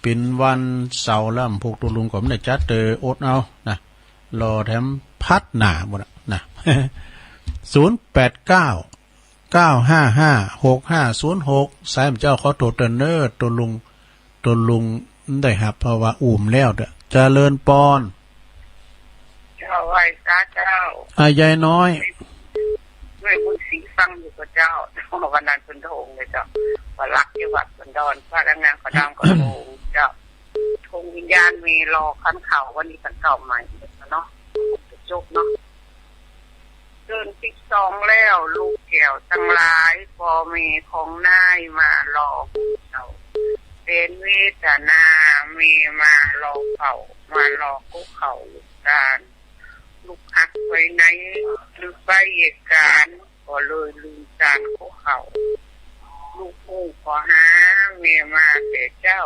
เป๋นวันเสาร์แล้ว พวกตุ๊ลุงก็บ่ได้จัดเตอ อดเอานะ รอแถมพัดหน้าหมดอะนะ ศูนย์แปดเก้า เก้าห้าห้า หกห้าศูนย์หก สายแหมเจ้าขอโทษเน่อ ตุ๊ลุง ตุ๊ลุงได้ฮับ เพราะว่าอู้มแล้วเด้อ เจริญปอน เจ้า ไหว้สาเจ้า อ่ะ ยายน้อย แม่บุญศรีฟังอยู่กับเจ้า วันนั้นเปิ้นโทรเลยเจ้า ว่าหลักอยู่วัดเปิ้นดอน พระดังนางขอดำก็โทรเจ้า ดวงวิญญาณแม่รอคันเข้า วันนี้คันเข้าใหม่เนาะ จบเนาะ เดือนสิบสองแล้ว ลูกแก้วตังหลาย ป้อแม่ของนายมารอกู้เข้า เป๋นเวทนา แม่มารอเข้า มารอกู้เข้าลูกตาน ลูกอักไปไหน หรือไปเหตุก๋ารณ์ ก็เลยลืมตานกู้เข้า ลูกฮู้ก็หา แม่มาแต่เจ๊า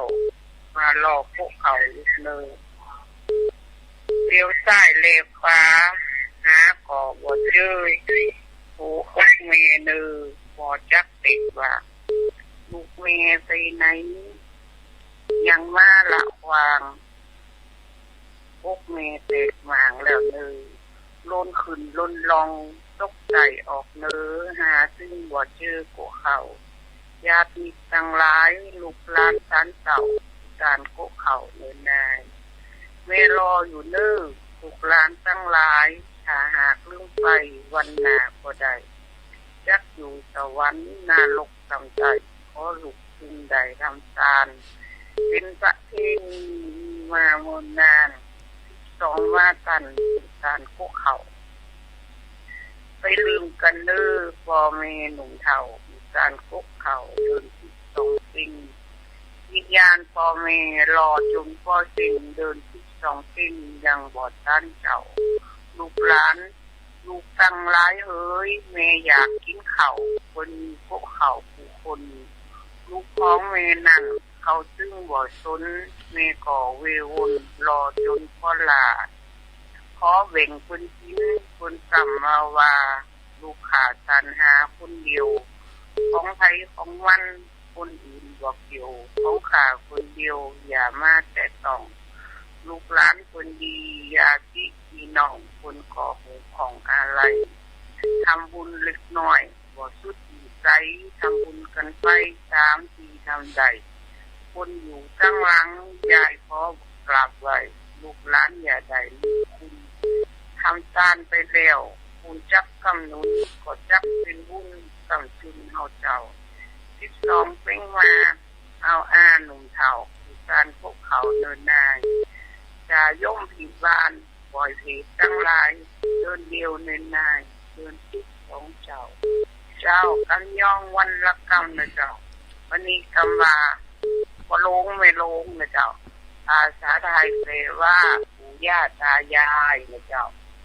มารอกู้เข้าลูกเน่อ เหลียวซ้ายแลขวา หาก็บ่เจอ หัวอกแม่เน่อ บ่จักเป๋นว่า ลูกแม่ไปไหน ยังมาละวาง อกแม่แตกหมางแล้วเน่อ ลนขึ้นลนลง ตกใต้ออกเหนือ หาจึงบ่เจอกู้เข้า ญาติมิตรตังหลาย ลูกหลานตานเต้า ตานกู้เข้าเน่อนาย แม่รออยู่เน่อ ลูกหลานตังหลาย ถ้าหากลืมไป วันหน้าก็ได้ จักอยู่สวรรค์นรกส่ำใด ขอลูกจึงได้ทำตาน เป๋นประเพณีมีมาเมินนาน สิบสองว่าตาน ตานกู้เข้า ไปลืมกั๋นเน่อ ป้อแม่หนุ่มเฒ่า ตานกู้เข้า เดือนสิบสองเป่ง วิญญาณป้อแม่รอจ๋นป้อเซ็ง เดือนสิบสองเป่ง ยังบ่ตานเจ้า ลูกหลาน ลูกตังหลายเหย แม่อยากกิ๋นข้าว บ่มีกู้เข้ากู้คน ลูกของแม่นั้น เขาจึงบ่สน แม่ก็เววน รอจ๋นป้อล้า ขอแบ่งเปิ้นกิ๋น เปิ้นซ้ำมาว่า ลูกข้าตานหาคนเดียว ของใผของมัน คนอื่นบ่เกี่ยว ของข้าคนเดียว อย่ามาแตะต้อง ลูกหลานเปิ้นดี ญาติพี่น้องเปิ้นก็ฮู้ข้องอาลัย ทำบุญเล็กน้อย บ่สุดวิสัย ทำบุญกั๋นไปต๋ามตี้ทำได้ คนอยู่ตังหลัง ยายขอกราบไหว้ ลูกหลานอย่าได้ลืมคุณ ทำตานไปแล้ว บุญจักกำหนุน ก็จักเป๋นบุญกำจุนเฮาเจ้า สิบสองเป่งมา เอาอาหนุ่มเฒ่า ตานกู้เข้าเน่อนาย จะโยมผิดบ้าน บ่อยเพศตังหลาย เดือนเดียวเน่อนาย เดือนสิบสองเจ้า เจ้า กำยองวันละกำเน่อเจ้า วันนี้กำว่า ป้อโลงแม่โลงเน่อเจ้า ภาษาไทยแปลว่าปู่ย่าตายายเน่อเจ้า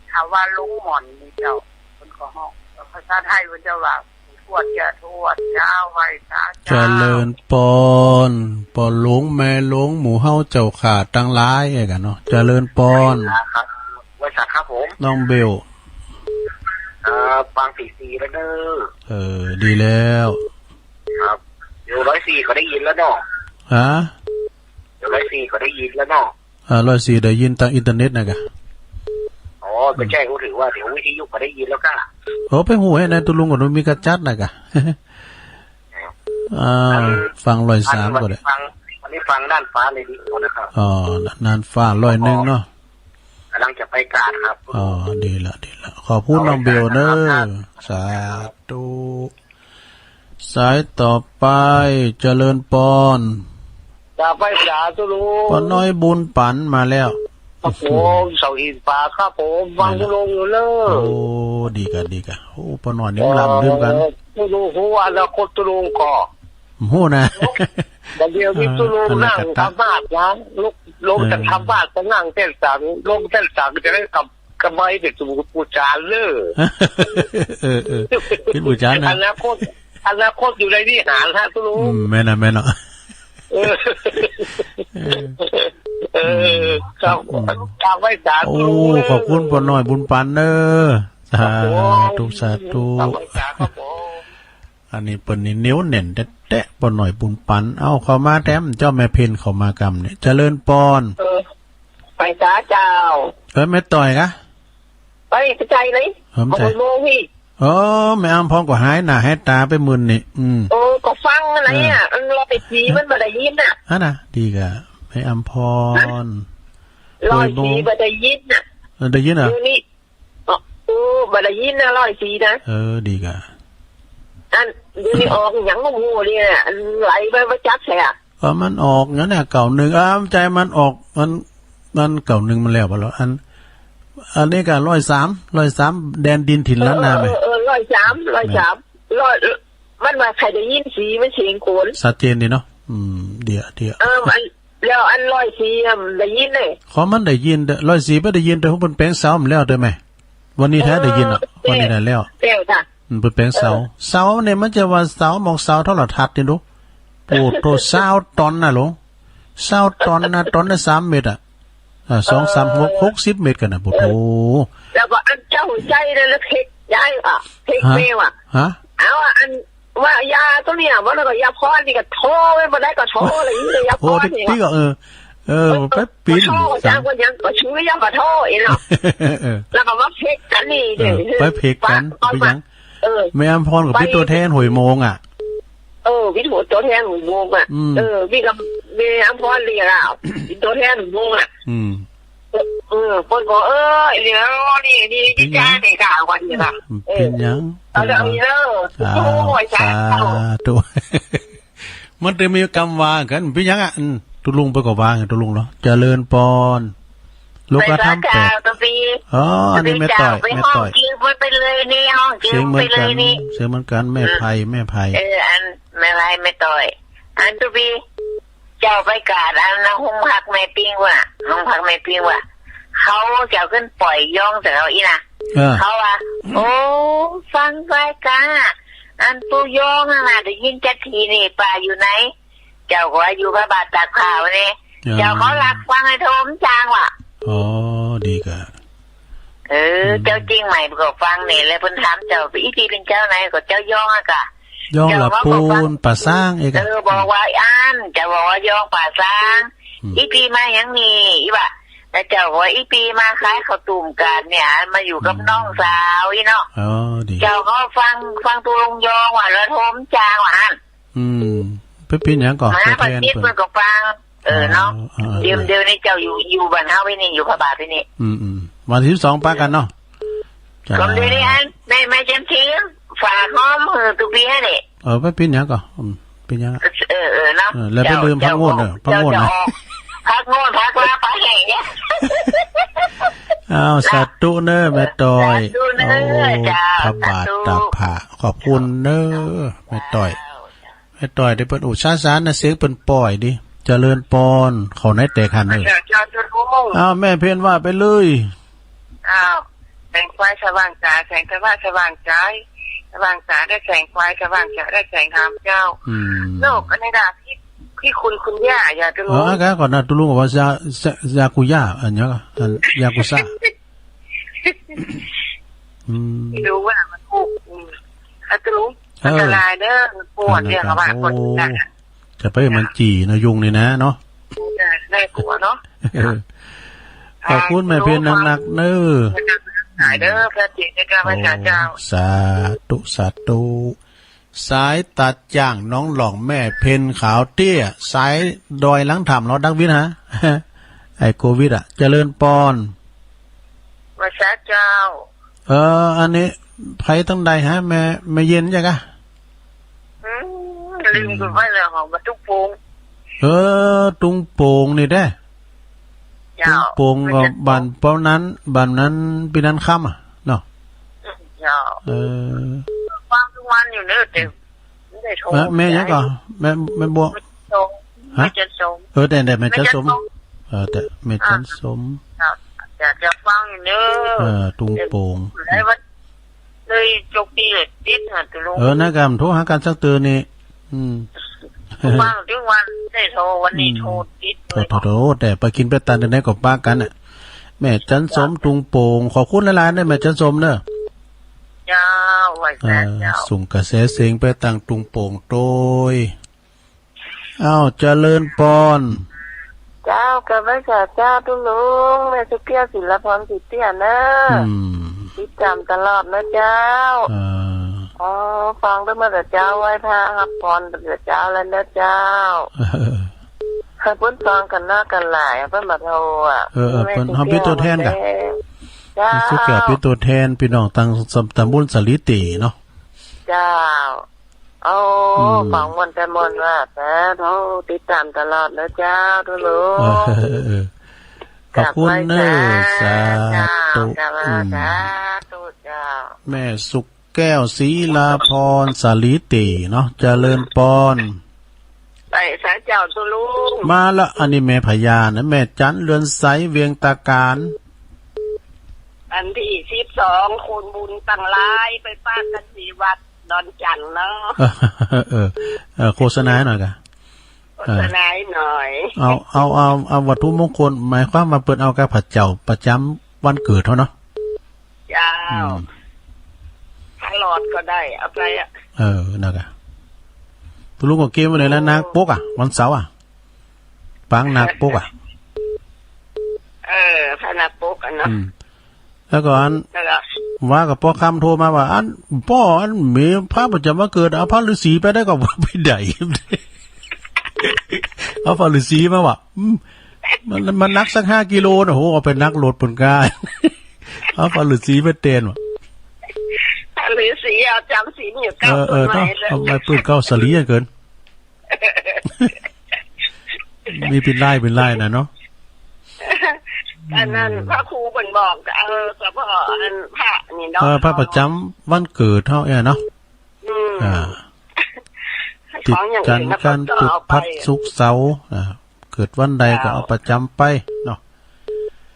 ถ้าว่าโลงหม่อนเน่อเจ้า เปิ้นก็ฮ้อง ภาษาไทยเปิ้นจะว่า ปู่ทวดย่าทวด เจ้า ไหว้สาเจ้า เจริญปอน ป้อโลงแม่โลงหมู่เฮาเจ้าข้าตังหลาย เอ้ยกั๋นเนาะ เจริญปอน ไหว้สาครับ ไหว้สาครับผม น้องเบล เอ่อ ฟังสี่สี่แล้วเน่อ เออ ดีแล้ว ครับ เดี๋ยวร้อยสี่ก็ได้ยินแล้วเนาะ ฮะ เดี๋ยวร้อยสี่ก็ได้ยินแล้วเนาะ อ่า ร้อยสี่ได้ยินตางอินเทอร์เน็ตนะกะ อ๋อ บ่ใจ้ ฮู้ถือว่าเดี๋ยววิทยุก็ได้ยินแล้วก้า โอ้ ไปฮู้ไอ้นายตุ๊ลุงก็มีกระจัดนะกะ อ่า ฟังร้อยสามก็ได้ อันนี้ฟัง อันนี้ฟังน่านฟ้าเรดิโอนะครับ อ๋อ น่านฟ้าร้อยหนึ่งเนาะ กำลังจะไปกราดครับ อ๋อ ดีละ ดีละ ขอบคุณน้องเบลเน่อ สาธุ สายต่อไป เจริญปอน จะไปสาตุ๊ลุง ป้อน้อยบุญปั๋นมาแล้ว ครับผม เสาหินป่าครับผม ฟังตุ๊ลุงอยู่เน่อ โอ้ ดีกะ ดีกะ โอ้ ป้อน้อยนี่มันลำลืมกั๋น เอ่อ ตุ๊ลุงฮู้อนาคตตุ๊ลุงก่อ ฮู้นะ บ่าเดี่ยวนี้ตุ๊ลุงนั่งสมาธินะ ลุก ลงจาก เออ ถ้ำบ้านก็นั่งแท่นสัง ลงแท่นสังจะได้กลับ กลับมาเป็นสมุทรปูจานเน่อ เออ เออ เป็นปูจานนะ อนาคต อนาคตอยู่ในวิหารฮะ ตุ๊ลุง อืม แม่นนะ แม่นนะ เออ เออ เออ ครับ อืม ฝากไว้สาธุ โอ้ เน่อ ขอบคุณป้อน้อยบุญปันเน่อ สาธุ ครับผม สาธุ ครับผม อันนี้เปิ้นนี่เหนียวแน่นแต๊ๆ ป้อน้อยบุญปัน เอ้า เข้ามาแถม เจ้าแม่เพ็ญเข้ามากำเนี่ย เจริญปอน เออ ไปสาเจ้า เออ แม่ต้อยกะ ไป ไปใจเลย เออ ไปใจ บ่ายโมงพี่ เออ แม่อำพรก็หายหน้าหายต๋าไปมื้อนี่ อืม เออ ก็ฟังอะไรอะ เออ อันร้อยสี่มันบ่ได้ยินน่ะ อันน่ะ ดีกะ แม่อำพร ฮะ ร้อยสี่บ่ได้ยินน่ะ เออ ได้ยินเหรอ เดี๋ยวนี้ เออ บ่ได้ยินนะ ร้อยสี่นะ เออ ดีกะ อัน เดี๋ยวนี้ออกหยังบ่ฮู้เนี่ย อันไหลไปบ่จักแท้อะ เออ มันออกอย่างนั้นน่ะ เก้าหนึ่ง อ่า ใจมันออก มัน มัน เก้าหนึ่ง มันแล้วบ่ล่ะ อัน อันนี้กะ ร้อยสาม ร้อยสาม แดนดินถิ่นล้านนาไหม เออ เออ เออ ร้อยสาม ร้อยสาม แม่น ร้อย มันว่าใครได้ยินสีมันเสียงโขน ชัดเจนดีเนาะ อืม เดี๋ยว เดี๋ยว เออ มัน แล้วอันร้อยสี่อะมันได้ยินเลย ของมันได้ยินเด้อ ร้อยสี่บ่ได้ยินเด้อ เปิ้นแป๋งเสามันแล้วเด้อแม่ วันนี้แท้ได้ยินอ่ะ เออ วันนี้ได้แล้ว แล้วจ้ะ อืม เปิ้นแป๋งเสา เออ เสาเนี่ยมันจะว่าเสาหมอกเสาโทรทัศน์นี่ดู โอ้โห ซาวตอนน่ะหลวง ซาวตอนน่ะ ตอนละสามเมตรอ่ะ อ่า สอง สาม หก หกสิบเมตรกั๋นน่ะ โอ้โห เออ แล้วก็อันเจ้าหัวใจนั่นนะ เพ็กย้ายอ่ะ เพ็ก ฮะ แมวอ่ะ ฮะ เอาอ่ะ อัน ว่ายาตัวเนี่ย ว่าแล้วก็ยาพรนี่ก็โทรไปบ่ได้ก็โทรเลย ยาพรนี่ โอ้ ติ๊กๆ อ่ะ เออ เออ เออ ไปปิ้น ก็โทร สั่ง จ้างคนยังก็ช่วยยังก็โทรอีกเนาะ เออ แล้วก็มาเพ็กกั๋นนี่ เออ เด้อ ไปเพ็กกั๋น ไป ไปหยัง เออ แม่อำพรก็ปิ้นตั๋วแทนหวยโมงอ่ะ เออ ปิ้นตั๋วแทนหวยโมงอ่ะ อืม เออ ปิ้นกับแม่อำพรนี่ล่ะ ปิ้นตั๋วแทนหวยโมงอ่ะ อืม เออ เปิ้นก็ เออ เดี๋ยวนี่ นี่ ปิ้นหยัง จ้า นี่กะ วันนี้กะ ปิ้นหยัง เออ เอาเถอะ เอาเถอะ สา โอ้ย สา สาธุ มันจะมีกำว่ากั๋น ปิ้นหยังอ่ะ อืม ตุ๊ลุงเปิ้นก็ว่าไง ตุ๊ลุงเนาะ เจริญปอน ลูกกระทำแปลก ไปสาเจ้า ตุ๊ปี อ๋อ อันนี้แม่ต้อย ตุ๊ปีเจ้า แม่ต้อย ไปห้องจื้อมันไปเลยนี่ ห้องจื้อมันไปเลยนี่ เสียงเหมือนกั๋น เสียงเหมือนกั๋น แม่ไพ อืม แม่ไพ เออ อัน แม่ไพ แม่ต้อย อันตุ๊ปี เจ้าไปกาดอันนะ โฮมฮักแม่ปิ้งว่ะ โฮมฮักแม่ปิ้งว่ะ เขาเจ้าขึ้นป่อยย้องแต่เขาอี้นะ เออ เขาว่า โอ้ ฟังรายก๋าน อันปูย้องอะนะ ได้ยินจักทีนี่ ป้าอยู่ไหน เจ้าก็ว่าอยู่พระบาทตากผ้านี่ อ๋อ เจ้าเขาลักฟังไอ้โทมจางว่ะ อ๋อ ดีกะ เออ อืม เจ้าเจียงใหม่ก็ฟังนี่ แล้วเปิ้นถามเจ้า อีตี้เป๋นเจ้าไหน ก็เจ้าย้องอะกะ ย้องละปูนป่าซางเอกอะ เออ บอกว่าอัน เจ้าบอกว่าย้องป่าซาง อืม อีตี้มาหยังนี่ อี้ว่ะ แล้วเจ้าบอกว่าอีตี้มาขายข้าวตุ้มกาดเนี่ย มาอยู่กับ อืม น้องสาวอี้เนาะ อ๋อ ดี เจ้าก็ฟัง ฟังตุ๊ลุงย้องว่ะ แล้วโทมจางว่ะอัน อืม ไปปิ้นหยังก่อ มา ตั๋วแทน ผัดซีอิ๊วเปิ้น เปิ้นก็ฟัง เออ เนาะ อ๋อ เออ เดี๋ยว เดี๋ยวนี้เจ้าอยู่ อยู่บ้านเฮาไปนี่ อยู่พระบาทไปนี่ อืม อืม วันที่สิบสองปะกั๋นเนาะ จ้า สมเด็จนี่อัน แม่ แม่จันที ฝากหอมหื้อตุ๊ปีให้นี่ เออ ไปปิ้นหยังก่อ อืม ปิ้นหยังอะ เออ เออ เนาะ เออ แล้วไปลืมผักโง่นเน่อ ผักโง่นเน่อ ผักโง่น ผักลาปลาแห้งเนี่ย อ้าว สาธุเน่อ แม่ต้อย สาธุเน่อ โอ้ จ้า พระบาท สาธุ ตากผ้า ขอบคุณเน่อ แม่ต้อย แม่ต้อย เดี๋ยวเปิ้นอุตส่าห์สารนะ เสียงเปิ้นป่อยดี เจริญปอน เขาไหนแตกหันเน่อ เจ้า เจ้า เจ้า อ้าว แม่เพ็ญว่าไปเลย อ้าว แสงไฟสว่างจ๋า แสงธรรมะสว่างจ๋า สว่างจ๋าได้แสงไฟ สว่างจ๋าได้แสงธรรมเจ้า อืม โลกอันนี้นะ พี่ พี่คุณ คุณย่า อย่าจะรู้ เออ อ่ะ ก่อนนะ ตุ๊ลุงบอกว่า ยา ยากุย่า อันเนี้ยก็ อัน ยากุซ่า อืม ไม่รู้ว่ามันถูก อืม อ่ะ ตุ๊ลุง เออ อันตรายเด้อ ปวดเนี่ย อันตราย เขาว่า โอ้ คนน่ะ จะไปมันจี่นะ ยุงนี่นะเนาะ น่ากลัวเนาะ เออ ขอบคุณแม่เพ็ญนักๆ เน่อ หายเด้อ พระเจ้าเจ้า พระเจ้าเจ้า โอ้ สาธุ สาธุ สายตัดจ้างหนองหล่อง แม่เพ็ญขาวเตี้ย สายดอยหลังถ้ำ รอดักวินฮะ ไอ้โควิดอะ เจริญปอน ว่าสาเจ้า เออ อันนี้ ไผตังใดฮะ แม่ แม่เย็นจ้ะกะ อืม ลืมไปแล้ว หอมมาตุ้งโป่ง เออ ตุ้งโป่งนี่เด้ เจ้า ตุ้งโป่งก็บ้านเป้านั้น บ้านนั้น ปี้นั้นค่ำอะ เนาะ เจ้า เออ ฟังทุกวันอยู่เนอะ แต่ไม่ได้โทร แม่ แม่หยังก่อ แม่ แม่บัว แม่จันสม ฮะ แม่จันสม เออ แต่ แต่แม่จันสม แม่จันสม เออ แต่แม่จันสม อ่า เจ้า เจ้า เจ้าฟังอยู่เนอะ เออ ตุงโป่ง ได้วัน เลยจกตีเลยติดหาตุลุง เออ นะกำโทรหากั๋นสักเตื้อนี่ อืม ฟังทุกวัน ได้โทร วันนี้ อืม โทรติดเลย โทร โทร โทร แต่ไปกิ๋นไปตานเดี๋ยวนี้ก็ปะกั๋นน่ะ แม่จันสม เจ้า ตุงโป่ง ขอบคุณหลายๆ นะ แม่จันสมเนอะ เจ้า ไหว้พระ เออ เจ้า ส่งกระแสเสียงไปตางตุงโป่งโตย อ้าว เจริญปอน เจ้า กราบไหว้สาเจ้าตุ๊ลุง แม่สุขแก้ว ศิลาพร ศรีเตี้ยเนอะ อืม ติดต๋ามตลอดนะเจ้า เออ อ๋อ ฟังตวยเมื่อเจ้า ไหว้พระฮับปอนตวยเจ้าแล้วนะเจ้า เออ หื้อเปิ้นฟังกั๋นนักกั๋นหลาย หื้อเปิ้นมาโทรอะ เออ เออ แม่ เปิ้น สุขแก้ว เฮาเป๋นตั๋วแทนก่ะ เจ้า แม่สุขแก้วเป๋นตั๋วแทนปี้น้องตางตำบลสาลีเต๋เนาะ เจ้า โอ้ อืม ฟังม่วนแต่ม่วนว่า สาธุ ติดต๋ามตลอดนะเจ้าตุ๊ลุง เออ เออ เออ ขอบคุณเนอะ กราบไหว้สา สาธุ เจ้า กราบไหว้ อืม สาธุเจ้า แม่สุขแก้ว ศิลาพร สาลีเต๋เนาะ เจริญปอน ไหว้สาเจ้าตุ๊ลุง มาละ อันนี้แม่พญานะ แม่จัน เรือนใส เวียงตาการ วันตี้สิบสอง คนบุญตังหลาย ไปปะกั๋นตี้วัดดอนจั่นเนาะ เออ เออ เออ โฆษณาหน่อยก่ะ โฆษณาหน่อย เออ เอา เอา เอา เอาวัตถุมงคล หมายความว่าเปิ้นเอากับพระเจ้าประจำวันเกิดเฮาเนาะ เจ้า อืม พระหลอดก็ได้ เอาไปอะ เออ นั่นก่ะ ตุ๊ลุงก็เกียมไว้เลยนะ นาคปกอะ วันเสาร์อะ ปางนาคปกอะ เออ พระนาคปกอะเนาะ อืม แล้วก็อัน แล้วก็ ว่ากับป้อค่ำโทรมาว่า อันป้อ อันมีพระประจำวันเกิด เอาพระฤาษีไปได้ก่อ ว่าไปได้ เอาพระฤาษีมาว่ะ อืม มัน มันหนักสักห้ากิโลนะ โห เอาไปหนักโลดเปิ้นก้า เอาพระฤาษีไปแตนว่ะ พระฤาษีเอาจำศีลอยู่เก้า เออ เออ เนาะ เอาไปเปิ้นเก้าสาลีอะเกิน มีเป๋นลายเป๋นลายนะเนาะ อันนั้น อืม พระครูเปิ้นบอก เออ เฉพาะอันพระนี่เนาะ เออ พระประจำวันเกิดเฮาเนี่ยเนาะ อืม อ่า ติดกั๋น ของอย่างอื่น กั๋น ก็ พุธ เอาไป พฤหัส ศุกร์ เสาร์ อ่า เกิดวันใดก็ เจ้า เอาประจำไปเนาะ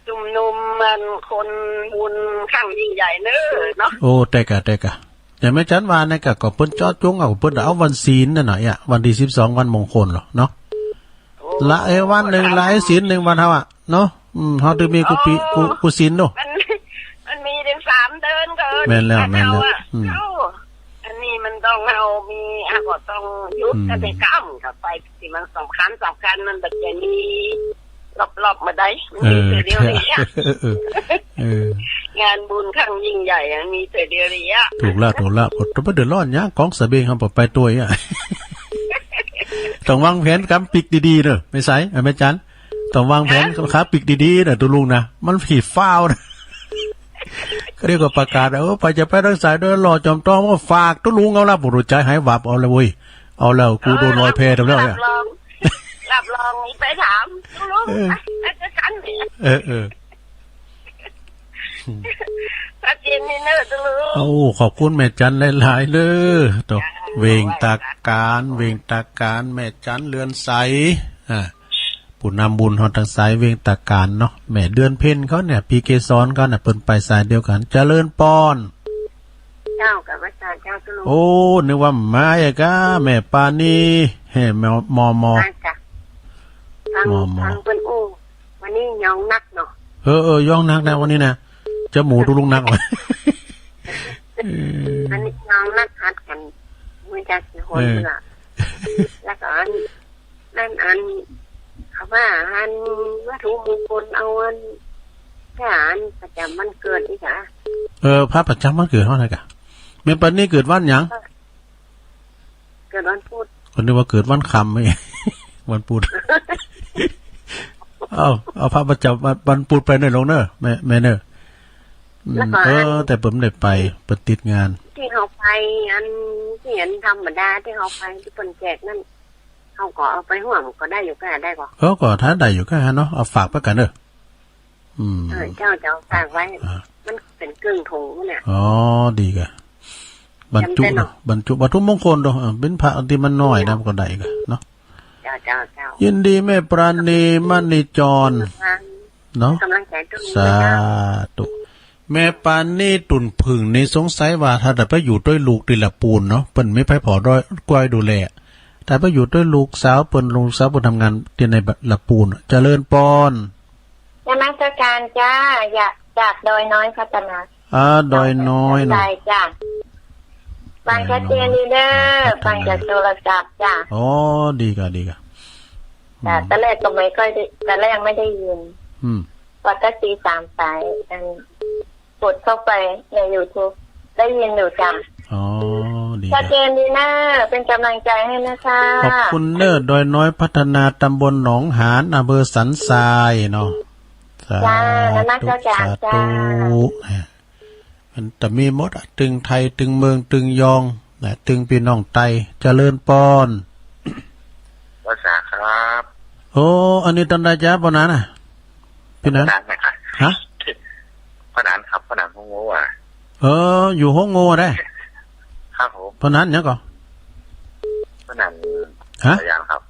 ชุมนุมมันคนบุญครั้งยิ่งใหญ่เนอะเนาะ โอ้ แต่กะ แต่กะ อย่างแม่จันว่าเนี่ยกะ ก็เปิ้นเจาะจงเอา เปิ้นเอาวันศีลนั่นน่ะ เนี่ย วันตี้สิบสอง วันมงคลเหรอเนาะ โอ้ ละ เอ้ย วันหนึ่ง ละ เอ้ย ศีลหนึ่งวันเฮาอะเนาะ อืม เฮาจะมีกุฏิ โอ้ กุ กุฏิศีลเนาะ มัน มันมีถึงสามเดือนก็ แม่นแล้ว อันเฮาอะ แม่นแล้ว อืม เอ้า อันนี้มันต้องเฮามี เฮาก็ต้องหยุด อืม กิจกรรมเข้าไป ตี้มันสำคัญ สำคัญมันบ่ได้มีรอบๆ บ่ได้ มันมี เออ เตื้อเดียวนี้อะ เออ เออ งานบุญครั้งยิ่งใหญ่อะ มีเตื้อเดียวนี้อะ ถูกละ ถูกละ บ่ บ่เดือดร้อนหยัง กองสะเบงเฮาบ่ไปตวยอะ ต้องวางแผนกำปิ๊กดีๆ เด้อ แม่ใส อ่ะ แม่จัน ต้องวางแผน ฮะ กำปิ๊กดีๆ เด้อ ตุ๊ลุงนะ มันผีฟ้าวนะ ก็เรียกว่าประกาศ เออ ไปจะไปตางสายเด้อ หล่อจอมทอง ก็ฝากตุ๊ลุงเอาละ บ่ฮู้ ใจ๋หายวับเอาละเว้ย เอาแล้ว กูโดนลอยแพทำแล้วเนี่ย รับรอง รับรองนี่ไปถามตุ๊ลุง เออ ไป ไปด้วยกั๋นเนี่ย เออ เออ ชัดเจนนี่เนอะตุ๊ลุง โอ้ ขอบคุณแม่จันหลายๆ เด้อ โต เจ้า เวียงตาการ เวียงตาการ แม่จันเรือนใส อ่า ผู้นำบุญเฮาตางสายเวียงตาการเนาะ แม่เดือนเพ็ญเขาเนี่ย ปี้เกสรเขาเนี่ย เปิ้นไปสายเดียวกั๋น เจริญปอน เจ้า กราบไหว้สาเจ้าตุ๊ลุง โอ้ นึกว่ามาอะกะ แม่ปานี แฮ่ มอ มอ มอ มาจ้ะ ฟัง มอ มอ ฟังเปิ้นอู้ วันนี้ย้องนักเนาะ เออ เออ ย้องนักนะวันนี้นะ จะหมู่ตุ๊ลุงนักว่ะ เออ วันนี้ย้องนักฮัดกั๋น มื้อจักกี่คน เออ เพื่อ แล้วก็อัน นั่นอัน เขาว่าอันวัตถุมงคลเอาอัน พระอันประจำวันเกิดนี่ค่ะ เออ พระประจำวันเกิดเฮานะกะ แม่ปานีเกิดวันหยัง เกิดวันพุธ ก็นึกว่าเกิดวันค่ำไอ้ วันพุธ เอา เอาพระประจำวัน วันพุธไปเน่อลุงเน่อ แม่ แม่เน่อ อืม แล้วก็ เออ อัน แต่เปิ้นบ่ได้ไป เปิ้นติดงาน ตี้เฮาไป อัน ตี้อันธรรมดา ตี้เฮาไปตี้เปิ้นแจกนั่น เฮาก็เอาไปฮ่วมก็ได้อยู่ก้า ได้ก่อ เออ ก็ถ้าได้อยู่ก้าเนาะ เอาฝากไปกั๋นเน่อ อืม เออ เจ้า เจ้า ฝากไว้ อ่า มันเป๋นเกิ่งถุงน่ะ อ๋อ ดีกะ บรรจุ จำได้เนาะ บรรจุวัตถุมงคลเนาะ เออ เป๋นพระตี้มันน้อยนะ มันก็ได้กะเนาะ เจ้า เจ้า เจ้า ยินดีแม่ปราณี มณีจร เนาะ ก๋ำลังใจ๋ สาธุ แม่ปราณี ตุ่นผึ้งนี่สงสัยว่าถ้าได้ไปอยู่ตวยลูกตี้ละปูนเนาะ เปิ้นมีใผผ่อดอยก้อยดูแล ถ้าไปอยู่ตวยลูกสาวเปิ้น ลูกสาวเปิ้นทำงานตี้ในละปูน เจริญปอน นมัสการจ้า อยาก จากดอยน้อยพัฒนา อ่า ดอยน้อยเนาะ ได้จ้ะ ฟังชัดเจนดีเด้อ ดอยน้อยพัฒนา ฟังจากโทรศัพท์จ้ะ อ๋อ ดีก่ะ ดีก่ะ จ้ะ อืม ตอนแรกก็ไม่ค่อยได้ ตอนแรกไม่ได้ยิน อืม ปกติสามสาย อัน กดเข้าไปในยูทูบ ได้ยินอยู่จ้ะ อ๋อ ดี ชัดเจนดีนะ เป็นกำลังใจให้นะคะ ขอบคุณเน้อ ดอยน้อยพัฒนา ตำบลหนองหาน อำเภอสันทรายเนาะ จ้า สาธุ นมัสการจ้า สาธุ มันจะมีหมดอะ ตึงไทย ตึงเมือง ตึงยอง นะ ตึงปี้น้องไต เจริญปอน ภาษาครับ โอ้ อันนี้ตอนใดจ๊ะ ปอหนานน่ะ ปี้หนาน ปอหนานนะครับ ฮะ ปอหนานครับ ปอหนานฮงโง่อะ เออ อยู่ฮงโง่ได้ ครับผม ปอหนานหยังก่อ ปอหนาน ฮะ สายันครับ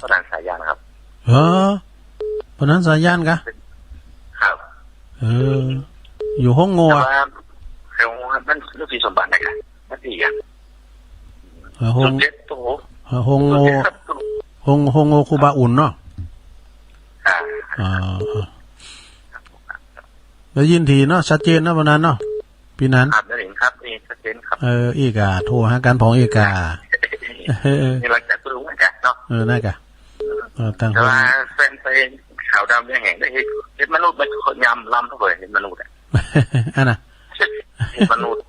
ปอหนานสายันครับ เออ ปอหนานสายันกะ ครับ เออ อยู่ฮงโง่อะ แต่ว่า ฮงโง่มันลูกศิษย์สมบัตินะครับ มันดีอะ เออ ฮง สุดเด็ด โอ้โห เออ ฮงโง่ สุดเด็ดครับ ฮง ฮงโง่ครูบาอุ่นเนาะ อ่า อ่า อ่า ได้ยินดีเนาะ ชัดเจนเนาะ ปอหนานเนาะ ปี้หนาน ครับ ได้ยินครับ ได้ยินชัดเจนครับ เออ อีกอะ โทรหากั๋นพ่องอีกอะ เออ นี่หลังจากรู้เหมือนกันเนาะ เออ นั่นกะ เออ ต่างคน แต่ว่าแฟนเพลงขาวดำยังแหงได้เห็น เห็นมนุษย์มันคนยำลำเท่าไหร่ เห็นมนุษย์อะ อันน่ะ เห็นมนุษย์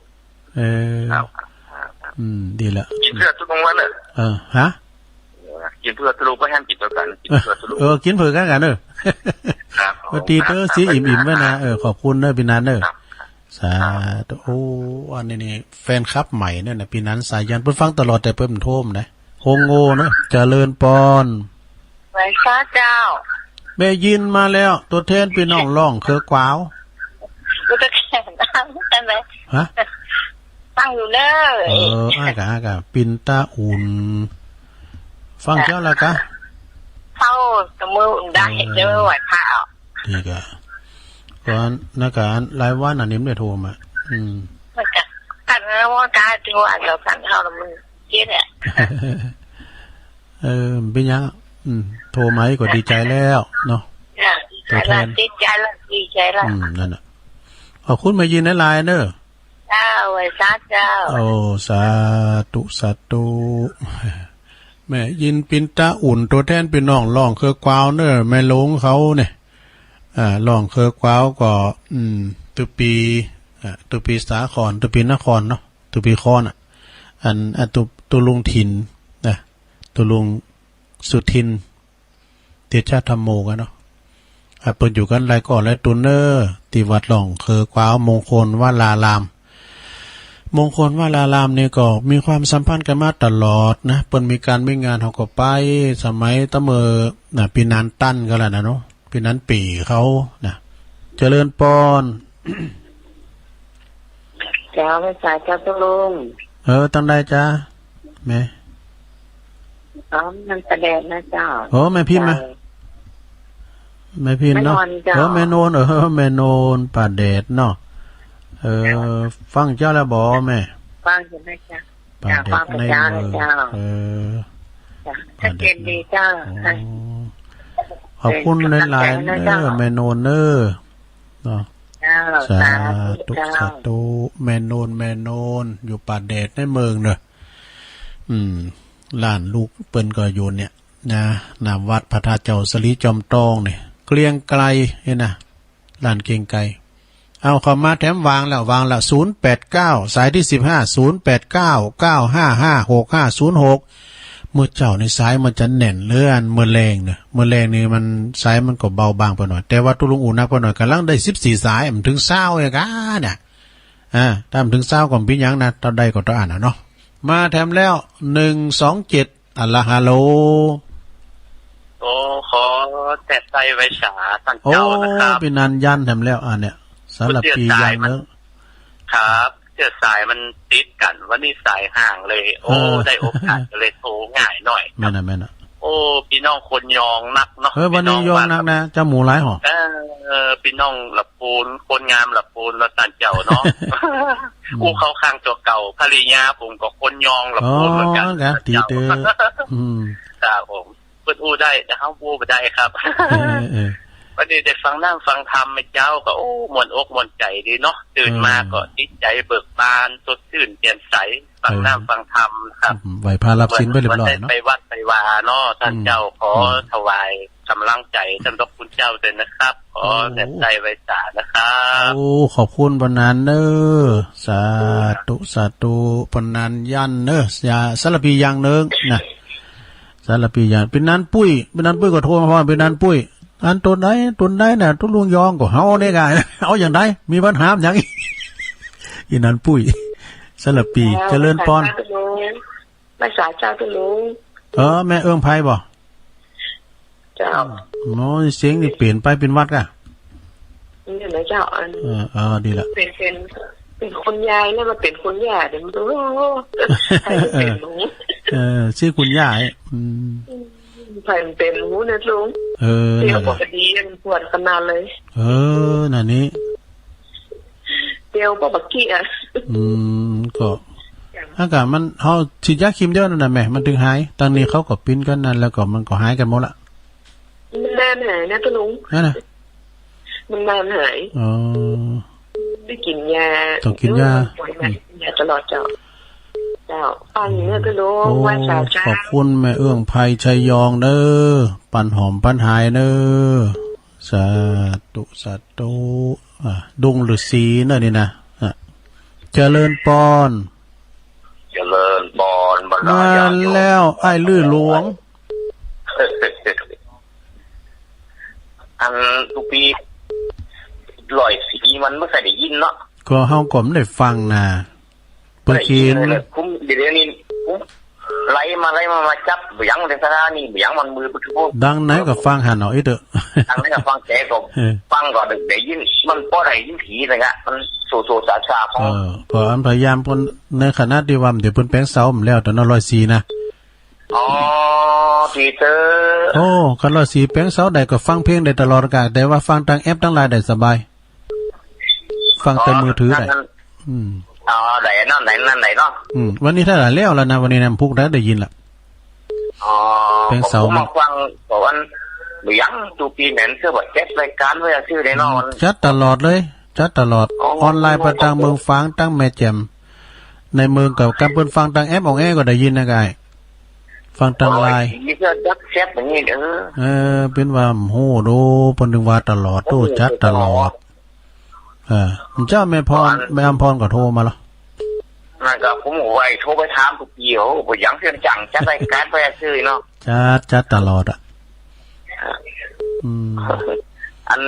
เออ ครับ ครับ ครับ อืม ดีละ กิ๋นเปื้อตุ๊ลุงวันเน่อ เออ ฮะ กิ๋นเปื้อตุ๊ลุง บ่แหมกิ๋นเปื้อกั๋น กิ๋นเปื้อตุ๊ลุง เออ กิ๋นเปื้อกั๋นกั๋นเน่อ ครับ ปฏิเตอร์ สีอิ่มๆ ไว้นะ เออ ขอบคุณเน้อ ปี้หนานเน้อ ครับ สาธุ โอ้ อันนี้นี่ แฟนคลับใหม่เน้อนะ ปี้หนานสายัน เปิ้นฟังตลอด แต่เปิ้นโทรมานะ ฮงโง่เนาะ เจริญปอน ไหว้สาเจ้า แม่ยินมาแล้ว ตั๋วแทนปี้น้องล่องเขอะกวาว ตั๋วแทน ใช่ไหม ฮะ ฟังอยู่เน้อ เออ อ้ายกะ อ้ายกะ ปิ๊นตาอุ่น ฟังเจ้าละกะ เข้าตะมื้อได้ เออ เด้อ ไหว้พระ ดีกะ ก่อนนะกะ หลายวันอันนี้ไม่ได้โทรมา อืม มันกะ กันแล้วว่าการที่ว่าเรากันเข้าแล้วมันเจ๊เนี่ย เออ เป๋นหยัง อืม โทรมาก็ดีใจ๋แล้วเนาะ จ้ะ ตั๋วแทน ดีใจ๋แล้ว ดีใจ๋แล้ว อืม นั่นน่ะ ขอบคุณแม่ยินหลายๆ เน้อ เจ้า ไหว้สาเจ้า โอ้ สาธุ สาธุ แม่ยินปิ๊นตาอุ่น ตั๋วแทนปี้น้องล่องเขอะกวาวเน้อ แม่หลวงเขาเนี่ย อ่า ล่องเขอะกวาวก็ อืม ตุ๊ปี้ อ่า ตุ๊ปี้สาคร ตุ๊ปี้นครเนาะ ตุ๊ปี้คอนน่ะ อัน อ่ะ ตุ๊ ตุ๊ลุงถิ่นนะ ตุ๊ลุงสุทิน เตชะธัมโมกั๋นเนาะ อ่ะ เปิ้นอยู่กั๋นหลายก้อหลายตุ๊นเน้อ ตี้วัดล่องเขอะกวาว มงคลวราราม มงคลวรารามนี่ก็มีความสัมพันธ์กั๋นมาตลอดนะ เปิ้นมีก๋านมีงานเฮาก็ไป สมัยตะเมินน่ะ ปี้หนานตันก็แล้วนะเนาะ ปี้หนานปี๋เขานะ เจริญปอน เจ้า ไหว้สาเจ้าตุ๊ลุง เออ ตังใดจ๊ะ แม่ อ๋อ มันประแดดนะเจ้า โอ้ แม่พิมพ์มา เจ้า แม่พิมพ์เนาะ แม่นวลเจ้า เออ แม่นวล เออ แม่นวล ป่าแดดเนาะ เออ เจ้า ฟังเจ้าแล้วบ่แม่ ฟังอยู่นะเจ้า ป่าแดด เจ้า ฟังประจำ ในเมือง เจ้า เออ เจ้า ป่าแดด ชัดเจนดีเจ้า โอ้ ขอบคุณหลายๆ เน้อ แม่นวลเน้อ เนาะ เจ้า สาธุ สาธุ สาธุ แม่นวล แม่นวล อยู่ป่าแดดในเมืองเน้อ อืม หลานลูกเปิ้นก็อยู่เนี่ยนะ หน้าวัดพระธาตุเจ้าสะหลีจอมตองเนี่ย เกรียงไกรเนี่ยนะ หลานเกรียงไกร เอาเข้ามาแถมวางแล้ว วางแล้ว ศูนย์แปดเก้า สายตี้สิบห้า ศูนย์แปดเก้า เก้าห้าห้า หกห้าศูนย์หก มื้อเจ๊านี่สายมันจะแน่นเหลืออันมื้อแลงเน้อ มื้อแลงนี่มัน สายมันก็เบาบางไปหน่อย แต่ว่าตุ๊ลุงอู้หนักไปหน่อย ก่ำลังได้สิบสี่สาย มันเถิงซาวเองกะเนี่ย อ่า ถ้ามันเถิงซาวก็บ่เป๋นหยังนะ เต้าใดก็เต้าอั้นน่ะเนาะ มาแถมแล้ว หนึ่งสองเจ็ด อะละฮัลโหล โอ้ ขอแตะไตไหว้สาต้านเจ้านะครับ โอ้ ปี้หนานยันแถมแล้ว อันเนี่ย สารภียันเน้อ ครับ เจื้อสายมันติดกั๋น วันนี้สายห่างเลย โอ้ เออ ได้โอกาสก็เลยโทรง่ายหน่อย แม่นน่ะ แม่นน่ะ โอ้ ปี้น้องคนยองนักเนาะ เออ วันนี้ยองนักนะ ปี้น้องบ้าน เจ้าหมู่หลายหอ เออ ปี้น้องละปูน คนงามละปูน ว่าซั่นเจ้าเนาะ อืม อู้เข้าข้างตั๋วเก่า ภริยาผมก็คนยองละปูนเหมือนกั๋น อ๋อ นะ เจ้า ตี้เต๊อะ อืม ครับผม เปิ้นอู้ได้ แต่เฮาอู้บ่ได้ครับ เออ เออ วันนี้ได้ฟังน้ำฟังธรรมแม่เจ้าก็ โอ้ ม่วนอกม่วนใจ๋ดีเนาะ ตื่นมา เออ ก็จิตใจ๋เบิกบาน สดชื่นแจ่มใส ฟังน้ำ เออ ฟังธรรมครับ อืม ไหว้พระรับศีลไปเรียบร้อยเนาะ เหมือน เหมือนได้ไปวัดไปวาเนาะ ต้านเจ้า อืม ขอ อืม ถวายก๋ำลังใจ๋ต้านพระคุณเจ้าด้วยนะครับ ขอ โอ้ แหนบใจ๋ไหว้สานะครับ โอ้ ขอบคุณปานนันเน้อ สาธุ สาธุ ปานนันยันเน้อ สา สารภีอย่างนึ่งนะ สารภีอย่าง ปานนันปุ้ย ปานนันปุ้ยก็โทรมาพร้อม ปานนันปุ้ย อันตนใด ตนใดน่ะ ตุ๊ลุงยองก็เฮานี่ก่ะ เอาอย่างใด มีปัญหาอย่าง อีนันปุ้ย สารภี เจ้า เจริญปอน ไหว้สาเจ้าตุ๊ลุง ไหว้สาเจ้าตุ๊ลุง เออ แม่เอื้องไพรบ่ เจ้า โอ้ย เสียงนี่เปลี่ยนไปเป๋นหวัดก่ะ นี่แหละเจ้า อัน เออ เออ ดีละ เป๋น เป๋น เป๋นคุณยายแล้วมาเป๋นคุณย่า เดี๋ยวมัน โอ้โห ใครจะเป๋นหนู เออ ชื่อคุณย่า อืม ใครมันเป๋นหนูเนี่ยลุง เออ เตียว นั่นแหละ ปกติมันปวดขนาดเลย เออ นั่นนี่ เตียวก็บักกี้อะ อืม ก็ อากาศมัน เฮาฉีดยาเข็มเดียวนั่นน่ะแหม มันถึงหาย ตางนี้เขาก็เป๋นกั๋นนั่น แล้วก็มันก็หายกั๋นหมดละ มันนานหายนะตุ๊ลุง นั่นน่ะ มันนานหาย อ๋อ ได้กิ๋นยา ต้องกิ๋นยา อืม กิ๋นยาตลอดเจ้า เจ้า ฟังอยู่เนี่ยตุ๊ลุง โอ้ ไหว้สาเจ้า ขอบคุณแม่เอื้องไพรชัยยองเน้อ ปันหอมปันหายเน้อ สาธุ สาธุ อ่ะ ดงฤๅษีเน้อนี่นะ อ่ะ เจริญปอน เจริญปอน บรรดาญาติโยม มาแล้ว อ้ายลื่อหลวง อันตุ๊ปี้ ร้อยสี่ มันบ่ค่อยได้ยินเนาะ ก็เฮาก็บ่ได้ฟังนะ เปิ้นเขียน บ่ได้ยินเลย ผม เดี๋ยวนี้ผมไล่มา ไล่มา มาจับ บ่ยังเลย สถานี บ่ยังมันมือ ดังไหนก็ฟังหันเอาอีกเต๊อะ ดังไหนก็ฟัง แต่ก็ เออ ฟังก็ได้ยิน มันบ่ได้ยินผีเลยอะ มันโซโซซาซาของ เออ ก็อันพยายามเปิ้น ในขณะตี้ว่า เดี๋ยวเปิ้นแป๋งเสามาแล้ว ต๋อนนั้นร้อยสี่นะ อ๋อ ตี้เต๊อะ โอ้ คันร้อยสี่แป๋งเสาได้ก็ฟังเพลงได้ตลอดกาล แต่ว่าฟังตางแอปตางไลน์ได้สบาย ฟังแต่มือถือได้ อ๋อ นั่น อืม อ๋อ ได้นั่น ได้นั่น ได้เนาะ อืม วันนี้เท่าไหร่แล้วล่ะนะ วันนี้นะ พุกได้ ได้ยินละ อ๋อ แป๋งเสา ผมมาฟัง บอกว่า บ่ยังตุ๊ปี้แหมนเตื้อว่าจัดรายการไว้ซื่อได้เนาะ อืม จัดตลอดเลย จัดตลอด อ๋อ ออนไลน์ไปตางเมืองฝาง ตางแม่แจ่ม ในเมืองก็ กำเปิ้นฟังตางแอปออนแอร์ก็ได้ยินนะก้าย ฟังตางไลน์ โอ้ย มีเตื้อจัดแซบอย่างนี้ เออ เออ เปิ้นว่า โอ้โห โด เปิ้นถึงว่าตลอด โอ้ โต จัดตลอด เออ เจ้าแม่พร อัน แม่อำพรก็โทรมาละ นั่นก็ผมว่าโทรไปถามตุ๊ปี้ โอ้ บ่ยังเสียงจัง จัดรายการไปซื่อเนาะ จัด จัดตลอดอะ อืม อัน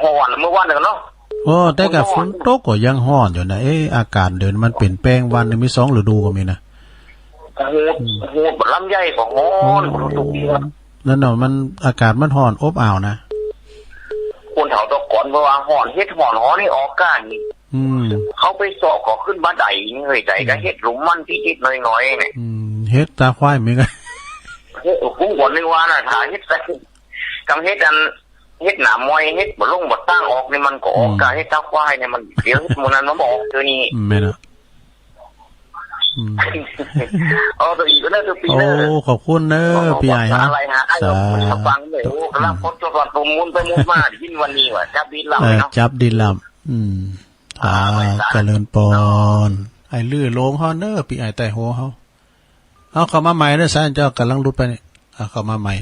ฮ้อนเมื่อวานนี่เนาะ โอ้ แต่ก็ฝนตกก็ยังฮ้อนอยู่นะ เอ๊ะ อากาศเดี๋ยวนี้มันเปลี่ยนแปลง วันหนึ่งมีสองฤดูก็มีนะ โหด อืม โหด ลำไยก็ฮ้อน โอ้ ตุ๊ปี้ นั่นน่ะ มัน อากาศมันฮ้อนอบอ้าวนะ คนเฒ่าแต่ก่อนเปิ้นว่าฮ้อน เฮ็ดฮ้อน ฮ้อนนี่ออกก้านี่ อืม เขาไปเซาะก็ขึ้นบ่ได้ เฮ้ย ได้ก็ อืม เฮ็ดหลุมมันนิดๆหน้อยๆ เนี่ย อืม เฮ็ดตาควายเหมือนกั๋น โอ้ ผมก็นึกว่านะ ถ้าเฮ็ด กำเฮ็ดอัน เฮ็ดหน้ามอย เฮ็ดบ่ลงบ่ตั้งออกนี่มันก็ออก อืม ก้า เฮ็ดตาควายเนี่ยมัน เดี๋ยวเฮ็ดหมู่นั้นมันบ่ออกเตื้อนี่ อืม แม่นอะ อืม เอาตัวอีกก็ได้ตุ๊ปี้ โอ้ เน้อ ขอบคุณเน้อ ขอบคุณ ปี้ใหญ่ฮะ อะไรฮะ สาธุ ฟังเลย โอ้ กำลัง อืม คนจดวันประมูลไปมูลมา ได้ยินวันนี้ว่า จับดีลำ เออ เนาะ จับดีลำ อืม อ่า อ่า เจริญปอน อ้ายลื่อหลวงเฮาเน้อ ปี้ใหญ่ใต้หัวเฮา เอาเข้ามาใหม่เน้อ สายเจ้ากำลังหลุดไปนี่ เอาเข้ามาใหม่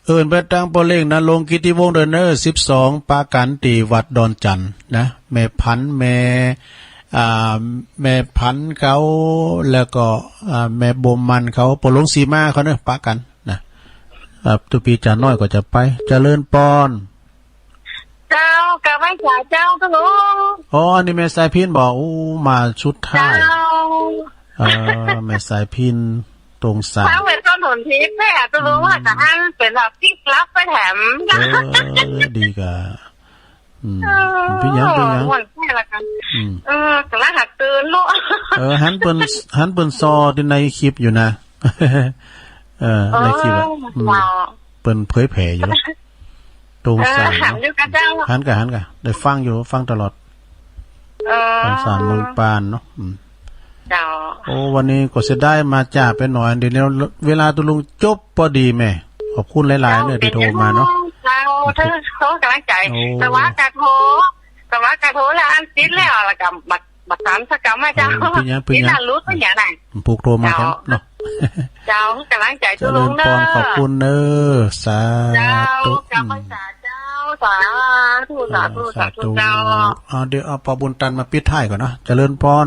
เอิ้นไปตางป้อเล็งนรงค์กิตติวงศ์เด้อเน้อ สิบสอง ปะกั๋นตี้วัดดอนจันทน์นะ แม่พันธุ์ แม่ อ่า แม่พันธุ์เขา แล้วก็ อ่า แม่บ่มมันเขา ป้อหลวงสีมาเขาเน้อ ปะกั๋นนะ อ่า ตุ๊ปี้จ๋าน้อยก็จะไป เจริญปอน เจ้า กราบไหว้สาเจ้าตุ๊ลุง อ๋อ อันนี้แม่สายพิณบ่ โอ้ มาสุดท้าย เจ้า เออ แม่สายพิณ ตรงสาม ฟังไปต้นหนทิพย์แท้ตุ๊ลุง อืม ว่าจะหันเป๋นแบบปิ๊กลับไปแถม เออ ดีกะ อืม เออ เป๋นหยัง เป๋นหยัง ม่วนแท้ละกั๋น อืม เออ กำลังหัดตื่นลูก เออ หันเปิ้น หันเปิ้นซอตี้ในคลิปอยู่นะ เออ ในคลิปอะ อืม เจ้า เปิ้นเผยแผ่อยู่ ตรงสายเนาะ เออ หันอยู่ก่ะเจ้า หันก่ะ หันก่ะ ได้ฟังอยู่ ฟังตลอด เออ ตรงสายเมืองปานเนาะ อืม เจ้า โอ้ วันนี้ก็เสียดายมาจ๋าไปหน่อย เดี๋ยวนี้เวลาตุ๊ลุงจบปอดีแม่ ขอบคุณหลายๆ เจ้า เน่อ ตี้โทรมาเนาะ เจ้า เจ้า โทรก๋ำลังใจ๋ โอ้ แต่ว่าก็โทร แต่ว่าก็โทรแล้วอันติดแล้ว แล้วก็บัด บัดตันสักกำอะเจ้า เออ เป๋นหยัง เป๋นหยัง ติดแล้วหลุดเป๋นหยังน่ะ ผู้โทรมาแทนเนาะ เจ้า ก๋ำลังใจ๋ตุ๊ลุงเน่อ เจริญปอน ขอบคุณเน่อ สาธุ เจ้า อืม เจ้า สาธุ สาธุ เออ สาธุ สาธุ เจ้า เอา เดี๋ยวเอาปอบุญตันมาปิดท้ายก่อนเนาะ เจริญปอน